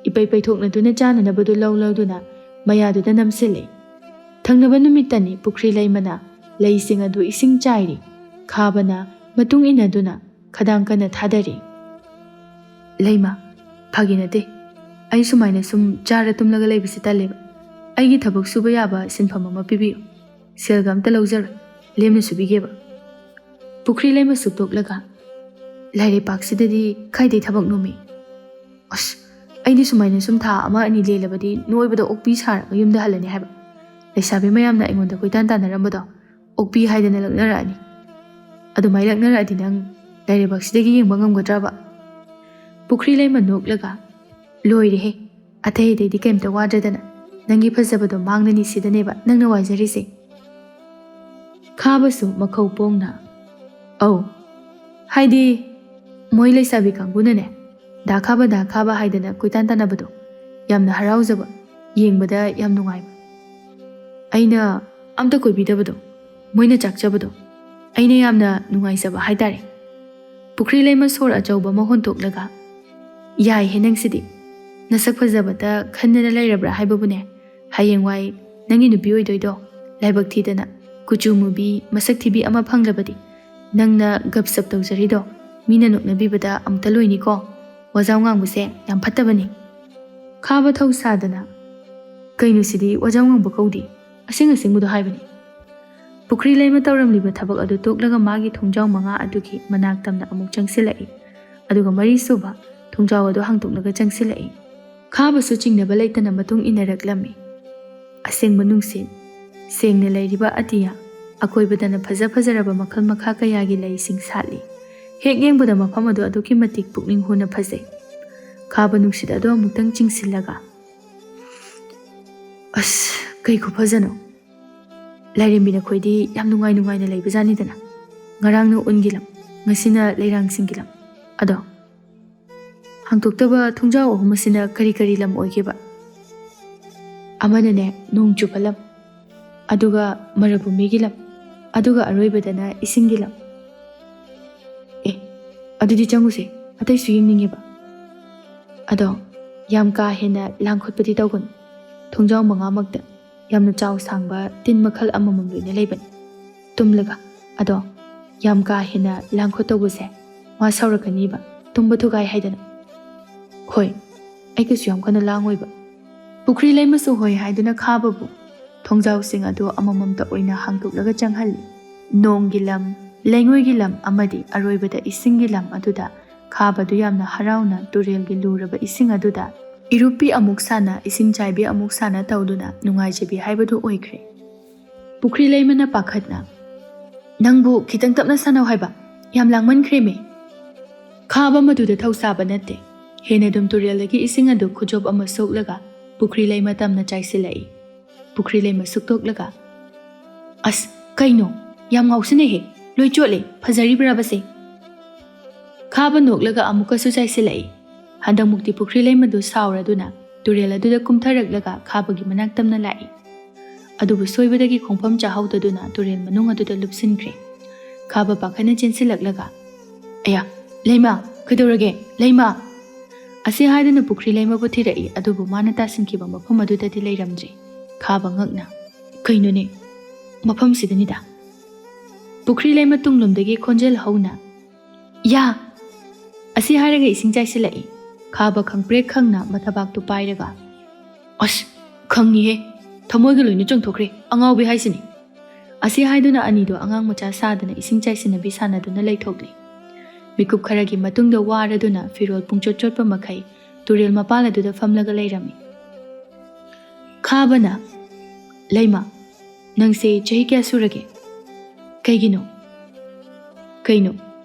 ꯏꯄꯩ ꯄꯩꯊꯣꯛꯅꯗꯨꯅ ꯆꯥꯅꯅꯕꯗꯨ ꯂꯧ ꯂꯧꯗꯨꯅ ꯃꯌꯥꯗꯨꯗ ꯅꯝꯁꯤꯜꯂꯦ꯫ ꯊꯪꯅꯕ ꯅꯨꯃꯤꯠꯇꯅꯤ ꯄꯨꯈ꯭ꯔꯤ ꯂꯩꯃꯅ ꯂꯩꯁꯤꯡ ꯑꯗꯨ ꯏꯁꯤꯡ ꯆꯥꯏꯔꯤ꯫ ꯈꯥꯕꯅ ꯃꯇꯨꯡ ꯏꯟꯅꯗꯨꯅ ꯈꯗꯥꯡ ꯀꯟꯅ ꯊꯥꯗꯔꯤ꯫ "ꯂꯩꯃ, ꯐꯥꯒꯤ ꯅꯠꯇꯦ꯫ ꯑꯩ ꯁꯨꯃꯥꯏꯅ ꯁꯨꯝ ꯆꯥꯔ ꯇꯨꯝꯂꯒ ꯂꯩꯕꯁꯤ ꯇꯜꯂꯦꯕ꯫ ꯑꯩꯒꯤ ꯊꯕꯛ ꯁꯨꯕ ꯌꯥꯕ ꯁꯤꯟꯐꯝ ꯑꯃ ꯄꯤꯕꯤꯌꯨ꯫ ꯁꯦꯜꯒ ꯑꯝꯇ ꯂꯧꯖꯔꯣꯏ꯫ ꯂꯦꯝꯅ ꯁꯨꯕꯤꯒꯦꯕ"꯫ ꯄꯨꯈ꯭ꯔꯤ ꯂꯩꯃ ꯁꯨꯛꯇꯣꯛꯂꯒ, "ꯂꯥꯏꯔꯩꯄꯥꯛꯁꯤꯗꯗꯤ ꯀꯥꯏꯗꯩ ꯊꯕꯛꯅꯣꯃꯤ? ꯑꯁ, ꯑꯩꯗꯤ ꯁꯨꯃꯥꯏꯅ ꯁꯨꯝ ꯊꯥ ꯑꯃ ꯑꯅꯤ ꯂꯦꯜꯂꯕꯗꯤ ꯅꯣꯏꯕꯗ ꯑꯣꯛꯄꯤ ꯁꯥꯔꯒ ꯌꯨꯝꯗ ꯍꯜꯂꯅꯤ ꯍꯥꯏꯕ꯫ ꯂꯩꯁꯥꯕꯤ ꯃꯌꯥꯝꯅ ꯑꯩꯉꯣꯟꯗ ꯀꯣꯏꯇꯥꯟ ꯇꯥꯟꯅꯔꯝꯕꯗꯣ ꯑꯣꯛꯄꯤ ꯍꯥꯏꯗꯅ ꯂꯛꯅꯔꯛꯑꯅꯤ꯫ ꯑꯗꯨꯃꯥꯏꯅ ꯂꯛꯅꯔꯛꯑꯗꯤ ꯅꯪ ꯂꯥꯏꯔꯩꯄꯥꯛꯁꯤꯗꯒꯤ ꯌꯦꯡꯕ ꯉꯝꯒꯗ꯭ꯔꯕ?" ꯄꯨꯈ꯭ꯔꯤ ꯂꯩꯃ ꯅꯣꯛꯂꯒ, "ꯂꯣꯏꯔꯦꯍꯦ! ꯑꯇꯩ ꯑꯇꯩꯗꯤ ꯀꯩꯝꯇ ꯋꯥꯗ꯭ꯔꯗꯅ, ꯅꯪꯒꯤ ꯐꯖꯕꯗꯣ ꯃꯥꯡꯅꯅꯤ ꯁꯤꯗꯅꯦꯕ ꯅꯪꯅ ꯋꯥꯖꯔꯤꯁꯦ"꯫ ꯈꯥꯕꯁꯨ ꯃꯈꯧ ꯄꯣꯡꯅ, "ꯑꯧ, ꯍꯥꯏꯗꯤ ꯃꯣꯏ ꯂꯩꯁꯥꯕꯤ ꯀꯥꯡꯕꯨꯅꯅꯦ, 'ꯗꯥ ꯈꯥꯕ, ꯗꯥ ꯈꯥꯕ' ꯍꯥꯏꯗꯅ ꯀꯣꯏꯇꯥꯟ ꯇꯥꯟꯅꯕꯗꯣ ꯌꯥꯝꯅ ꯍꯔꯥꯎꯖꯕ, ꯌꯦꯡꯕꯗ ꯌꯥꯝ ꯅꯨꯡꯉꯥꯏꯕ꯫ ꯑꯩꯅ ꯑꯝꯇ ꯀꯣꯏꯕꯤꯗꯕꯗꯣ, ꯃꯣꯏꯅ ꯆꯥꯛꯆꯕꯗꯣ ꯑꯩꯅ ꯌꯥꯝꯅ ꯅꯨꯡꯉꯥꯏꯖꯕ ꯍꯥꯏꯇꯥꯔꯦ"꯫ ꯄꯨꯈ꯭ꯔꯤ ꯂꯩꯃ ꯁꯣꯔ ꯑꯆꯧꯕ ꯑꯃ ꯍꯣꯟꯇꯣꯛꯂꯒ, "ꯌꯥꯏꯍꯦ ꯅꯪꯁꯤꯗꯤ! ꯅꯁꯛ ꯐꯖꯕꯇ ꯈꯟꯗꯅ ꯂꯩꯔꯕ꯭ꯔꯥ ꯍꯥꯏꯕꯕꯨꯅꯦ, ꯍꯌꯦꯡꯋꯥꯏ ꯅꯪꯒꯤ ꯅꯨꯄꯤ ꯑꯣꯏꯗꯣꯏꯗꯣ ꯂꯥꯏꯕꯛ ꯊꯤꯗꯅ ꯀꯨꯆꯨ ꯃꯨꯕꯤ, ꯃꯁꯛ ꯊꯤꯕꯤ ꯑꯃ ꯐꯪꯂꯕꯗꯤ ꯅꯪꯅ ꯒꯞꯁꯞ ꯇꯧꯖꯔꯤꯗꯣ ꯃꯤꯅ ꯅꯣꯛꯅꯕꯤꯕꯗ ꯑꯃꯨꯛꯇ ꯂꯣꯏꯅꯤꯀꯣ꯫ ꯋꯥꯖꯥꯎ ꯉꯥꯡꯕꯁꯦ ꯌꯥꯝ ꯐꯠꯇꯕꯅꯤ"꯫ ꯈꯥꯕ ꯊꯧ ꯁꯥꯗꯅ, "ꯀꯩꯅꯣ ꯁꯤꯗꯤ ꯋꯥꯖꯥꯎ ꯉꯥꯡꯕ ꯀꯧꯗꯦ, ꯑꯁꯦꯡ ꯑꯁꯦꯡꯕꯗꯣ ꯍꯥꯏꯕꯅꯤ"꯫ ꯄꯨꯈ꯭ꯔꯤ ꯂꯩꯃ ꯇꯧꯔꯝꯂꯤꯕ ꯊꯕꯛ ꯑꯗꯨ ꯇꯣꯛꯂꯒ ꯃꯥꯒꯤ ꯊꯣꯡꯖꯥꯎ ꯃꯉꯥ ꯑꯗꯨꯒꯤ ꯃꯅꯥꯛ ꯇꯝꯅ ꯑꯃꯨꯛ ꯆꯪꯁꯤꯜꯂꯛꯏ꯫ ꯑꯗꯨꯒ ꯃꯔꯤꯁꯨꯕ ꯊꯣꯡꯖꯥꯎ ꯑꯗꯨ ꯍꯥꯡꯗꯣꯛꯂꯒ ꯆꯪꯁꯤꯜꯂꯛꯏ꯫ ꯈꯥꯕꯁꯨ ꯆꯤꯡꯅꯕ ꯂꯩꯇꯅ ꯃꯇꯨꯡ ꯏꯟꯅꯔꯛꯂꯝꯃꯤ꯫ ꯑꯁꯦꯡꯕ ꯅꯨꯡꯁꯤꯠ, ꯁꯦꯡꯅ ꯂꯩꯔꯤꯕ ꯑꯇꯤꯌꯥ, ꯑꯀꯣꯏꯕꯗꯅ ꯐꯖ ꯐꯖꯔꯕ ꯃꯈꯜ ꯃꯈꯥ ꯀꯌꯥꯒꯤ ꯂꯩꯁꯤꯡ ꯁꯥꯠꯂꯤ꯫ ꯍꯦꯛ ꯌꯦꯡꯕꯗ ꯃꯐꯝ ꯑꯗꯨ ꯑꯗꯨꯛꯀꯤ ꯃꯇꯤꯛ ꯄꯨꯛꯅꯤꯡ ꯍꯨꯅ ꯐꯖꯩ꯫ ꯈꯥꯕ ꯅꯨꯡꯁꯤꯠ ꯑꯗꯨ ꯑꯃꯨꯛꯇꯪ ꯆꯤꯡꯁꯤꯜꯂꯒ, "ꯑꯁ, ꯀꯩ ꯈꯨꯐꯖꯅꯣ! ꯂꯥꯏꯔꯦꯝꯕꯤ, ꯅꯈꯣꯏꯗꯤ ꯌꯥꯝ ꯅꯨꯡꯉꯥꯏ ꯅꯨꯡꯉꯥꯏꯅ ꯂꯩꯕꯖꯥꯠꯅꯤꯗꯅ꯫ ꯉꯔꯥꯡꯅ ꯎꯟꯒꯤ ꯂꯝ, ꯉꯁꯤꯅ ꯂꯩꯔꯥꯡꯁꯤꯡꯒꯤ ꯂꯝ꯫ ꯑꯗꯣ, ꯍꯥꯡꯗꯣꯛꯇꯕ ꯊꯣꯡꯖꯥꯎ ꯑꯍꯨꯝ ꯑꯁꯤꯅ ꯀꯔꯤ ꯀꯔꯤ ꯂꯝ ꯑꯣꯏꯒꯦꯕ?" "ꯑꯃꯅꯅꯦ ꯅꯣꯡ ꯆꯨꯕ ꯂꯝ, ꯑꯗꯨꯒ ꯃꯔꯚꯨꯃꯤꯒꯤ ꯂꯝ, ꯑꯗꯨꯒ ꯑꯔꯣꯏꯕꯗꯅ ꯏꯁꯤꯡꯒꯤ ꯂꯝ꯫" "ꯑꯦ, ꯑꯗꯨꯗꯤ ꯆꯪꯉꯨꯁꯦ, ꯑꯇꯩꯁꯨ ꯌꯦꯡꯅꯤꯡꯉꯦꯕ꯫ ꯑꯗꯣ ꯌꯥꯝ ꯀꯥ ꯍꯦꯟꯅ ꯂꯥꯡꯈꯣꯠꯄꯗꯤ ꯇꯧꯒꯅꯨ꯫ ꯊꯣꯡꯖꯥꯎ ꯃꯉꯥꯃꯛꯇ ꯌꯥꯝꯅ ꯆꯥꯎ ꯁꯥꯡꯕ ꯇꯤꯟ ꯃꯈꯜ ꯑꯃꯃꯝ ꯂꯣꯏꯅ ꯂꯩꯕꯅꯤ꯫ ꯇꯨꯝꯂꯒ, ꯑꯗꯣ ꯌꯥꯝ ꯀꯥ ꯍꯦꯟꯅ ꯂꯥꯡꯈꯣꯠ ꯇꯧꯕꯁꯦ ꯃꯥ ꯁꯥꯎꯔꯛꯀꯅꯤꯕ, ꯇꯨꯝꯕ ꯊꯨꯒꯥꯏ ꯍꯥꯏꯗꯅ꯫" "ꯍꯣꯏ, ꯑꯩ ꯀꯩꯁꯨ ꯌꯥꯝ ꯀꯟꯅ ꯂꯥꯡꯉꯣꯏꯕ꯫" ꯄꯨꯈ꯭ꯔꯤ ꯂꯩꯃꯁꯨ ꯍꯣꯏ ꯍꯥꯏꯗꯨꯅ ꯈꯥꯕꯕꯨ ꯊꯣꯡꯖꯥꯎꯁꯤꯡ ꯑꯗꯨ ꯑꯃꯃꯝꯇ ꯑꯣꯏꯅ ꯍꯥꯡꯗꯣꯛꯂꯒ ꯆꯪꯍꯜꯂꯤ꯫ ꯅꯣꯡꯒꯤ ꯂꯝ, ꯂꯩꯉꯣꯏꯒꯤ ꯂꯝ ꯑꯃꯗꯤ ꯑꯔꯣꯏꯕꯗ ꯏꯁꯤꯡꯒꯤ ꯂꯝ ꯑꯗꯨꯗ ꯈꯥꯕꯗꯨ ꯌꯥꯝꯅ ꯍꯔꯥꯎꯅ ꯇꯨꯔꯦꯜꯒꯤ ꯂꯨꯔꯕ ꯏꯁꯤꯡ ꯑꯗꯨꯗ ꯏꯔꯨꯞꯄꯤ ꯑꯃꯨꯛ ꯁꯥꯟꯅ, ꯏꯁꯤꯡ ꯆꯥꯏꯕꯤ ꯑꯃꯨꯛ ꯁꯥꯟꯅ ꯇꯧꯗꯨꯅ ꯅꯨꯡꯉꯥꯏꯖꯕꯤ ꯍꯥꯏꯕꯗꯨ ꯑꯣꯏꯈ꯭ꯔꯦ꯫ ꯄꯨꯈ꯭ꯔꯤ ꯂꯩꯃꯅ ꯄꯥꯈꯠꯅ, "ꯅꯪꯕꯨ ꯈꯤꯇꯪ ꯇꯞꯅ ꯁꯥꯟꯅꯧ ꯍꯥꯏꯕ, ꯌꯥꯝ ꯂꯥꯡꯃꯟꯈ꯭ꯔꯦꯃꯦ!" ꯈꯥꯕ ꯃꯗꯨꯗ ꯊꯧꯁꯥꯕ ꯅꯠꯇꯦ꯫ ꯍꯦꯟꯅ ꯑꯗꯨꯝ ꯇꯨꯔꯦꯜꯗꯒꯤ ꯏꯁꯤꯡ ꯑꯗꯨ ꯈꯨꯖꯣꯞ ꯑꯃ ꯁꯣꯛꯂꯒ ꯄꯨꯈ꯭ꯔꯤ ꯂꯩꯃ ꯇꯝꯅ ꯆꯥꯏꯁꯤꯜꯂꯛꯏ꯫ ꯄꯨꯈ꯭ꯔꯤ ꯂꯩꯃ ꯁꯨꯛꯇꯣꯛꯂꯒ, "ꯑꯁ, ꯀꯩꯅꯣ? ꯌꯥꯝ ꯉꯥꯎꯁꯤꯟꯅꯩꯍꯦ! ꯂꯣꯏ ꯆꯣꯠꯂꯦ! ꯐꯖꯔꯤꯕ꯭ꯔꯕꯁꯦ?" ꯈꯥꯕ ꯅꯣꯛꯂꯒ ꯑꯃꯨꯛꯀꯁꯨ ꯆꯥꯏꯁꯤꯜꯂꯛꯏ꯫ ꯍꯟꯗꯛꯃꯨꯛꯇꯤ ꯄꯨꯈ꯭ꯔꯤ ꯂꯩꯃꯗꯨ ꯁꯥꯎꯔꯗꯨꯅ ꯇꯨꯔꯦꯜ ꯑꯗꯨꯗ ꯀꯨꯝꯊꯔꯛꯂꯒ ꯈꯥꯕꯒꯤ ꯃꯅꯥꯛ ꯇꯝꯅ ꯂꯥꯛꯏ꯫ ꯑꯗꯨꯕꯨ ꯁꯣꯏꯕꯗꯒꯤ ꯈꯣꯡꯐꯝ ꯆꯥꯍꯧꯗꯗꯨꯅ ꯇꯨꯔꯦꯜ ꯃꯅꯨꯡ ꯑꯗꯨꯗ ꯂꯨꯞꯁꯤꯟꯈ꯭ꯔꯦ꯫ ꯈꯥꯕ ꯄꯥꯈꯠꯅ ꯆꯦꯟꯁꯤꯜꯂꯛꯂꯒ, "ꯑꯌꯥ, ꯂꯩꯃ, ꯀꯩꯗꯧꯔꯒꯦ? ꯂꯩꯃ!" ꯑꯁꯤ ꯍꯥꯏꯗꯨꯅ ꯄꯨꯈ꯭ꯔꯤ ꯂꯩꯃꯕꯨ ꯊꯤꯔꯛꯏ, ꯑꯗꯨꯕꯨ ꯃꯥꯅ ꯇꯥꯁꯤꯟꯈꯤꯕ ꯃꯐꯝ ꯑꯗꯨꯗꯗꯤ ꯂꯩꯔꯝꯗ꯭ꯔꯦ꯫ ꯈꯥꯕ ꯉꯛꯅ, "ꯀꯩꯅꯣꯅꯦ? ꯃꯐꯝꯁꯤꯗꯅꯤꯗ!" ꯄꯨꯈ꯭ꯔꯤ ꯂꯩꯃ ꯇꯨꯡꯂꯣꯝꯗꯒꯤ ꯈꯣꯟꯖꯦꯜ ꯍꯧꯅ, "ꯌꯥ!" ꯑꯁꯤ ꯍꯥꯏꯔꯒ ꯏꯁꯤꯡ ꯆꯥꯏꯁꯤꯜꯂꯛꯏ꯫ ꯈꯥꯕ ꯈꯪꯄ꯭ꯔꯦꯛ ꯈꯪꯅ ꯃꯊꯕꯥꯛꯇꯨ ꯄꯥꯏꯔꯒ, "ꯑꯁ, ꯈꯪꯉꯤꯍꯦ! ꯊꯃꯣꯏꯒ ꯂꯣꯏꯅ ꯆꯣꯡꯊꯣꯛꯈ꯭ꯔꯦ, ꯑꯉꯥꯎꯕꯤ ꯍꯥꯏꯁꯤꯅꯤ!" ꯑꯁꯤ ꯍꯥꯏꯗꯨꯅ ꯑꯅꯤꯗꯣ ꯑꯉꯥꯡ ꯃꯆꯥ ꯁꯥꯗꯅ ꯏꯁꯤꯡ ꯆꯥꯏꯁꯤꯟꯅꯕꯤ ꯁꯥꯟꯅꯗꯨꯅ ꯂꯩꯊꯣꯛꯂꯦ꯫ ꯃꯤꯀꯨꯞ ꯈꯔꯒꯤ ꯃꯇꯨꯡꯗ ꯋꯥꯔꯗꯨꯅ ꯐꯤꯔꯣꯜ ꯄꯨꯡꯆꯣꯠ ꯆꯣꯠꯄ ꯃꯈꯩ ꯇꯨꯔꯦꯜ ꯃꯄꯥꯜ ꯑꯗꯨꯗ ꯐꯝꯂꯒ ꯂꯩꯔꯝꯃꯤ꯫ ꯈꯥꯕꯅ, "ꯂꯩꯃ, ꯅꯪꯁꯦ ꯆꯍꯤ ꯀꯌꯥ ꯁꯨꯔꯒꯦ? ꯀꯩꯒꯤꯅꯣ? ꯀꯩꯅꯣ,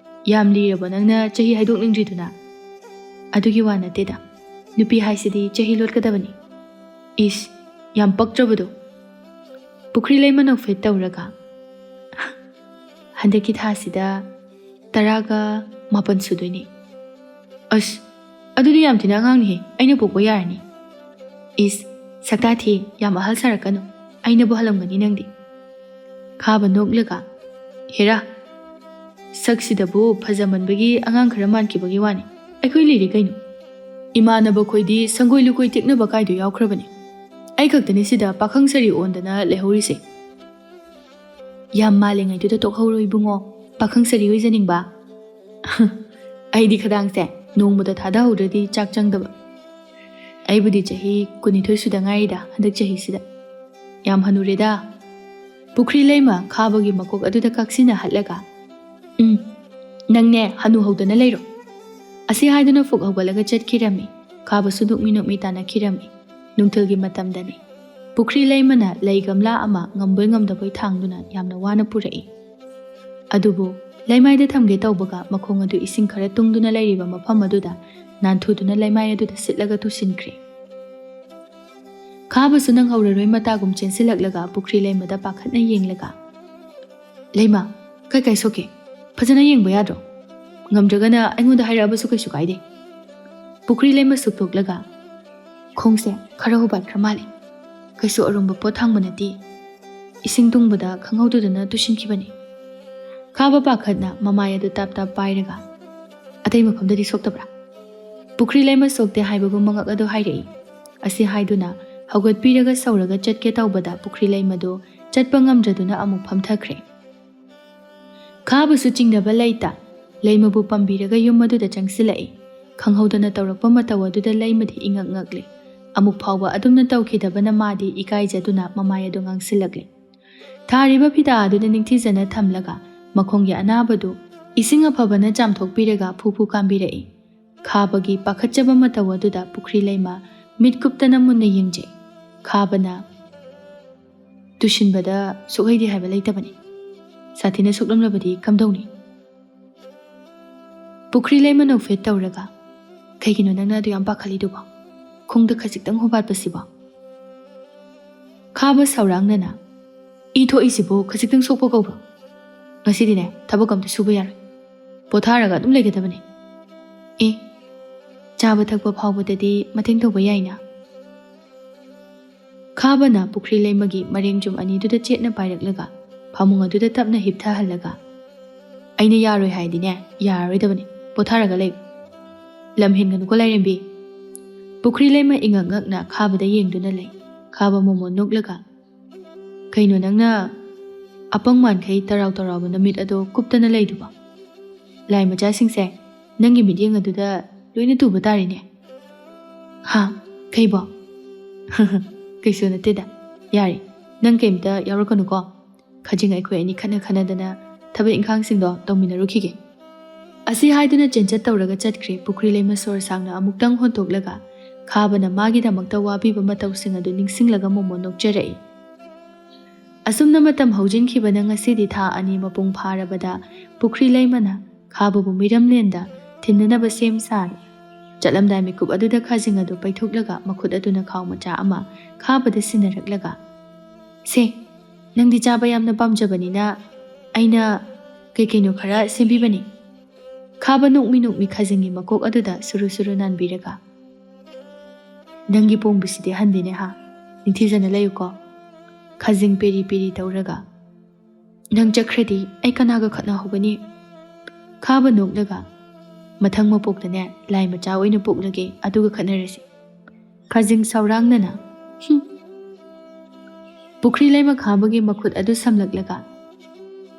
ꯌꯥꯝ ꯂꯤꯔꯕꯣ ꯅꯪꯅ ꯆꯍꯤ ꯍꯥꯏꯗꯣꯛꯅꯤꯡꯗ꯭ꯔꯤꯗꯨꯅ?" "ꯑꯗꯨꯒꯤ ꯋꯥ ꯅꯠꯇꯦꯗ꯫ ꯅꯨꯄꯤ ꯍꯥꯏꯁꯤꯗꯤ ꯆꯍꯤ ꯂꯣꯠꯀꯗꯕꯅꯤ꯫" "ꯏꯁ, ꯌꯥꯝ ꯄꯛꯇ꯭ꯔꯕꯗꯣ?" ꯄꯨꯈ꯭ꯔꯤ ꯂꯩꯃ ꯅꯣꯛꯐꯦꯠ ꯇꯧꯔꯒ, "ꯍꯟꯗꯛꯀꯤ ꯊꯥꯁꯤꯗ ꯇꯔꯥꯒ ꯃꯥꯄꯟ ꯁꯨꯗꯣꯏꯅꯦ꯫" "ꯑꯁ, ꯑꯗꯨꯗꯤ ꯌꯥꯝ ꯊꯤꯅ ꯑꯉꯥꯡꯅꯤꯍꯦ, ꯑꯩꯅ ꯄꯣꯛꯄ ꯌꯥꯔꯅꯤ꯫" "ꯏꯁ, ꯁꯛꯇꯥ ꯊꯤ, ꯌꯥꯝ ꯑꯍꯜ ꯁꯥꯔꯛꯀꯅꯨ, ꯑꯩꯅꯕꯨ ꯍꯜꯂꯝꯒꯅꯤ ꯅꯪꯗꯤ꯫" ꯈꯥꯕ ꯅꯣꯛꯂꯒ, "ꯍꯦꯔꯥ, ꯁꯛꯁꯤꯗꯕꯨ ꯐꯖꯃꯟꯕꯒꯤ ꯑꯉꯥꯡ ꯈꯔ ꯃꯥꯟꯈꯤꯕꯒꯤ ꯋꯥꯅꯤ, ꯑꯩꯈꯣꯏ ꯂꯤꯔꯦ ꯀꯩꯅꯣ꯫ ꯏꯃꯥꯟꯅꯕ ꯈꯣꯏꯗꯤ ꯁꯪꯒꯣꯏ ꯂꯨꯀꯣꯏ ꯇꯦꯛꯅꯕ ꯀꯥꯏꯗꯣ ꯌꯥꯎꯈ꯭ꯔꯕꯅꯤ, ꯑꯩ ꯈꯛꯇꯅꯤ ꯁꯤꯗ ꯄꯥꯈꯪ ꯁꯥꯔꯤ ꯑꯣꯟꯗꯅ ꯂꯩꯍꯧꯔꯤꯁꯦ꯫" "ꯌꯥꯝ ꯃꯥꯜꯂꯤꯉꯩꯗꯨꯗ ꯇꯣꯛꯍꯧꯔꯣ ꯏꯕꯨꯡꯉꯣ, ꯄꯥꯈꯪ ꯁꯥꯔꯤ ꯑꯣꯏꯖꯅꯤꯡꯕ?" "ꯑꯩꯗꯤ ꯈꯗꯥꯡꯁꯦ ꯅꯣꯡꯃꯗ ꯊꯥꯗꯍꯧꯗ꯭ꯔꯗꯤ ꯆꯥꯛ ꯆꯪꯗꯕ꯫ ꯑꯩꯕꯨꯗꯤ ꯆꯍꯤ ꯀꯨꯟꯅꯤꯊꯣꯏ ꯁꯨꯗ ꯉꯥꯏꯔꯤꯗ ꯍꯟꯗꯛ ꯆꯍꯤꯁꯤꯗ꯫ ꯌꯥꯝ ꯍꯅꯨꯔꯦꯗ꯫" ꯄꯨꯈ꯭ꯔꯤ ꯂꯩꯃ ꯈꯥꯕꯒꯤ ꯃꯀꯣꯛ ꯑꯗꯨꯗ ꯀꯛꯁꯤꯟꯅ ꯍꯠꯂꯒ, "ꯎꯝ, ꯅꯪꯅꯦ ꯍꯅꯨ ꯍꯧꯗꯅ ꯂꯩꯔꯣ꯫" ꯑꯁꯤ ꯍꯥꯏꯗꯨꯅ ꯐꯨꯛ ꯍꯧꯒꯠꯂꯒ ꯆꯠꯈꯤꯔꯝꯃꯤ꯫ ꯈꯥꯕꯁꯨ ꯅꯣꯛꯃꯤ ꯅꯣꯛꯃꯤ ꯇꯥꯟꯅꯈꯤꯔꯝꯃꯤ꯫ ꯅꯨꯡꯊꯤꯜꯒꯤ ꯃꯇꯝꯗꯅꯤ꯫ ꯄꯨꯈ꯭ꯔꯤ ꯂꯩꯃꯅ ꯂꯩ ꯒꯝꯂꯥ ꯑꯃ ꯉꯝꯕꯣꯏ ꯉꯝꯗꯕꯣꯏ ꯊꯥꯡꯗꯨꯅ ꯌꯥꯝꯅ ꯋꯥꯅ ꯄꯨꯔꯛꯏ꯫ ꯑꯗꯨꯕꯨ ꯂꯩꯃꯥꯏꯗ ꯊꯝꯒꯦ ꯇꯧꯕꯒ ꯃꯈꯣꯡ ꯑꯗꯨ ꯏꯁꯤꯡ ꯈꯔ ꯇꯨꯡꯗꯨꯅ ꯂꯩꯔꯤꯕ ꯃꯐꯝ ꯑꯗꯨꯗ ꯅꯥꯟꯊꯨꯗꯨꯅ ꯂꯩꯃꯥꯏ ꯑꯗꯨꯗ ꯁꯤꯠꯂꯒ ꯇꯨꯁꯤꯟꯈ꯭ꯔꯦ꯫ ꯈꯥꯕꯁꯨ ꯅꯪꯍꯧꯔꯔꯣꯏ ꯃꯇꯥꯒꯨꯝ ꯆꯦꯟꯁꯤꯜꯂꯛꯂꯒ ꯄꯨꯈ꯭ꯔꯤ ꯂꯩꯃꯗ ꯄꯥꯈꯠꯅ ꯌꯦꯡꯂꯒ, "ꯂꯩꯃ, ꯀꯥꯏ ꯀꯥꯏ ꯁꯣꯛꯀꯦ? ꯐꯖꯅ ꯌꯦꯡꯕ ꯌꯥꯗ꯭ꯔꯣ? ꯉꯝꯗ꯭ꯔꯒꯅ ꯑꯩꯉꯣꯟꯗ ꯍꯥꯏꯔꯛꯑꯕꯁꯨ ꯀꯩꯁꯨ ꯀꯥꯏꯗꯦ꯫" ꯄꯨꯈ꯭ꯔꯤ ꯂꯩꯃ ꯁꯨꯛꯇꯣꯛꯂꯒ, "ꯈꯣꯡꯁꯦ ꯈꯔ ꯍꯨꯕꯥꯠꯈ꯭ꯔ ꯃꯥꯜꯂꯦ꯫ ꯀꯩꯁꯨ ꯑꯔꯨꯝꯕ ꯄꯣꯠ ꯊꯥꯡꯕ ꯅꯠꯇꯦ꯫ ꯏꯁꯤꯡ ꯇꯨꯡꯕꯗ ꯈꯪꯍꯧꯗꯗꯅ ꯇꯨꯁꯤꯟꯈꯤꯕꯅꯤ꯫" ꯈꯥꯕ ꯄꯥꯈꯠꯅ ꯃꯃꯥꯏ ꯑꯗꯨ ꯇꯥꯞ ꯇꯥꯞ ꯄꯥꯏꯔꯒ, "ꯑꯇꯩ ꯃꯐꯝꯗꯗꯤ ꯁꯣꯛꯇꯕ꯭ꯔꯥ?" "ꯄꯨꯈ꯭ꯔꯤ ꯂꯩꯃ ꯁꯣꯛꯇꯦ" ꯍꯥꯏꯕꯒꯨꯝ ꯃꯉꯛ ꯑꯗꯨ ꯍꯥꯏꯔꯛꯏ꯫ ꯑꯁꯤ ꯍꯥꯏꯗꯨꯅ ꯍꯧꯒꯠꯄꯤꯔꯒ ꯁꯧꯔꯒ ꯆꯠꯀꯦ ꯇꯧꯕꯗ ꯄꯨꯈ꯭ꯔꯤ ꯂꯩꯃꯗꯨ ꯆꯠꯄ ꯉꯝꯗ꯭ꯔꯗꯨꯅ ꯑꯃꯨꯛ ꯐꯝꯊꯈ꯭ꯔꯦ꯫ ꯈꯥꯕꯁꯨ ꯆꯤꯡꯅꯕ ꯂꯩꯇ ꯂꯩꯃꯕꯨ ꯄꯥꯝꯕꯤꯔꯒ ꯌꯨꯝ ꯑꯗꯨꯗ ꯆꯪꯁꯤꯜꯂꯛꯏ꯫ ꯈꯪꯍꯧꯗꯅ ꯇꯧꯔꯛꯄ ꯃꯇꯧ ꯑꯗꯨꯗ ꯂꯩꯃꯗꯤ ꯏꯉꯛ ꯉꯛꯂꯤ꯫ ꯑꯃꯨꯛ ꯐꯥꯎꯕ ꯑꯗꯨꯝꯅ ꯇꯧꯈꯤꯗꯕꯅ ꯃꯥꯗꯤ ꯏꯀꯥꯏꯖꯗꯨꯅ ꯃꯃꯥꯏ ꯑꯗꯨ ꯉꯥꯡꯁꯤꯜꯂꯛꯂꯤ꯫ ꯊꯥꯔꯤꯕ ꯐꯤꯗꯥ ꯑꯗꯨꯗ ꯅꯤꯡꯊꯤꯖꯅ ꯊꯝꯂꯒ ꯃꯈꯣꯡꯒꯤ ꯑꯅꯥꯕꯗꯨ ꯏꯁꯤꯡ ꯑꯐꯕꯅ ꯆꯥꯝꯊꯣꯛꯄꯤꯔꯒ ꯐꯨ ꯐꯨ ꯀꯥꯝꯕꯤꯔꯛꯏ꯫ ꯈꯥꯕꯒꯤ ꯄꯥꯈꯠꯆꯕ ꯃꯇꯧ ꯑꯗꯨꯗ ꯄꯨꯈ꯭ꯔꯤ ꯂꯩꯃ ꯃꯤꯠ ꯀꯨꯞꯇꯅ ꯃꯨꯟꯅ ꯌꯦꯡꯖꯩ꯫ ꯈꯥꯕꯅ ꯇꯨꯁꯤꯟꯕꯗ ꯁꯨꯛꯍꯩꯗꯦ ꯍꯥꯏꯕ ꯂꯩꯇꯕꯅꯤ꯫ ꯁꯥꯊꯤꯅ ꯁꯣꯛꯂꯝꯂꯕꯗꯤ ꯀꯝꯗꯧꯅꯤ? ꯄꯨꯈ꯭ꯔꯤ ꯂꯩꯃ ꯅꯣꯛꯐꯦꯠ ꯇꯧꯔꯒ, "ꯀꯩꯒꯤꯅꯣ ꯅꯪꯅ ꯑꯗꯨ ꯌꯥꯝ ꯄꯥꯈꯠꯂꯤꯗꯨꯕꯣ? ꯈꯣꯡꯗ ꯈꯖꯤꯛꯇꯪ ꯍꯨꯕꯥꯠꯄꯁꯤꯕꯣ?" ꯈꯥꯕ ꯁꯥꯎꯔꯥꯡꯅꯅ, "ꯏ ꯊꯣꯛꯏꯁꯤꯕꯨ ꯈꯖꯤꯛꯇꯪ ꯁꯣꯛꯄ ꯀꯧꯕ꯭ꯔꯣ? ꯉꯁꯤꯗꯤꯅꯦ, ꯊꯕꯛ ꯑꯝꯇ ꯁꯨꯕ ꯌꯥꯔꯣꯏ꯫ ꯄꯣꯊꯥꯔꯒ ꯑꯗꯨꯝ ꯂꯩꯒꯗꯕꯅꯤ꯫ ꯑꯦ, ꯆꯥꯕ ꯊꯛꯄ ꯐꯥꯎꯕꯗꯗꯤ ꯃꯇꯦꯡ ꯇꯧꯕ ꯌꯥꯏꯅ?" ꯈꯥꯕꯅ ꯄꯨꯈ꯭ꯔꯤ ꯂꯩꯃꯒꯤ ꯃꯔꯦꯡ ꯆꯨꯝ ꯑꯅꯤꯗꯨꯗ ꯆꯦꯠꯅ ꯄꯥꯏꯔꯛꯂꯒ ꯐꯃꯨꯡ ꯑꯗꯨꯗ ꯇꯞꯅ ꯍꯤꯞꯊꯍꯜꯂꯒ, "ꯑꯩꯅ ꯌꯥꯔꯣꯏ ꯍꯥꯏꯗꯤꯅꯦ, ꯌꯥꯔꯔꯣꯏꯗꯕꯅꯤ꯫ ꯄꯣꯊꯥꯔꯒ ꯂꯩ꯫ ꯂꯝ ꯍꯦꯟꯒꯅꯨꯀꯣ, ꯂꯥꯏꯔꯦꯝꯕꯤ꯫" ꯄꯨꯈ꯭ꯔꯤ ꯂꯩꯃ ꯏꯉꯛ ꯉꯛꯅ ꯈꯥꯕꯗ ꯌꯦꯡꯗꯨꯅ ꯂꯩ꯫ ꯈꯥꯕ ꯃꯣꯃꯣꯟ ꯅꯣꯛꯂꯒ, "ꯀꯩꯅꯣ ꯅꯪꯅ ꯑꯄꯪ ꯃꯥꯟꯈꯩ ꯇꯔꯥꯎ ꯇꯔꯥꯎꯕ ꯅꯃꯤꯠ ꯑꯗꯣ ꯀꯨꯞꯇꯅ ꯂꯩꯗꯨꯕꯣ? ꯂꯥꯏ ꯃꯆꯥꯁꯤꯡꯁꯦ ꯅꯪꯒꯤ ꯃꯤꯠꯌꯦꯡ ꯑꯗꯨꯗ ꯂꯣꯏꯅ ꯇꯨꯕ ꯇꯥꯔꯦꯅꯦ꯫" "ꯍꯥ? ꯀꯩꯕꯣ?" "ꯀꯩꯁꯨ ꯅꯠꯇꯦꯗ꯫ ꯌꯥꯔꯦ, ꯅꯪ ꯀꯩꯝꯇ ꯌꯥꯎꯔꯛꯀꯅꯨꯀꯣ꯫ ꯈꯖꯤꯡ ꯑꯩꯈꯣꯏ ꯑꯅꯤ ꯈꯠꯅ ꯈꯠꯅꯗꯅ ꯊꯕꯛ ꯏꯪꯈꯥꯡꯁꯤꯡꯗꯣ ꯇꯧꯃꯤꯟꯅꯔꯨꯈꯤꯒꯦ꯫" ꯑꯁꯤ ꯍꯥꯏꯗꯨꯅ ꯆꯦꯟꯆꯠ ꯇꯧꯔꯒ ꯆꯠꯈ꯭ꯔꯦ꯫ ꯄꯨꯈ꯭ꯔꯤ ꯂꯩꯃ ꯁꯣꯔ ꯁꯥꯡꯅ ꯑꯃꯨꯛꯇꯪ ꯍꯣꯟꯊꯣꯛꯂꯒ ꯈꯥꯕꯅ ꯃꯥꯒꯤꯗꯃꯛꯇ ꯋꯥꯕꯤꯕ ꯃꯇꯧꯁꯤꯡ ꯑꯗꯨ ꯅꯤꯡꯁꯤꯡꯂꯒ ꯃꯣꯃꯣꯟ ꯅꯣꯛꯆꯔꯛꯏ꯫ ꯑꯁꯨꯝꯅ ꯃꯇꯝ ꯍꯧꯖꯤꯟꯈꯤꯕꯅ ꯉꯁꯤꯗꯤ ꯊꯥ ꯑꯅꯤ ꯃꯄꯨꯡ ꯐꯥꯔꯕꯗ ꯄꯨꯈ꯭ꯔꯤ ꯂꯩꯃꯅ ꯈꯥꯕꯕꯨ ꯃꯤꯔꯝꯂꯦꯟꯗ ꯊꯤꯟꯅꯅꯕ ꯁꯦꯝ ꯁꯥꯔꯦ꯫ ꯆꯠꯂꯝꯗꯥꯏ ꯃꯤꯀꯨꯞ ꯑꯗꯨꯗ ꯈꯥꯖꯤꯡ ꯑꯗꯨ ꯄꯩꯊꯣꯛꯂꯒ ꯃꯈꯨꯠ ꯑꯗꯨꯅ ꯈꯥꯎ ꯃꯆꯥ ꯑꯃ ꯈꯥꯕꯗ ꯁꯤꯟꯅꯔꯛꯂꯒ, "ꯁꯦ, ꯅꯪꯗꯤ ꯆꯥꯕ ꯌꯥꯝꯅ ꯄꯥꯝꯖꯕꯅꯤꯅ ꯑꯩꯅ ꯀꯩ ꯀꯩꯅꯣ ꯈꯔ ꯁꯦꯝꯕꯤꯕꯅꯤ꯫" ꯈꯥꯕ ꯅꯣꯛꯃꯤ ꯅꯣꯛꯃꯤ ꯈꯥꯖꯤꯡꯒꯤ ꯃꯀꯣꯛ ꯑꯗꯨꯗ ꯁꯨꯔꯨ ꯁꯨꯔꯨ ꯅꯥꯟꯕꯤꯔꯒ, "ꯅꯪꯒꯤ ꯄꯣꯡꯕꯁꯤꯗꯤ ꯍꯟꯗꯦꯅꯦ ꯍꯥ? ꯅꯤꯡꯊꯤꯖꯅ ꯂꯩꯌꯨꯀꯣ꯫" ꯈꯥꯖꯤꯡ ꯄꯦꯔꯤ ꯄꯦꯔꯤ ꯇꯧꯔꯒ, "ꯅꯪ ꯆꯠꯈ꯭ꯔꯗꯤ ꯑꯩ ꯀꯅꯥꯒ ꯈꯠꯅꯍꯧꯒꯅꯤ?" ꯈꯥꯕ ꯅꯣꯛꯂꯒ, "ꯃꯊꯪ ꯃꯄꯣꯛꯇꯅꯦ ꯂꯥꯏ ꯃꯆꯥ ꯑꯣꯏꯅ ꯄꯣꯛꯂꯒꯦ, ꯑꯗꯨꯒ ꯈꯠꯅꯔꯁꯤ꯫" ꯈꯥꯖꯤꯡ ꯁꯥꯎꯔꯥꯡꯅꯅ, "ꯍꯨꯝ꯫" ꯄꯨꯈ꯭ꯔꯤ ꯂꯩꯃ ꯈꯥꯕꯒꯤ ꯃꯈꯨꯠ ꯑꯗꯨ ꯁꯝꯂꯛꯂꯒ,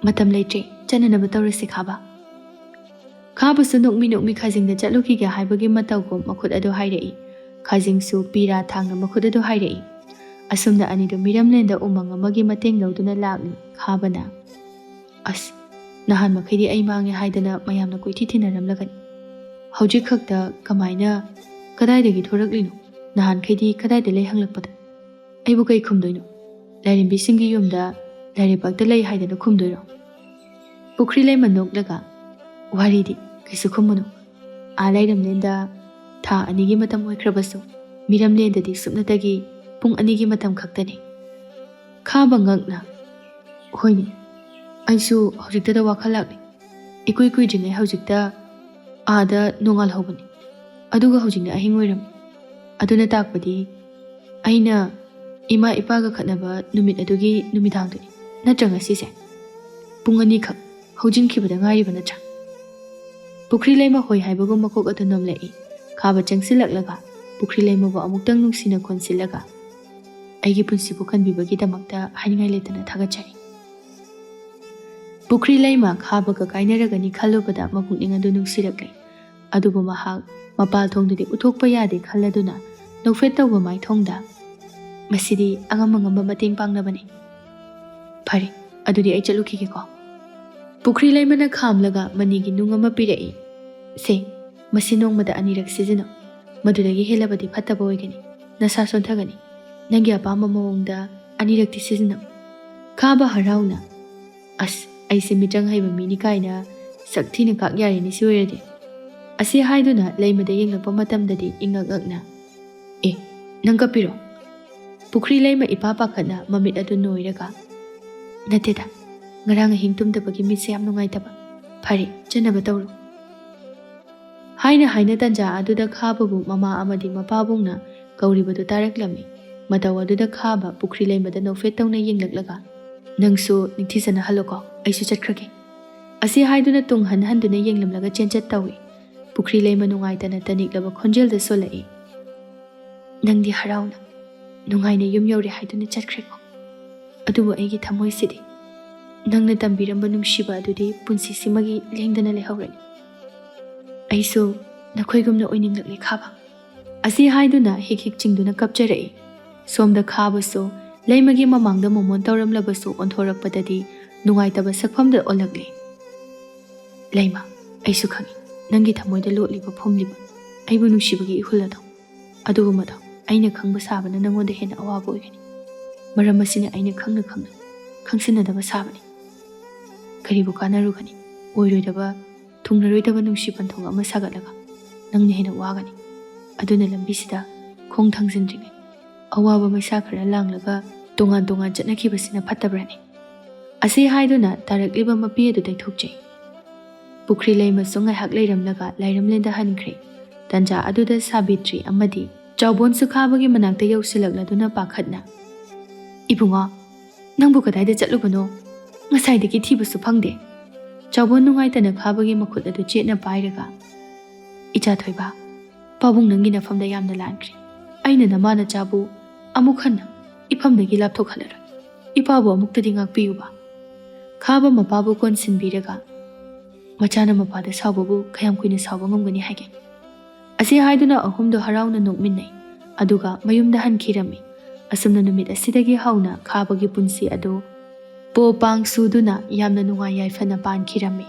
"ꯃꯇꯝ ꯂꯩꯇ꯭ꯔꯦ, ꯆꯠꯅꯅꯕ ꯇꯧꯔꯁꯤ ꯈꯥꯕ꯫" ꯈꯥꯕꯁꯨ ꯅꯣꯛꯃꯤ ꯅꯣꯛꯃꯤ ꯈꯥꯖꯤꯡꯗ ꯆꯠꯂꯨꯈꯤꯒꯦ ꯍꯥꯏꯕꯒꯤ ꯃꯇꯧꯒꯨꯝ ꯃꯈꯨꯠ ꯑꯗꯨ ꯍꯥꯏꯔꯛꯏ꯫ ꯈꯥꯖꯤꯡꯁꯨ ꯄꯤꯔꯥ ꯊꯥꯡꯅ ꯃꯈꯨꯠ ꯑꯗꯨ ꯍꯥꯏꯔꯛꯏ꯫ ꯑꯁꯨꯝꯅ ꯑꯅꯤꯗꯨ ꯃꯤꯔꯝꯂꯦꯟꯗ ꯎꯃꯪ ꯑꯃꯒꯤ ꯃꯇꯦꯡ ꯂꯧꯗꯨꯅ ꯂꯥꯛꯂꯤ꯫ ꯈꯥꯕꯅ, "ꯑꯁ, ꯅꯍꯥꯟ ꯃꯈꯩꯗꯤ ꯑꯩ ꯃꯥꯡꯉꯦ ꯍꯥꯏꯗꯅ ꯃꯌꯥꯝꯅ ꯀꯣꯏꯊꯤ ꯊꯤꯅꯔꯝꯂꯒꯅꯤ꯫ ꯍꯧꯖꯤꯛ ꯈꯛꯇ ꯀꯃꯥꯏꯅ, ꯀꯗꯥꯏꯗꯒꯤ ꯊꯣꯔꯛꯂꯤꯅꯣ? ꯅꯍꯥꯟꯈꯩꯗꯤ ꯀꯗꯥꯏꯗ ꯂꯩ ꯍꯪꯂꯛꯄꯗ ꯑꯩꯕꯨ ꯀꯩ ꯈꯨꯝꯗꯣꯏꯅꯣ? ꯂꯥꯏꯔꯦꯝꯕꯤꯁꯤꯡꯒꯤ ꯌꯨꯝꯗ ꯂꯥꯏꯔꯩꯄꯥꯛꯇ ꯂꯩ ꯍꯥꯏꯗꯅ ꯈꯨꯝꯗꯣꯏꯔꯣ? ꯄꯨꯈ꯭ꯔꯤ ꯂꯩꯃ ꯅꯣꯛꯂꯒ, ꯋꯥꯔꯤꯗꯤ ꯀꯩꯁꯨ ꯈꯨꯝꯃꯨꯅꯨ꯫ ꯑꯥ ꯂꯩꯔꯝꯂꯦꯟꯗ ꯊꯥ ꯑꯅꯤꯒꯤ ꯃꯇꯝ ꯑꯣꯏꯈ꯭ꯔꯕꯁꯨ, ꯃꯤꯔꯝꯂꯦꯟꯗꯗꯤ ꯁꯨꯞꯅꯇꯒꯤ ꯄꯨꯡ ꯑꯅꯤꯒꯤ ꯃꯇꯝ ꯈꯛꯇꯅꯤ꯫ ꯈꯥꯕ ꯉꯛꯅ, ꯍꯣꯏꯅꯦ, ꯑꯩꯁꯨ ꯍꯧꯖꯤꯛꯇꯗ ꯋꯥꯈꯜ ꯂꯥꯛꯂꯤ꯫ ꯏꯀꯨꯏ ꯀꯨꯏꯗ꯭ꯔꯤꯉꯩ ꯍꯧꯖꯤꯛꯇ ꯑꯥꯗ ꯅꯣꯡꯉꯥꯜꯍꯧꯕꯅꯤ, ꯑꯗꯨꯒ ꯍꯧꯖꯤꯛꯅ ꯑꯍꯤꯡ ꯑꯣꯏꯔꯝꯃꯤ꯫ ꯑꯗꯨꯅ ꯇꯥꯛꯄꯗꯤ ꯑꯩꯅ ꯏꯃꯥ ꯏꯄꯥꯒ ꯈꯠꯅꯕ ꯅꯨꯃꯤꯠ ꯑꯗꯨꯒꯤ ꯅꯨꯃꯤꯗꯥꯡꯗꯨꯅꯤ, ꯅꯠꯇ꯭ꯔ ꯉꯁꯤꯁꯦ? ꯄꯨꯡ ꯑꯅꯤꯈꯛ ꯍꯧꯖꯤꯟꯈꯤꯕꯗ ꯉꯥꯏꯔꯤꯕ ꯅꯠꯇ꯭ꯔꯥ? ꯄꯨꯈ꯭ꯔꯤ ꯂꯩꯃ ꯍꯣꯏ ꯍꯥꯏꯕꯒꯨꯝ ꯃꯀꯣꯛ ꯑꯗꯨ ꯅꯣꯝꯂꯛꯏ꯫ ꯈꯥꯕ ꯆꯪꯁꯤꯜꯂꯛꯂꯒ ꯄꯨꯈ꯭ꯔꯤ ꯂꯩꯃꯕꯨ ꯑꯃꯨꯛꯇꯪ ꯅꯨꯡꯁꯤꯅ ꯀꯣꯟꯁꯤꯜꯂꯒ, ꯑꯩꯒꯤ ꯄꯨꯟꯁꯤꯕꯨ ꯀꯟꯕꯤꯕꯒꯤꯗꯃꯛꯇ ꯍꯥꯏꯅꯤꯡꯉꯥꯏ ꯂꯩꯇꯅ ꯊꯥꯒꯠꯆꯔꯤ꯫ ꯄꯨꯈ꯭ꯔꯤ ꯂꯩꯃ ꯈꯥꯕꯒ ꯀꯥꯏꯅꯔꯒꯅꯤ ꯈꯜꯂꯨꯕꯗ ꯃꯄꯨꯛꯅꯤꯡ ꯑꯗꯨ ꯅꯨꯡꯁꯤꯔꯛꯂꯦ꯫ ꯑꯗꯨꯕꯨ ꯃꯍꯥꯛ ꯃꯄꯥꯜ ꯊꯣꯡꯗꯗꯤ ꯎꯠꯊꯣꯛꯄ ꯌꯥꯗꯦ ꯈꯜꯂꯗꯨꯅ ꯅꯣꯛꯐꯦꯠ ꯇꯧꯕ ꯃꯥꯏꯊꯣꯡꯗ, "ꯃꯁꯤꯗꯤ ꯑꯉꯝ ꯑꯉꯝꯕ ꯃꯇꯦꯡ ꯄꯥꯡꯅꯕꯅꯤ꯫ ꯐꯔꯦ, ꯑꯗꯨꯗꯤ ꯑꯩ ꯆꯠꯂꯨꯈꯤꯒꯦꯀꯣ꯫" ꯄꯨꯈ꯭ꯔꯤ ꯂꯩꯃꯅ ꯈꯥꯝꯂꯒ ꯃꯅꯤꯒꯤ ꯅꯨꯡ ꯑꯃ ꯄꯤꯔꯛꯏ꯫ "ꯁꯦ, ꯃꯁꯤ ꯅꯣꯡꯃꯗ ꯑꯅꯤꯔꯛ ꯁꯤꯖꯤꯟꯅꯧ꯫ ꯃꯗꯨꯗꯒꯤ ꯍꯦꯜꯂꯕꯗꯤ ꯐꯠꯇꯕ ꯑꯣꯏꯒꯅꯤ꯫ ꯅꯁꯥ ꯁꯣꯟꯊꯒꯅꯤ꯫ ꯅꯪꯒꯤ ꯑꯄꯥꯝꯕ ꯃꯑꯣꯡꯗ ꯑꯅꯤꯔꯛꯇꯤ ꯁꯤꯖꯤꯟꯅꯧ꯫" ꯈꯥꯕ ꯍꯔꯥꯎꯅ, "ꯑꯁ, ꯑꯩꯁꯦ ꯃꯤꯆꯪ ꯍꯩꯕ ꯃꯤꯅꯤ ꯀꯥꯏꯅ ꯁꯛ ꯊꯤꯅ ꯀꯥꯛ ꯌꯥꯔꯦꯅꯦ ꯁꯤ ꯑꯣꯏꯔꯗꯤ꯫" ꯑꯁꯤ ꯍꯥꯏꯗꯨꯅ ꯂꯩꯃꯗ ꯌꯦꯡꯂꯛꯄ ꯃꯇꯝꯗꯗꯤ ꯏꯉꯛ ꯉꯛꯅ, "ꯑꯦ, ꯅꯪ ꯀꯞꯄꯤꯔꯣ?" ꯄꯨꯈ꯭ꯔꯤ ꯂꯩꯃ ꯏꯄꯥ ꯄꯥꯈꯠꯅ ꯃꯃꯤꯠ ꯑꯗꯨ ꯅꯣꯏꯔꯒ, "ꯅꯠꯇꯦꯗ, ꯉꯔꯥꯡ ꯑꯍꯤꯡ ꯇꯨꯝꯗꯕꯒꯤ ꯃꯤꯠꯁꯦ ꯌꯥꯝ ꯅꯨꯡꯉꯥꯏꯇꯕ꯫ ꯐꯔꯦ, ꯆꯠꯅꯕ ꯇꯧꯔꯣ꯫" ꯍꯥꯏꯅ ꯍꯥꯏꯅ ꯇꯟꯖꯥ ꯑꯗꯨꯗ ꯈꯥꯕꯕꯨ ꯃꯃꯥ ꯑꯃꯗꯤ ꯃꯄꯥꯕꯨꯡꯅ ꯀꯧꯔꯤꯕꯗꯨ ꯇꯥꯔꯛꯂꯝꯃꯤ꯫ ꯃꯇꯧ ꯑꯗꯨꯗ ꯈꯥꯕ ꯄꯨꯈ꯭ꯔꯤ ꯂꯩꯃꯗ ꯅꯣꯛꯐꯦꯠ ꯇꯧꯅ ꯌꯦꯡꯂꯛꯂꯒ, "ꯅꯪꯁꯨ ꯅꯤꯡꯊꯤꯖꯅ ꯍꯜꯂꯣꯀꯣ, ꯑꯩꯁꯨ ꯆꯠꯈ꯭ꯔꯒꯦ꯫" ꯑꯁꯤ ꯍꯥꯏꯗꯨꯅ ꯇꯨꯡ ꯍꯟ ꯍꯟꯗꯨꯅ ꯌꯦꯡꯂꯝꯂꯒ ꯆꯦꯟꯆꯠ ꯇꯧꯏ꯫ ꯄꯨꯈ꯭ꯔꯤ ꯂꯩꯃ ꯅꯨꯡꯉꯥꯏꯇꯅ ꯇꯅꯤꯛꯂꯕ ꯈꯣꯟꯖꯦꯜꯗ ꯁꯣꯜꯂꯛꯏ, "ꯅꯪꯗꯤ ꯍꯔꯥꯎꯅ ꯅꯨꯡꯉꯥꯏꯅ ꯌꯨꯝ ꯌꯧꯔꯦ ꯍꯥꯏꯗꯨꯅ ꯆꯠꯈ꯭ꯔꯦꯀꯣ꯫ ꯑꯗꯨꯕꯨ ꯑꯩꯒꯤ ꯊꯃꯣꯏꯁꯤꯗꯤ ꯅꯪꯅ ꯇꯝꯕꯤꯔꯝꯕ ꯅꯨꯡꯁꯤꯕ ꯑꯗꯨꯗꯤ ꯄꯨꯟꯁꯤꯁꯤꯃꯒꯤ ꯂꯦꯡꯗꯅ ꯂꯩꯍꯧꯔꯅꯤ꯫ ꯑꯩꯁꯨ ꯅꯈꯣꯏꯒꯨꯝꯅ ꯑꯣꯏꯅꯤꯡꯂꯛꯂꯦ ꯈꯥꯕ꯫" ꯑꯁꯤ ꯍꯥꯏꯗꯨꯅ ꯍꯤꯛ ꯍꯤꯛ ꯆꯤꯡꯗꯨꯅ ꯀꯞꯆꯔꯛꯏ꯫ ꯁꯣꯝꯗ ꯈꯥꯕꯁꯨ ꯂꯩꯃꯒꯤ ꯃꯃꯥꯡꯗ ꯃꯣꯃꯣꯟ ꯇꯧꯔꯝꯂꯕꯁꯨ ꯑꯣꯟꯊꯣꯔꯛꯄꯗꯗꯤ ꯅꯨꯡꯉꯥꯏꯇꯕ ꯁꯛꯐꯝꯗ ꯑꯣꯜꯂꯛꯂꯤ꯫ "ꯂꯩꯃ, ꯑꯩꯁꯨ ꯈꯪꯏ, ꯅꯪꯒꯤ ꯊꯃꯣꯏꯗ ꯂꯣꯠꯂꯤꯕ ꯐꯨꯝꯂꯤꯕ ꯑꯩꯕꯨ ꯅꯨꯡꯁꯤꯕꯒꯤ ꯏꯍꯨꯜ ꯑꯗꯣ꯫ ꯑꯗꯨꯒꯨꯝꯕꯗꯣ ꯑꯩꯅ ꯈꯪꯕ ꯁꯥꯕꯅ ꯅꯪꯉꯣꯟꯗ ꯍꯦꯟꯅ ꯑꯋꯥꯕ ꯑꯣꯏꯒꯅꯤ꯫ ꯃꯔꯝ ꯑꯁꯤꯅ ꯑꯩꯅ ꯈꯪꯅ ꯈꯪꯅ ꯈꯪꯁꯤꯟꯅꯗꯕ ꯁꯥꯕꯅꯤ꯫ ꯀꯔꯤꯕꯨ ꯀꯥꯟꯅꯔꯨꯒꯅꯤ? ꯑꯣꯏꯔꯣꯏꯗꯕ, ꯊꯨꯡꯂꯔꯣꯏꯗꯕ ꯅꯨꯡꯁꯤ ꯄꯟꯊꯨꯡ ꯑꯃ ꯁꯥꯒꯠꯂꯒ ꯅꯪꯅ ꯍꯦꯟꯅ ꯋꯥꯒꯅꯤ꯫ ꯑꯗꯨꯅ ꯂꯝꯕꯤꯁꯤꯗ ꯈꯣꯡ ꯊꯥꯡꯖꯤꯟꯗ꯭ꯔꯤꯉꯩ ꯑꯋꯥꯕ ꯃꯩꯁꯥ ꯈꯔ ꯂꯥꯡꯂꯒ ꯇꯣꯉꯥꯟ ꯇꯣꯉꯥꯟ ꯆꯠꯅꯈꯤꯕꯁꯤꯅ ꯐꯠꯇꯕ꯭ꯔꯅꯦ?" ꯑꯁꯤ ꯍꯥꯏꯗꯨꯅ ꯇꯥꯔꯛꯂꯤꯕ ꯃꯄꯤ ꯑꯗꯨ ꯇꯩꯊꯣꯛꯆꯩ꯫ ꯄꯨꯈ꯭ꯔꯤ ꯂꯩꯃꯁꯨ ꯉꯥꯏꯍꯥꯛ ꯂꯩꯔꯝꯂꯒ ꯂꯥꯏꯔꯝꯂꯦꯟꯗ ꯍꯟꯈ꯭ꯔꯦ꯫ ꯇꯟꯖꯥ ꯑꯗꯨꯗ ꯁꯥꯕꯤꯇ꯭ꯔꯤ ꯑꯃꯗꯤ ꯆꯥꯎꯕꯣꯟꯁꯨ ꯈꯥꯕꯒꯤ ꯃꯅꯥꯛꯇ ꯌꯧꯁꯤꯜꯂꯛꯂꯗꯨꯅ ꯄꯥꯈꯠꯅ, "ꯏꯕꯨꯡꯉꯣ, ꯅꯪꯕꯨ ꯀꯗꯥꯏꯗ ꯆꯠꯂꯨꯕꯅꯣ? ꯉꯁꯥꯏꯗꯒꯤ ꯊꯤꯕꯁꯨ ꯐꯪꯗꯦ꯫" ꯆꯥꯎꯕꯣꯟ ꯅꯨꯡꯉꯥꯏꯇꯅ ꯈꯥꯕꯒꯤ ꯃꯈꯨꯠ ꯑꯗꯨ ꯆꯦꯠꯅ ꯄꯥꯏꯔꯒ, "ꯏꯆꯥ ꯊꯣꯏꯕ, ꯄꯥꯕꯨꯡ ꯅꯪꯒꯤ ꯅꯐꯝꯗ ꯌꯥꯝꯅ ꯂꯥꯟꯈ꯭ꯔꯦ꯫ ꯑꯩꯅ ꯅꯃꯥ ꯅꯆꯥꯕꯨ ꯑꯃꯨꯛ ꯍꯟꯅ ꯏꯐꯝꯗꯒꯤ ꯂꯥꯞꯊꯣꯛꯍꯜꯂꯔꯣꯏ꯫ ꯏꯄꯥꯕꯨ ꯑꯃꯨꯛꯇꯗꯤ ꯉꯥꯛꯄꯤꯌꯨꯕ꯫" ꯈꯥꯕ ꯃꯄꯥꯕꯨ ꯀꯣꯟꯁꯤꯟꯕꯤꯔꯒ, "ꯃꯆꯥꯅ ꯃꯄꯥꯗ ꯁꯥꯎꯕꯕꯨ ꯀꯌꯥꯝ ꯀꯨꯏꯅ ꯁꯥꯎꯕ ꯉꯝꯒꯅꯤ ꯍꯥꯏꯒꯦ?" ꯑꯁꯤ ꯍꯥꯏꯗꯨꯅ ꯑꯍꯨꯝꯗꯣ ꯍꯔꯥꯎꯅ ꯅꯣꯛꯃꯤꯟꯅꯩ꯫ ꯑꯗꯨꯒ ꯃꯌꯨꯝꯗ ꯍꯟꯈꯤꯔꯝꯃꯤ꯫ ꯑꯁꯨꯝꯅ ꯅꯨꯃꯤꯠ ꯑꯁꯤꯗꯒꯤ ꯍꯧꯅ ꯈꯥꯕꯒꯤ ꯄꯨꯟꯁꯤ ꯑꯗꯨ ꯄꯣ ꯄꯥꯡ ꯁꯨꯗꯨꯅ ꯌꯥꯝꯅ ꯅꯨꯡꯉꯥꯏ ꯌꯥꯏꯐꯅ ꯄꯥꯟꯈꯤꯔꯝꯃꯤ꯫